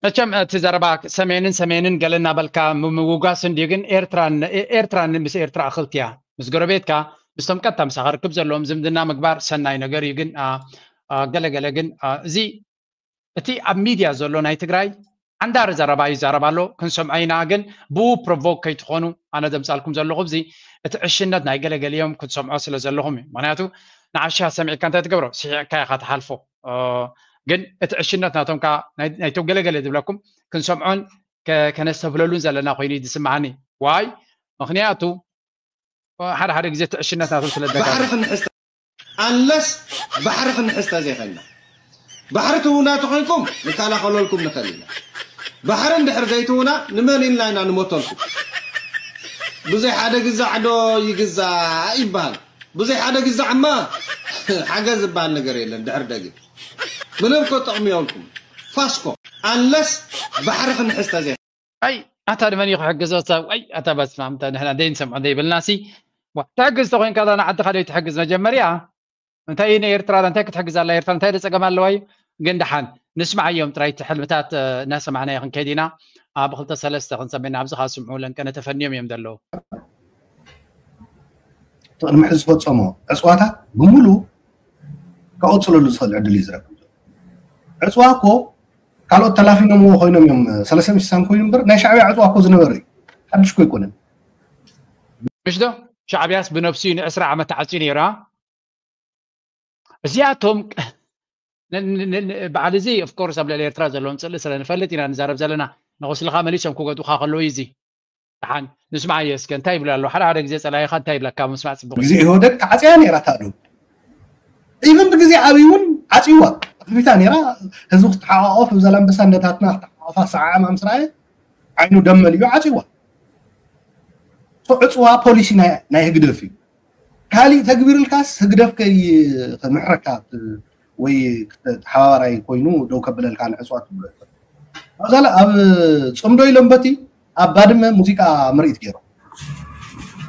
መቸም እቲ ዘረባ ሰሜንን ሰሜንን ገለ እናበልካ ምውጋስ እንድዩ። ግን ኤርትራን ኤርትራን ምስ ኤርትራ እኽልቲ እያ። ምስ ጎረቤትካ ምስቶም ቀጥታ ምሳኻ ርክብ ዘለዎም ዝምድና ምግባር ሰናይ ነገር እዩ። ግን ገለገለ ግን እዚ እቲ ኣብ ሚድያ ዘሎ ናይ ትግራይ ዓንዳሪ ዘረባ ይዛረብ ኣሎ። ክንሰምዖ ኢና። ግን ብኡ ፕሮቮክ ከይትኾኑ ኣነ ዘምፃልኩም ዘለኹ እዚ እቲ ዕሽነት ናይ ገለገሊኦም ክትሰምዖ ስለ ዘለኹም እዩ። ምክንያቱ ንዓሻ ሰሚዕካ እንታይ ትገብሮ? ስሒቕካ ኢኻ ትሓልፎ። ግን እቲ ዕሽነት ናቶም ከዓ ናይቶም ገለገለ ዝብለኩም ክንሰምዖን ከነስተብህለሉን ዘለና ኮይኑ እዩ ዝስምዓኒ። ዋይ ምክንያቱ ሓደ ሓደ ግዜ እቲ ዕሽነት ናቶም ስለ ባሕሪ ክንሕዝ unless ባሕሪ ክንሕዝ ተዘይኸና ባሕሪ ትህቡና ተኾይንኩም ንከላኸለልኩም ንኽእል ኢና። ባሕሪ እንድሕር ዘይትህቡና ንመን ኢልና ኢና ንሞተልኩም? ብዘይ ሓደ ግዛዕ ዶ ይግዛእ ይበሃል። ብዘይ ሓደ ግዛዕማ ሓገዝ ዝበሃል ነገር የለን። ድሕር ደጊም ምንም እኮ ጥቕሚ የብልኩም። ፋስኮ unless ባሕሪ ክንሕዝ ተዘይ ኣይ ኣታ ንመን እዩ ክሕግዞ ሰብ ኣይ ኣታ በስማም ንሕና ደይንሰምዖ ዘይብልና ሲ ትሕግዝ ተኮይንካ እዛ ንዓድኻ ደይ ትሕግዝ መጀመርያ እንታይ እዩ ንኤርትራ እንታይ ክትሕግዝ ኣላ ኤርትራ እንታይ ደፀገም ኣለዋ እዩ ግን ደሓን ንስማዓዮም ጥራይ እቲ ሕልምታት እናሰማዕናዮ ክንከይድ ኢና ኣብ ክልተ ሰለስተ ክንሰምዕና ኣብዚ ከዓ ስምዑ ለንቀነ ተፈንዮም እዮም ዘለዉ ቅድሚ ሕዚ ዝፈፀሞ ዕፅዋታት ብምሉ ክቕፅለሉ ዝኽእል ዕድል እዩ ዝረክብ ዕፅዋ እኮ ካልኦት ተላፊኖምዎ ኮይኖም እዮም ሰለስተ ሚእቲ ስሳን ኮይኑ እምበር ናይ ሻዕብያ ዕፅዋ እኮ ዝነበረ እዩ ሓድሽ እኮ ኣይኮነን ምሽ ዶ ሻዕብያስ ብነብሱ እዩ ንዕስራ ዓመት ተዓፅዩ ነይሩ እዚኣቶም በዓል እዚ ኦፍኮርስ ኣብ ልዕሊ ኤርትራ ዘለዎም ፅልኢ ስለ ንፈልጥ ኢና ንዛረብ ዘለና ንቁስልኻ መሊሶም ክገጥኡኻ ከለዉ እዩ እዚ ደሓን ንስማዓዮ እስከ እንታይ ይብሉ ኣለዉ ሓደ ሓደ ግዜ ፀላኢኻ እንታይ ይብለካ ምስማዕ ፅቡቅ ግዜ ኢህወደግ ተዓፅያ ነይራ ታዱ ኢቨን ብግዜ ኣብይ እውን ዓፅይዋ ተኽቢታ ነይራ ህዝቢ ክትሓቋቆፍ ብዛላምበሳ ነታትና ክትሓቋፋ ሰዓዓ ማምስራየ ዓይኑ ደም መሊኡ ዓፅይዋ ዕፅዋ ፖሊሲ ናይ ህግደፍ እዩ ካሊእ ተግቢርልካስ ህግደፍ ከይምሕረካ ወይ ተሓባባራይ ኮይኑ ደው ከብለልካ ንዕፅዋ ትብሎ ኣብዛለ ኣብ ፅምዶ ኢሎም በቲ ኣብ ባድመ ሙዚቃ ምርኢት ገይሮም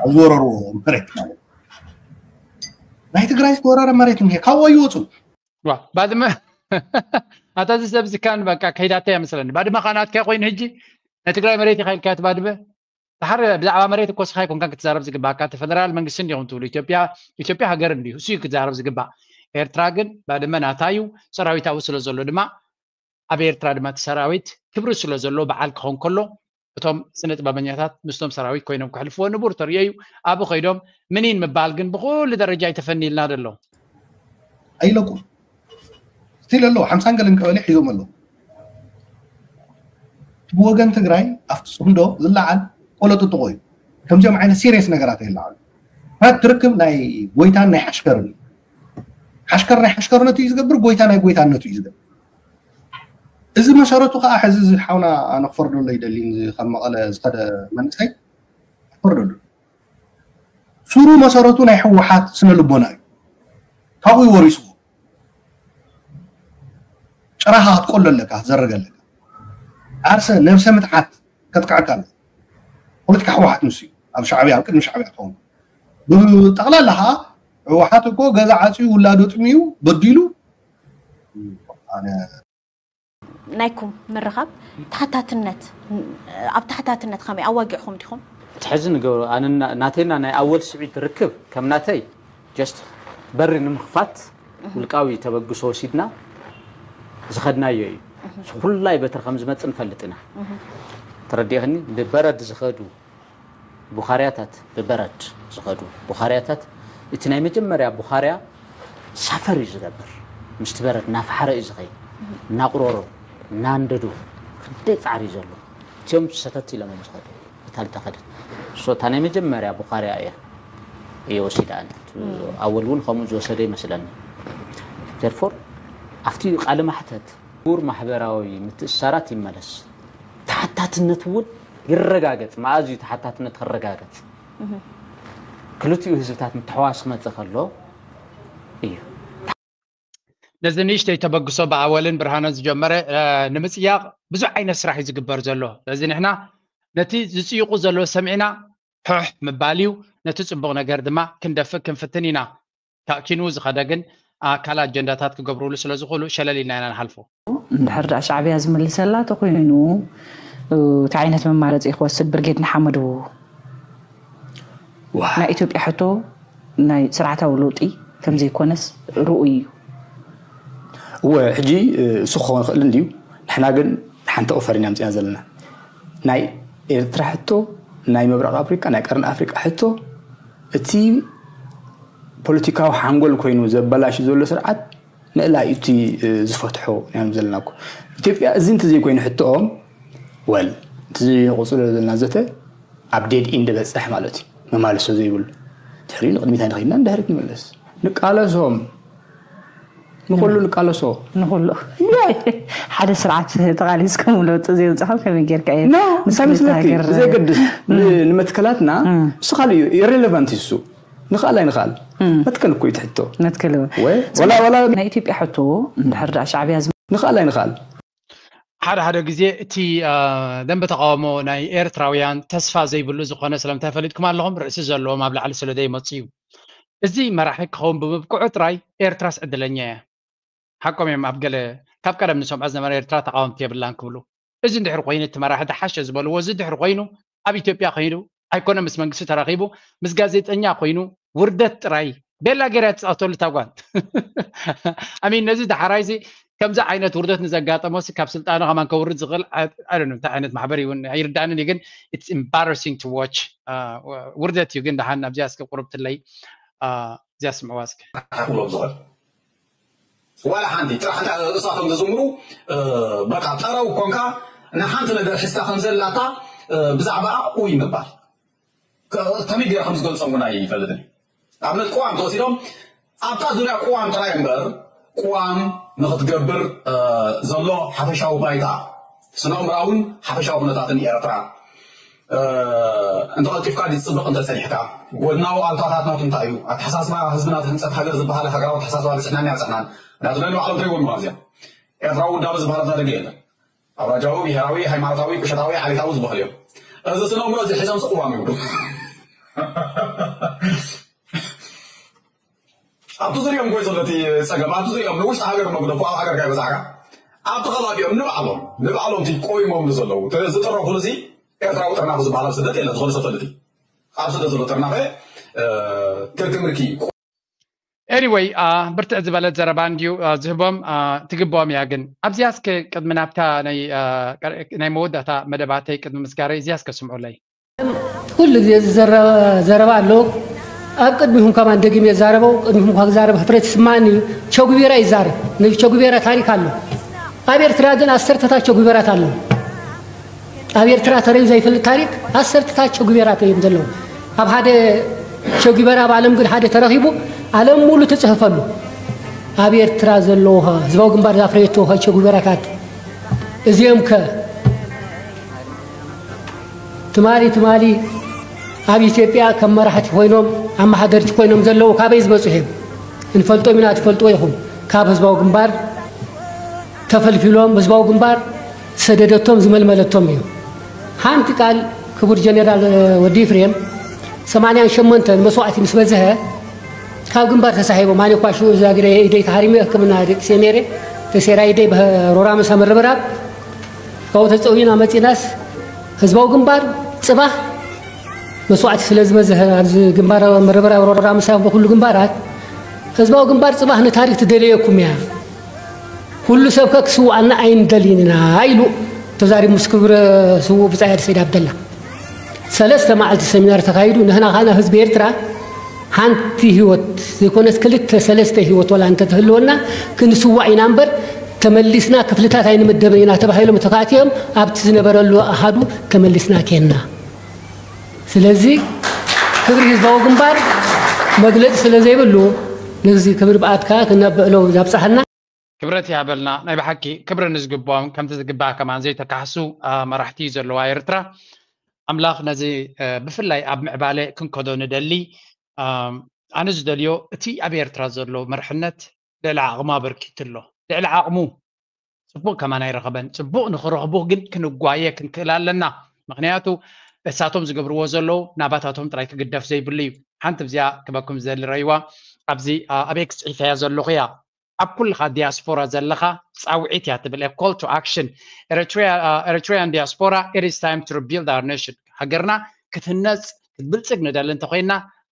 ኣብ ዝወረርዎ መሬት ማለት ናይ ትግራይ ዝተወረረ መሬት እንሄ ካብኡ ኣይወፁ ባድመ ኣታ እዚ ሰብ ዝካን በቃ ከይዳታ እያ መስለኒ ባድመ ካናትካ ኮይኑ ህጂ ናይ ትግራይ መሬት ኢካ ኢልካ ባድመ ድሓር ብዛዕባ መሬት እኮ ስኻ ይኮንካን ክትዛረብ ዝግባእካ እቲ ፈደራል መንግስቲ እንዲኹም ትብሉ ኢትዮጵያ ኢትዮጵያ ሃገር እንዲሁ እሱ እዩ ክትዛረብ ዝግባእ ኤርትራ ግን ባድመ ናታ እዩ ሰራዊት ኣብኡ ስለ ዘሎ ድማ ኣብ ኤርትራ ድማ እቲ ሰራዊት ክብሪ ስለ ዘሎ በዓል ክኸውን ከሎ እቶም ስነ ጥበበኛታት ምስቶም ሰራዊት ኮይኖም ክሕልፍዎ ንቡር ተርእዮ እዩ ኣብኡ ከይዶም ምኒን ምባል ግን ብኩሉ ደረጃ ኣይተፈኒልና ደሎ ኣይለቁ ስቲል ኣለዉ ሓምሳን ገለን ቀበሌ ሒዞም ኣለዉ ብወገን ትግራይ ኣብቲ ፅምዶ ዝለዓል ፖለጥጥቆ እዩ። ከምዚኦም ዓይነት ሲሪየስ ነገራት ኣይለዓሉ። ፓርት ርክብ ናይ ጎይታን ናይ ሓሽከርን እዩ። ሓሽከር ናይ ሓሽከርነቱ እዩ ዝገብር፣ ጎይታ ናይ ጎይታነቱ እዩ ዝገብር። እዚ መሰረቱ ከዓ ሕዚ እዚ ሓውና ኣነ ክፈርደሉ ኣይደልን፣ እዚ ካብ መቐለ ዝኸደ መንእሰይ ክፈርደሉ። ሱሩ መሰረቱ ናይ ህወሓት ስነ ልቦና እዩ። ካብኡ እዩ ወሪስዎ። ጭራኻ ክትቆሎ ኣለካ፣ ክትዘርግ ኣለካ። ዓርሰ ነብሰ ምትሓት ከጥቅዐካ ኣሎ። ፖለቲካ ህወሓት ንሱ እዩ። ኣብ ሻዕብያ፣ ኣብ ቅድሚ ሻዕብያ ክኸውን። ብጠቕላላ ከዓ ህወሓት እኮ ገዛ ዓፅዩ ውላዶ ጥምዩ በዲሉ ኣነ ናይኩም ምርኻብ ተሓታትነት ኣብ ተሓታትነት ከመይ ኣዋጊዕኹም ዲኹም? ትሕዚ ንገብሮ ኣነና ናተይና ናይ ኣወል ስዒድ ርክብ ከም ናተይ just በሪ ንምኽፋት ውልቃዊ ተበግሶ ወሲድና ዝኸድናዮ እዩ። ኩላይ በትሪ ከም ዝመጽእ ንፈልጥ ኢና። ተረዲእኽኒ? ብበረድ ዝኸዱ ቡኻርያታት፣ ብበረድ ዝኸዱ ቡኻርያታት፣ እቲ ናይ መጀመርያ ቡኻርያ ሳፈር እዩ ዝገብር። ምስቲ በረድ እናፈሓረ እዩ ዝኸይድ። እናቑረሮ፣ እናንደዶ፣ ክንደይ ፃዕሪ እዩ ዘሎ። እቲኦም ሰተት ኢሎም እዮም ዝኸዱ። እታ ልተኸደት። So፣ እታ ናይ መጀመርያ ቡኻርያ እያ። እየ ወሲዳ ኣነ። ኣወል እውን ከምኡ ዝወሰደ ይመስለኒ። Therefore፣ ኣብቲ ቃለ ማሕተት ክቡር ማሕበራዊ ምትእስሳራት ይመለስ። ተሓታትነት እውን ይረጋገጽ። መኣዝ እዩ ተሓታትነት ክረጋገጽ? ክልቲኡ ህዝብታት ምትሕዋስ ክመጽእ ከሎ እዩ። ነዚ ንእሽተይ ተበግሶ ብኣወልን ብርሃኖን ዝጀመረ እ፣ ንምጽያቕ ብዙሕ ዓይነት ስራሕ እዩ ዝግበር ዘሎ። ስለዚ ንሕና ነቲ ዝጽይቑ ዘለዉ ሰሚዕና ሕሕ ምባል እዩ። ነቲ ጽቡቕ ነገር ድማ ክንደፍእ ክንፍትን ኢና። ካብ ኪንኡ ዝኸደ ግን ኣካል ኣጀንዳታት ክገብርሉ ስለ ዝኽእሉ ሸለል ኢልና ኢና ንሓልፎ። እንድሕር ደኣ ሻዕብያ ዝምልሰላ ተኮይኑ እቲ ዓይነት መማረፂ ክወስድ ብርጌድ ንሓመዱ ናይ ኢትዮጵያ ሕቶ ናይ ስርዓታዊ ለውጢ ከምዘይኮነስ ርኡይ እዩ። እወ ሕጂ እሱ ክኸውን ይኽእል እንድዩ። ንሕና ግን ሓንቲ ኦፈር ኢና ምፅና ዘለና። ናይ ኤርትራ ሕቶ፣ ናይ ምብራቕ ኣፍሪቃ፣ ናይ ቀርኒ ኣፍሪቃ ሕቶ እቲ ፖለቲካዊ ሓንጎል ኮይኑ ዘበላሹ ዘሎ ስርዓት ምእላይ እቲ ዝፈትሖ እዮም ዘለና እኮ። ኢትዮጵያ እዚ እንተዘይኮይኑ ሕቶኦም ወል እቲ ዝቕፅሎ ዘለና ዘተ ኣብ ዴድ ኢንድ በፅሕ ማለት እዩ። መማልሶ ዘይብሉ ድሕሪኡ ንቅድሚት ኣይንኸይድና ንድሕሪት ንመለስ ንቃለሶም ንኩሉ ንቃለሶ ንኩሉ ሓደ ስርዓት ተቃሊስኩም ለውጢ ዘይውፅኹም ከመይ ጌርካ እዩ ኖ እንታይ መስለኪ ብዘየገድስ ንመትከላትና እሱ ካልእ እዩ ኢሬሌቫንት እዩ እሱ ንኽኣል ኣይንኽኣል መትከል እኮ እዩ ትሕቶ መትከል ወላ ወላ ናይ ኢትዮጵያ ሕቶ እንድሕር ደኣ ሻዕብያ ንኽኣል ኣይንኽኣል ሓደ ሓደ ግዜ እቲ ደንበ ተቃውሞ ናይ ኤርትራውያን ተስፋ ዘይብሉ ዝኾነ ስለምንታይ ፈሊጥኩም ኣለኹም ርእሲ ዘለዎም ኣብ ላዕሊ ስለ ዘይመፁ እዩ እዚ መራሒ ክኸውን ብምብቅዑ ጥራይ ኤርትራስ ዕድለኛ እያ ሓቆም እዮም ኣብ ገለ ካብ ቀደም ንሰምዖ ዝነበረ ኤርትራ ተቃወምቲ የብላን ክብሉ እዚ እንድሕር ኮይኑ እቲ መራሒ ተሓሸ ዝበልዎ እዚ እንድሕር ኮይኑ ኣብ ኢትዮጵያ ከይዱ ኣይኮነ ምስ መንግስቲ ተራኺቡ ምስ ጋዜጠኛ ኮይኑ ውርደት ጥራይ ቤላ ገይራ ትፃወተሉ እታ ጓል ኣሚን ነዚ ዳሕራይ ዚ ከምዚ ዓይነት ውርደት ንዘጋጠሞ ሲ ካብ ስልጣኑ ከማን ከውርድ ዝኽእል ኣይ እንታይ ዓይነት ማሕበር ይውን ኣይርዳእንን እዩ ግን it's embarrassing to watch ውርደት እዩ ግን ደሓን ኣብዚኣ እስከ ቁርብትለይ እዚኣ ስምዕዋ እስከ ክብሎም ዝኽእል ዋላ ሓንቲ ጥራሕ እንታይ እሳቶም ዝዝምሩ በቃ ጠረው ኮንካ ንሓንቲ ነገር ሒዝካ ከም ዘላታ ብዛዕባኣ ኡይ ምባል ከመይ ገይረ ከም ዝገልፆም እውን ኣይፈልጥን ኣብነት ቅዋም ተወሲዶም ኣብታ ዙርያ ቅዋም ጥራይ እምበር ቅዋም ንክትገብር ዘሎ ሓፈሻዊ ባይታ ስነ ኣእምራውን ሓፈሻዊ ኩነታትን ኤርትራ እንተቐልጢፍካ ድዩ ዝፅብቕ እንተፀኒሕካ ጎድናዊ ኣሉታታት ናቱ እንታይ እዩ ኣተሓሳስባ ህዝብና ህንፀት ሃገር ዝበሃል ሃገራዊ ኣተሓሳስባ በፅሕናኒ ኣብፅሕናን ምክንያቱ ናይ ንባዕሎም ተሪዎም ምኳን እዚኦም ኤርትራዊ ውዳበ ዝበሃል ኣብዛ ደገ የለን ኣውራጃዊ ብሄራዊ ሃይማኖታዊ ቁሸታዊ ዓሌታዊ ዝበሃል እዮም እዚ ስነ ኣእምሮ እዚ ሒዞም ስቕዋም ይብሉ ኣብቲ ዙሪኦም ጎይ ዘሎ እቲ ፀገም ኣብቲ ዙሪኦም ንውሽጢ ሃገር እሞ ግደፎ ኣብ ሃገርካ ይበፃሕካ ኣብቲ ከባቢኦም ንባዕሎም ንባዕሎም እቲ ቆይሞምሉ ዘለዉ ዝጥረፉሉ እዚ ኤርትራዊ ጥርናፈ ዝበሃል ኣብ ስደት የለን ዝኾነ ሰብ ፈልጥ እዩ ኣብ ስደት ዘሎ ጥርናፈ ክርክምርኪ Anyway ብርትዕ ዝበለት ዘረባ እንድዩ ዝህቦም ትግብኦም እያ ግን ኣብዚያ እስከ ቅድሚ ናብታ ናይ መወዳእታ መደባተይ ቅድሚ ምስጋረይ እዚያ እስከ ስምዑለይ ኩሉ ግዜ ዝዘረብ ዘረባ ኣሎ ኣብ ቅድሚኹም ከማን ደጊም የዛረበው ቅድሚኹም ካብ ዛረብ ህፍረት ይስማኒ ቸጉቤራ ይዛረብ ናይ ቸጉቤራ ታሪክ ኣሎ ኣብ ኤርትራ ግን ኣሰርተታት ቸጉቤራት ኣለዉ ኣብ ኤርትራ ተረዩ ዘይፈልጥ ታሪክ ኣሰርትታት ቸጉቤራት እዮም ዘለዉ። ኣብ ሓደ ቸጉቤራ ኣብ ዓለም ግን ሓደ ተረኺቡ ዓለም ሙሉ ትጽህፈሉ። ኣብ ኤርትራ ዘለዉ ህዝባዊ ግንባር ዛፍረየቶ ቸጉቤራታት እዚኦም ከ ትማሊ ትማሊ ኣብ ኢትዮጵያ ከም መራሕቲ ኮይኖም ኣመሓደርቲ ኮይኖም ዘለዉ ካበይ ዝመጹ እዮም? እንፈልጦም ኢና፣ ትፈልጥዎ ኢኹም። ካብ ህዝባዊ ግንባር ተፈልፊሎም ህዝባዊ ግንባር ዝሰደደቶም ዝመልመለቶም እዩ። ሓንቲ ቃል ክቡር ጀነራል ወዲ ፍሬም ሰማንያን ሸሞንተን መስዋዕቲ ምስ በዝሀ ካብ ግንባር ተሳሒቦም ኣነ እኳ ሽዑ እዛ ግደ ኢደይ ተሃሪመ ሕክምና ደቂ ሴሜሬ ተሴራ ኢደይ ብሮራ መሳ ምርብራብ ካብኡ ተፀዊና መፂናስ ህዝባዊ ግንባር ፅባህ መስዋዕቲ ስለ ዝበዝሀ ኣብዚ ግንባር ምርብራብ ሮራ መሳ በኩሉ ግንባራት ህዝባዊ ግንባር ፅባህ ንታሪክ ትደለየኩም እያ። ኩሉ ሰብ ከ ክስውኣና ኣይንደልይን ኢና ኢሉ ተዛሪቡ ምስ ክብረ ስዉእ ብጻይ ሰይድ ኣብደላ ሰለስተ መዓልቲ ሰሚናር ተኻይዱ። ንሕና ኻና ህዝቢ ኤርትራ ሓንቲ ህይወት ዘይኮነስ ክልተ ሰለስተ ህይወት ወላ እንተትህልወና ክንስዋእ ኢና እምበር ተመሊስና ክፍልታት ኣይንምደብን ኢና ተባሂሎም ተካእትዮም ኣብቲ ዝነበረሉ ኣሃዱ ተመሊስና ኬንና። ስለዚ ክብሪ ህዝባዊ ግንባር መግለፂ ስለ ዘይብሉ ነዚ ክብሪ ብኣትካ ክነብዕሎ ዛብፅሓና። ክብረት ይሃበልና። ናይ ብሓቂ ክብሪ ንዝግብኦም ከምቲ ዝግባእ ከማን ዘይተካሕሱ መራሕቲ ዘለዋ ኤርትራ ኣምላኽ ነዚ ብፍላይ ኣብ ምዕባለ ክንከዶ ንደሊ። ኣነ ዝደልዮ እቲ ኣብ ኤርትራ ዘሎ መርሕነት ልዕሊ ዓቕሙ ኣበርኪቱ ኣሎ። ልዕሊ ዓቕሙ ጽቡቕ ከማን ኣይረኸበን። ጽቡቕ ንኽረኽቡ ግን ክንጓየ ክንክእል ኣለና። ምኽንያቱ እሳቶም ዝገብርዎ ዘለዉ ናባታቶም ጥራይ ክግደፍ ዘይብሉ እዩ። ሓንቲ ብዚኣ ክበኩም ዝደሊ ረይዋ ኣብዚ ኣበይ ክጽሒፈያ ዘለኹ እያ። ኣብ ኩልኻ ዲያስፖራ ዘለኻ ጻውዒት እያ ትብል call to action Eritrea Eritrean diaspora it is time to rebuild our nation ሃገርና ክትህነጽ ክትብልጽግ ንደሊ እንተኮይና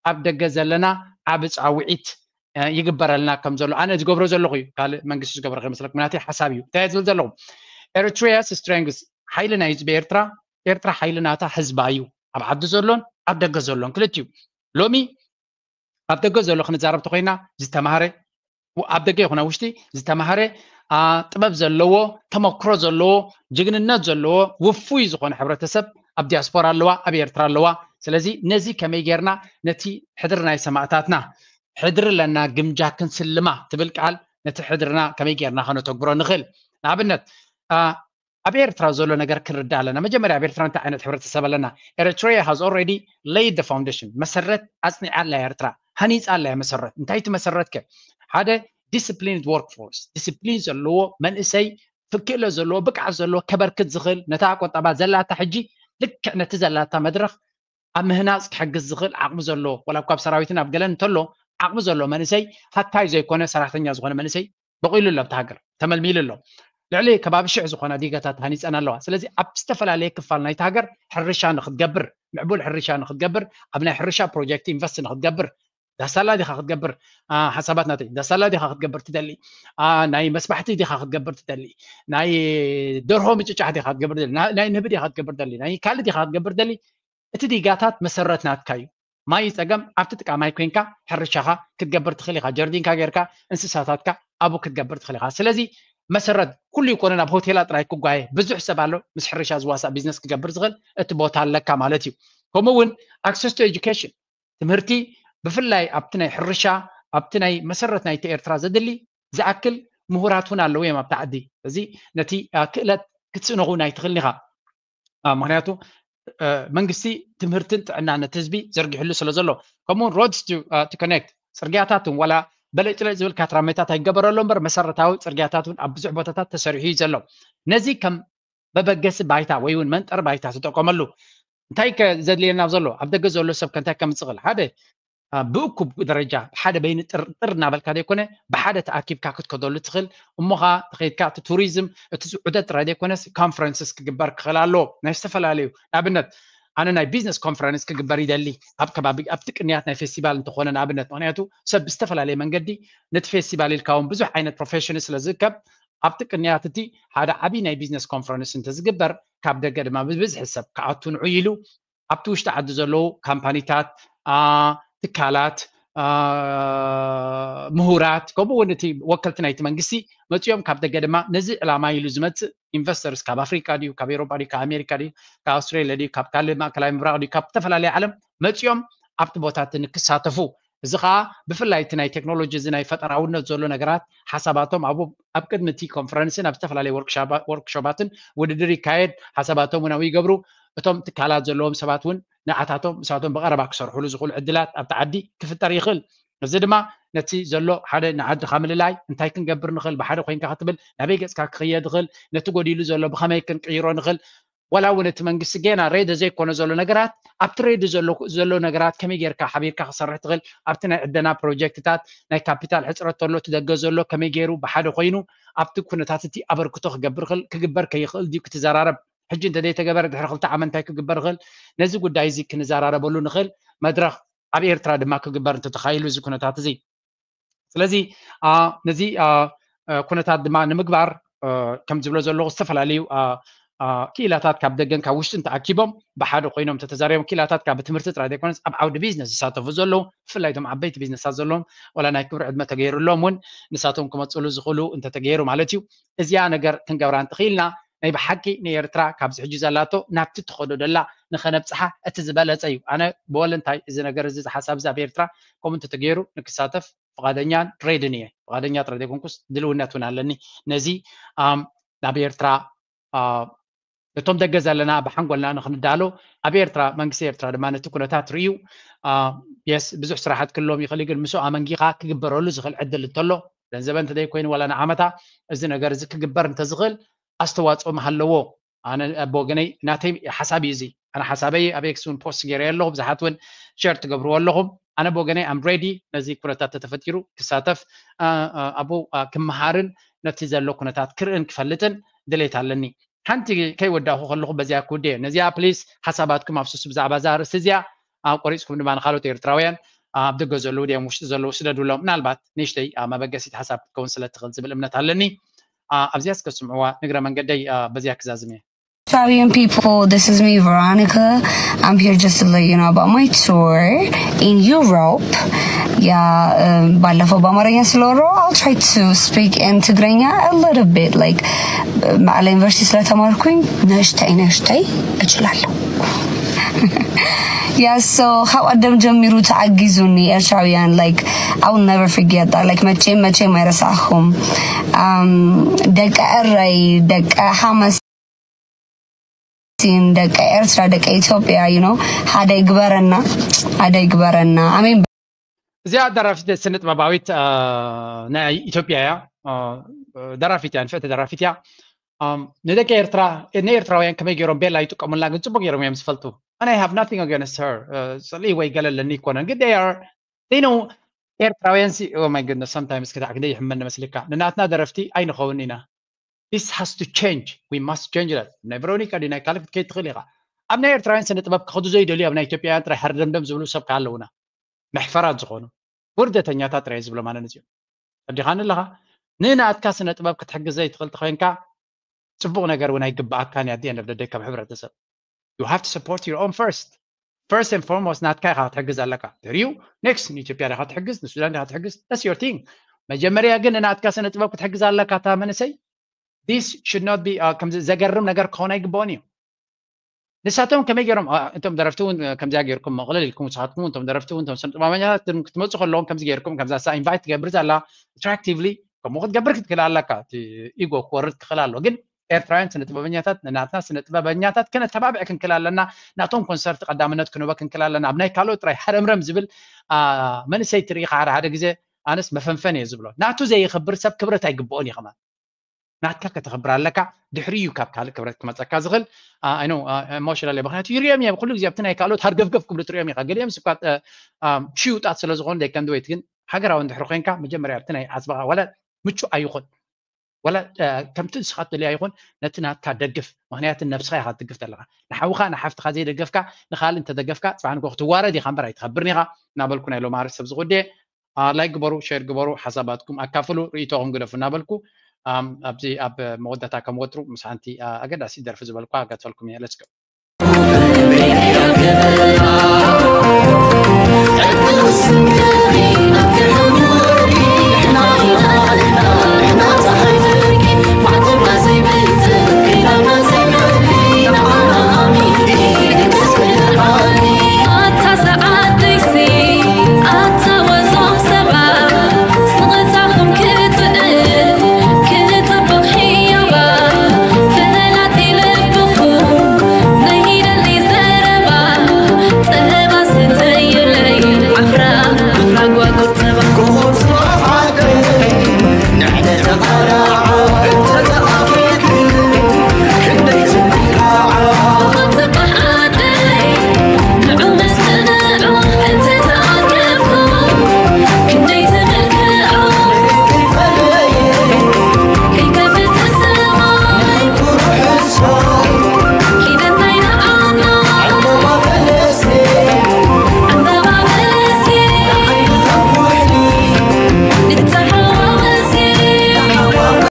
ኣብ ደገ ዘለና ዓቢ ጻውዒት ይግበረልና ከም ዘሎ ኣነ ዝገብሮ ዘለኹ እዩ ካልእ መንግስቲ ዝገብሮ ከይመስለኩም ናተይ ሓሳብ እዩ እንታይ ዝብል ዘለኹ Eritrea's strength ሓይሊ ናይ ህዝቢ ኤርትራ ኤርትራ ሓይሊ ናታ ህዝባ እዩ ኣብ ዓዲ ዘሎን ኣብ ደገ ዘሎን ክልቲኡ ሎሚ ኣብ ደገ ዘሎ ክንዛረብ ተኮይና ዝተማሃረ ኣብ ደገ ይኹን ኣብ ውሽጢ ዝተማሃረ ጥበብ ዘለዎ ተመክሮ ዘለዎ ጅግንነት ዘለዎ ውፉይ ዝኾነ ሕብረተሰብ ኣብ ዲያስፖራ ኣለዋ ኣብ ኤርትራ ኣለዋ ስለዚ ነዚ ከመይ ጌርና ነቲ ሕድሪ ናይ ሰማእታትና ሕድሪ ለና ግምጃ ክንስልማ ትብል ቃል ነቲ ሕድርና ከመይ ጌርና ከነተግብሮ ንኽእል ንኣብነት ኣብ ኤርትራ ዘሎ ነገር ክንርዳእ ኣለና መጀመርያ ኣብ ኤርትራ እንታይ ዓይነት ሕብረተሰብ ኣለና Eritrea has already laid the foundation መሰረት ኣፅኒዓ ኣላ ኤርትራ ሃኒፃ ኣላ መሰረት እንታይ እቲ መሰረት ከ ሓደ disciplined workforce discipline ዘለዎ መንእሰይ ፍክእለ ዘለዎ ብቅዓት ዘለዎ ከበርክት ዝኽእል ነታ ቆጠባ ዘላታ ሕጂ ልክዕ ነቲ ዘላታ መድረኽ ኣብ ምህናፅ ክሕግዝ ዝኽእል ዓቕሚ ዘለዎ ወላ እኳ ኣብ ሰራዊትን ኣብ ገለን እንተሎ ዓቕሚ ዘለዎ መንእሰይ ሃካይ ዘይኮነ ሰራሕተኛ ዝኾነ መንእሰይ በቂሉ ኣሎ ኣብቲ ሃገር ተመልሚሉ ኣሎ ልዕሊ ከባቢ ሽሕ ዝኾና ዲጋታት ሃኒፀን ኣለዋ ስለዚ ኣብ ዝተፈላለየ ክፋል ናይቲ ሃገር ሕርሻ ንክትገብር ምዕቡል ሕርሻ ንክትገብር ኣብ ናይ ሕርሻ ፕሮጀክት ኢንቨስት ንክትገብር ዳሳላ ዲኻ ክትገብር ሓሳባት ናተይ ዳሳላ ዲኻ ክትገብር ትደሊ ናይ መስባሕቲ ዲኻ ክትገብር ትደሊ ናይ ደርሆ ምጭጫሕ ዲኻ ክትገብር ትደሊ ናይ ንህቢ ዲኻ ክትገብር ትደሊ ናይ ካልእ ዲኻ ክትገብር ትደሊ እቲ ዲጋታት መሰረት ናትካ እዩ ማይ ጸገም ኣብቲ ጥቃ ማይ ኮይንካ ሕርሻኻ ክትገብር ትኽእል ኢኻ ጀርዲንካ ጌርካ እንስሳታትካ ኣብኡ ክትገብር ትኽእል ኢኻ ስለዚ መሰረት ኩሉ ይኮነን ኣብ ሆቴላት ጥራይ ክጓየ ብዙሕ ሰብ ኣሎ ምስ ሕርሻ ዝዋሳእ ቢዝነስ ክገብር ዝኽእል እቲ ቦታ ኣለካ ማለት እዩ ከምኡ እውን access to education ትምህርቲ ብፍላይ ኣብቲ ናይ ሕርሻ ኣብቲ ናይ መሰረት ናይቲ ኤርትራ ዘድሊ ዝኣክል ምሁራት እውን ኣለዉ እዮም ኣብቲ ዓዲ እዚ ነቲ ክእለት ክትስእኖ እውን ኣይትኽእልን ኢኻ ምክንያቱ መንግስቲ ትምህርትን ጥዕና ነቲ ህዝቢ ዘርጊሕሉ ስለ ዘሎ ከምኡውን roads to connect ፅርግያታት እውን ዋላ በለጭለጭ ዝብል ካትራመታት ኣይገበረሉ እምበር መሰረታዊ ፅርግያታት እውን ኣብ ብዙሕ ቦታታት ተሰሪሑ እዩ ዘሎ ነዚ ከም መበገሲ ባይታ ወይ እውን መንጠሪ ባይታ ትጠቀመሉ እንታይ ከ ዘድልየና ዘሎ ኣብ ደገ ዘሎ ሰብ ከ እንታይ ከምፅእ ይኽእል ሓደ ብእኩብ ደረጃ ብሓደ በይኒ ጥርጥር እናበልካ ዘይኮነ ብሓደ ተኣኪብካ ክትከደሉ ትኽእል እሞ ኸዓ ተኸይድካ እቲ ቱሪዝም እቲ ዑደት ጥራይ ዘይኮነስ ኮንፈረንስስ ክግበር ክኽእል ኣለዎ ናይ ዝተፈላለዩ ንኣብነት ኣነ ናይ ቢዝነስ ኮንፈረንስ ክግበር ይደሊ ኣብ ከባቢ ኣብቲ ቅንያት ናይ ፌስቲቫል እንተኾነ ንኣብነት ምክንያቱ ሰብ ብዝተፈላለየ መንገዲ ነቲ ፌስቲቫል ኢልካ እውን ብዙሕ ዓይነት ፕሮፌሽን ስለ ዝርከብ ኣብቲ ቅንያት እቲ ሓደ ዓብዪ ናይ ቢዝነስ ኮንፈረንስ እንተዝግበር ካብ ደገ ድማ ብብዝሒ ሰብ ክኣቱ ንዑ ኢሉ ኣብቲ ውሽጢ ዓዲ ዘለዉ ካምፓኒታት፣ ትካላት፣ ምሁራት ከምኡ እውን እቲ ወከልቲ ናይቲ መንግስቲ መፂኦም ካብ ደገ ድማ ነዚ ዕላማ ኢሉ ዝመፅእ ኢንቨስተርስ ካብ ኣፍሪካ ድዩ፣ ካብ ኤሮፓ ድዩ፣ ካብ ኣሜሪካ ድዩ፣ ካብ ኣውስትራሊያ ድዩ፣ ካብ ካልእ ማእከላይ ምብራቕ ድዩ፣ ካብ ዝተፈላለየ ዓለም መፂኦም ኣብቲ ቦታ እቲ ንክሳተፉ፣ እዚ ከዓ ብፍላይ እቲ ናይ ቴክኖሎጂ፣ እዚ ናይ ፈጠራውነት ዘሎ ነገራት ሓሳባቶም ኣብኡ ኣብ ቅድሚ እቲ ኮንፈረንስን ኣብ ዝተፈላለዩ ወርክሾፓትን ውድድር ይካየድ፣ ሓሳባቶም እውን ኣብኡ ይገብሩ። እቶም ትካላት ዘለዎም ሰባት እውን ንዓታቶም ምሳቶም ብቐረባ ክሰርሕሉ ዝኽእሉ ዕድላት ኣብቲ ዓዲ ክፍጠር ይኽእል። እዚ ድማ ነቲ ዘሎ ሓደ ንዓድኻ ምልላይ እንታይ ክንገብር ንኽእል፣ ብሓደ ኮይንካ ክትብል ናበይ ገፅካ ክኽየድ ይኽእል፣ ነቲ ጎዲሉ ዘሎ ብኸመይ ክንቅይሮ ንኽእል፣ ዋላ እውን እቲ መንግስቲ ገና ሬዲ ዘይኮነ ዘሎ ነገራት ኣብቲ ሬዲ ዘሎ ነገራት ከመይ ጌርካ ሓቢርካ ክሰርሕ ትኽእል፣ ኣብቲ ናይ ዕደና ፕሮጀክትታት ናይ ካፒታል ሕፅረት ተሎ እቲ ደገ ዘሎ ከመይ ገይሩ ብሓደ ኮይኑ ኣብቲ ኩነታት እቲ ኣበርክቶ ክገብር ክግበር ከይኽእል ድዩ ክትዘራረብ፣ ሕጂ እንተዘይተገበረ ድሕሪ ክልተ ዓመት እንታይ ክግበር ይኽእል፣ ነዚ ጉዳይ እዚ ክንዘራረበሉ ንኽእል መድረኽ ኣብ ኤርትራ ድማ ክግበር እንተተኻኢሉ እዚ ኩነታት እዚ። ስለዚ ነዚ ኩነታት ድማ ንምግባር ከም ዝብሎ ዘለኹ ዝተፈላለዩ ክኢላታት ካብ ደገን ካብ ውሽጥን ተኣኪቦም ብሓደ ኮይኖም ተተዛሪቦም ክኢላታት ካብ ትምህርቲ ጥራይ ዘይኮነስ ኣብ ዓውዲ ቢዝነስ ዝሳተፉ ዘለዉ ብፍላይ እቶም ዓበይቲ ቢዝነሳት ዘለዎም ዋላ ናይ ክብሪ ዕድመ ተገይሩሎም እውን ንሳቶም ክመፅሉ ዝኽእሉ እንተተገይሩ ማለት እዩ። እዚኣ ነገር ክንገብራ እንተኽኢልና ናይ ብሓቂ ንኤርትራ ካብዚ ሕጂ ዘላቶ ናብቲ ትኸዶ ደላ ንኸነብፅሓ እቲ ዝበለፀ እዩ። ኣነ ብወለንታይ እዚ ነገር እዚ ሓሳብ እዚ ኣብ ኤርትራ ከምኡ እንተተገይሩ ንክሳተፍ ፍቓደኛን ሬድን እየ። ፍቓደኛ ጥራይ ዘይኮንኩስ ድልውነት እውን ኣለኒ። ነዚ ናብ ኤርትራ እቶም ደገ ዘለና ብሓንጎልና ንክንዳሎ ኣብ ኤርትራ መንግስቲ ኤርትራ ድማ ነቲ ኩነታት ርእዩ የስ ብዙሕ ስራሓት ክህልዎም ይኽእል ግን ምስኡ ኣመንጊኻ ክግበረሉ ዝኽእል ዕድል እንተሎ ገንዘበ እንተዘይኮይኑ ዋላ ንዓመታ እዚ ነገር እዚ ክግበር እንተዝኽእል ኣስተዋፅኦ ምሃለዎ ኣነ ብወገነይ ናተይ ሓሳብ እዩ እዚ ኣነ ሓሳበይ ኣብ ኤክስ እውን ፖስት ገይረ ኣለኹ ብዙሓት እውን ሸር ትገብርዎ ኣለኹም ኣነ ብወገነይ ኣም ሬዲ ነዚ ኩነታት ተተፈጢሩ ክሳተፍ ኣብኡ ክመሃርን ነቲ ዘሎ ኩነታት ክርእን ክፈልጥን ድሌት ኣለኒ ሓንቲ ከይወዳእኩ ከለኹ በዚኣ ክውደ ነዚኣ ፕሊስ ሓሳባትኩም ኣፍስሱ ብዛዕባ እዛ ርእስቲ እዚኣ ኣብ ቆሪፅኩም ድማ ንካልኦት ኤርትራውያን ኣብ ደገ ዘለዉ ድዮም ውሽጢ ዘለዉ ስደዱሎም ምናልባት ንእሽተይ መበገሲት ሓሳብ ክትከውን ስለ ትኽእል ዝብል እምነት ኣለኒ ኣብዚኣ እስከ ስምዕዋ ንግረ መንገደይ በዚኣ ክዛዝም እየ Italian people, this is me, Veronica. I'm here just to let you know about my tour in Europe. Yeah, um, ባለፈው በአማርኛ ስለወራው I'll try to speak in ትግርኛ a little bit like መቐለ ዩኒቨርሲቲ ስለተማርኩኝ ነሽተይ ነሽተይ እችላለሁ። Yeah, so ካብ ቀደም ጀሚሩ ተኣጊዙኒ ኤርትራውያን like I will never forget that like መቼም መቼም ኣይረሳዕኹም። ደቂ ዕረይ ደቂ ሓመስ ደቂ ኤርትራ ደቂ ኢትዮጵያ you know ሓደ ይግበረና ሓደ ይግበረና ኣሜን። እዚኣ ደራፊት ስነ ጥበባዊት ናይ ኢትዮጵያ እያ። ደራፊት እያ፣ ንፍዕቲ ደራፊት እያ። ንደቂ ኤርትራ ንኤርትራውያን ከመይ ገይሮም ቤላ ይጥቀሙላ ግን ፅቡቅ ገይሮም እዮም ዝፈልጡ። And I have nothing against her። ፅልኢ ወይ ገለ ኣለኒ ይኮነን ግን they are they know ኤርትራውያን ሲ oh my goodness sometimes ክዳዕ ክንደይ ይሕመኒ መስልካ ንናትና ደረፍቲ ኣይንኸውን ኢና። This has to change. We must change that. ናይ ቨሮኒካ ድዩ ናይ ካልእ ክትከይድ ትኽእል ኢኻ። ኣብ ናይ ኤርትራውያን ስነ ጥበብ ክኸዱ ዘይደልዩ ኣብ ናይ ኢትዮጵያውያን ጥራይ ሃርደምደም ዝብሉ ሰብ ከ ኣለውና። መሕፈራት ዝኾኑ ውርደተኛታት ጥራይ ዝብሎም ኣነ ነዚኦም። ተረዲኻኒ ኣለኻ? ንናትካ ስነ ጥበብ ክትሕግዝ ዘይትኽእል ተኾይንካ ጽቡቕ ነገር እውን ኣይግብኣካን እዩ። At the end of the day ካብ ሕብረተሰብ you have to support your own first. First and foremost ናትካ ኢኻ ክትሕግዝ ኣለካ። ድሕሪኡ next ንኢትዮጵያ ዲኻ ትሕግዝ ንሱዳን ዲኻ ትሕግዝ that's your thing። መጀመርያ ግን ንናትካ ስነ ጥበብ ክትሕግዝ ኣለካ እታ መንእሰይ this should not be ከምዚ ዘገርም ነገር ክኸውን ኣይግብኦን እዩ። ንሳቶም ከመይ ገይሮም እቶም ደረፍቲ እውን ከምዚኣ ገይርኩም መቕለል ኢልኩም ንስኻትኩም እቶም ደረፍቲ እውን እቶም ስነ ጥበበኛታት ክትመፁ ከለዎም ከምዚ ገይርኩም ከምዛ ሳ ኢንቫይት ትገብር ዘላ attractively ከምኡ ክትገብር ክትክእል ኣለካ። ኢጎ ክወርድ ክኽእል ኣሎ ግን ኤርትራውያን ስነ ጥበበኛታት ንናትና ስነ ጥበበኛታት ከነተባብዕ ክንክእል ኣለና። ናቶም ኮንሰርት ቀዳምነት ክንህቦ ክንክእል ኣለና። ኣብ ናይ ካልኦት ጥራይ ሃረምረም ዝብል መንእሰይ ትርኢ ሓደ ሓደ ግዜ ኣነስ መፈንፈን እየ ዝብሎ። ናቱ ዘየኽብር ሰብ ክብረት ኣይግብኦን እዩ ከማን። ናትካ ከተኽብር ኣለካ። ድሕሪ እዩ ካብ ካልእ ክብረት ክመፀካ ዝኽእል። ኣይ ኖ ኢሞሽናል እየ ምክንያቱ ይሪኦም እየ ኩሉ ግዜ ኣብቲ ናይ ካልኦት ሃርገፍገፍ ክብሉ ትሪኦም ኢኻ። ገሊኦም ስኳ ሽዩጣት ስለ ዝኾኑ they can do it ግን ሃገራዊ እንድሕሪ ኮይንካ መጀመርያ ኣብቲ ናይ ዓፅብኻ ዋላ ምቹእ ኣይኹን ዋላ ከምቲ ንስኻ ትደልያ ይኹን ነቲ ናትካ ደግፍ ምክንያቱ ነብስኻ ኢኻ ትድግፍ ዘለኻ ንሓውኻ ንሓፍትኻ ዘይደገፍካ ንኻልእ እንተደገፍካ ፅባሕ ንጎ ክትዋረድ ኢኻ እምበር ኣይትኸብርን ኢኻ እናበልኩ ናይ ሎማሪ ሰብ ዝጉድየ ላይክ ግበሩ ሼር ግበሩ ሓሳባትኩም ኣካፍሉ ርእይቶኹም ግደፉ እናበልኩ ኣብዚ ኣብ መወዳእታ ከም ወትሩ ምስ ሓንቲ ኣገዳሲ ደርፊ ዝበልኳ ገጸልኩም እየ let's go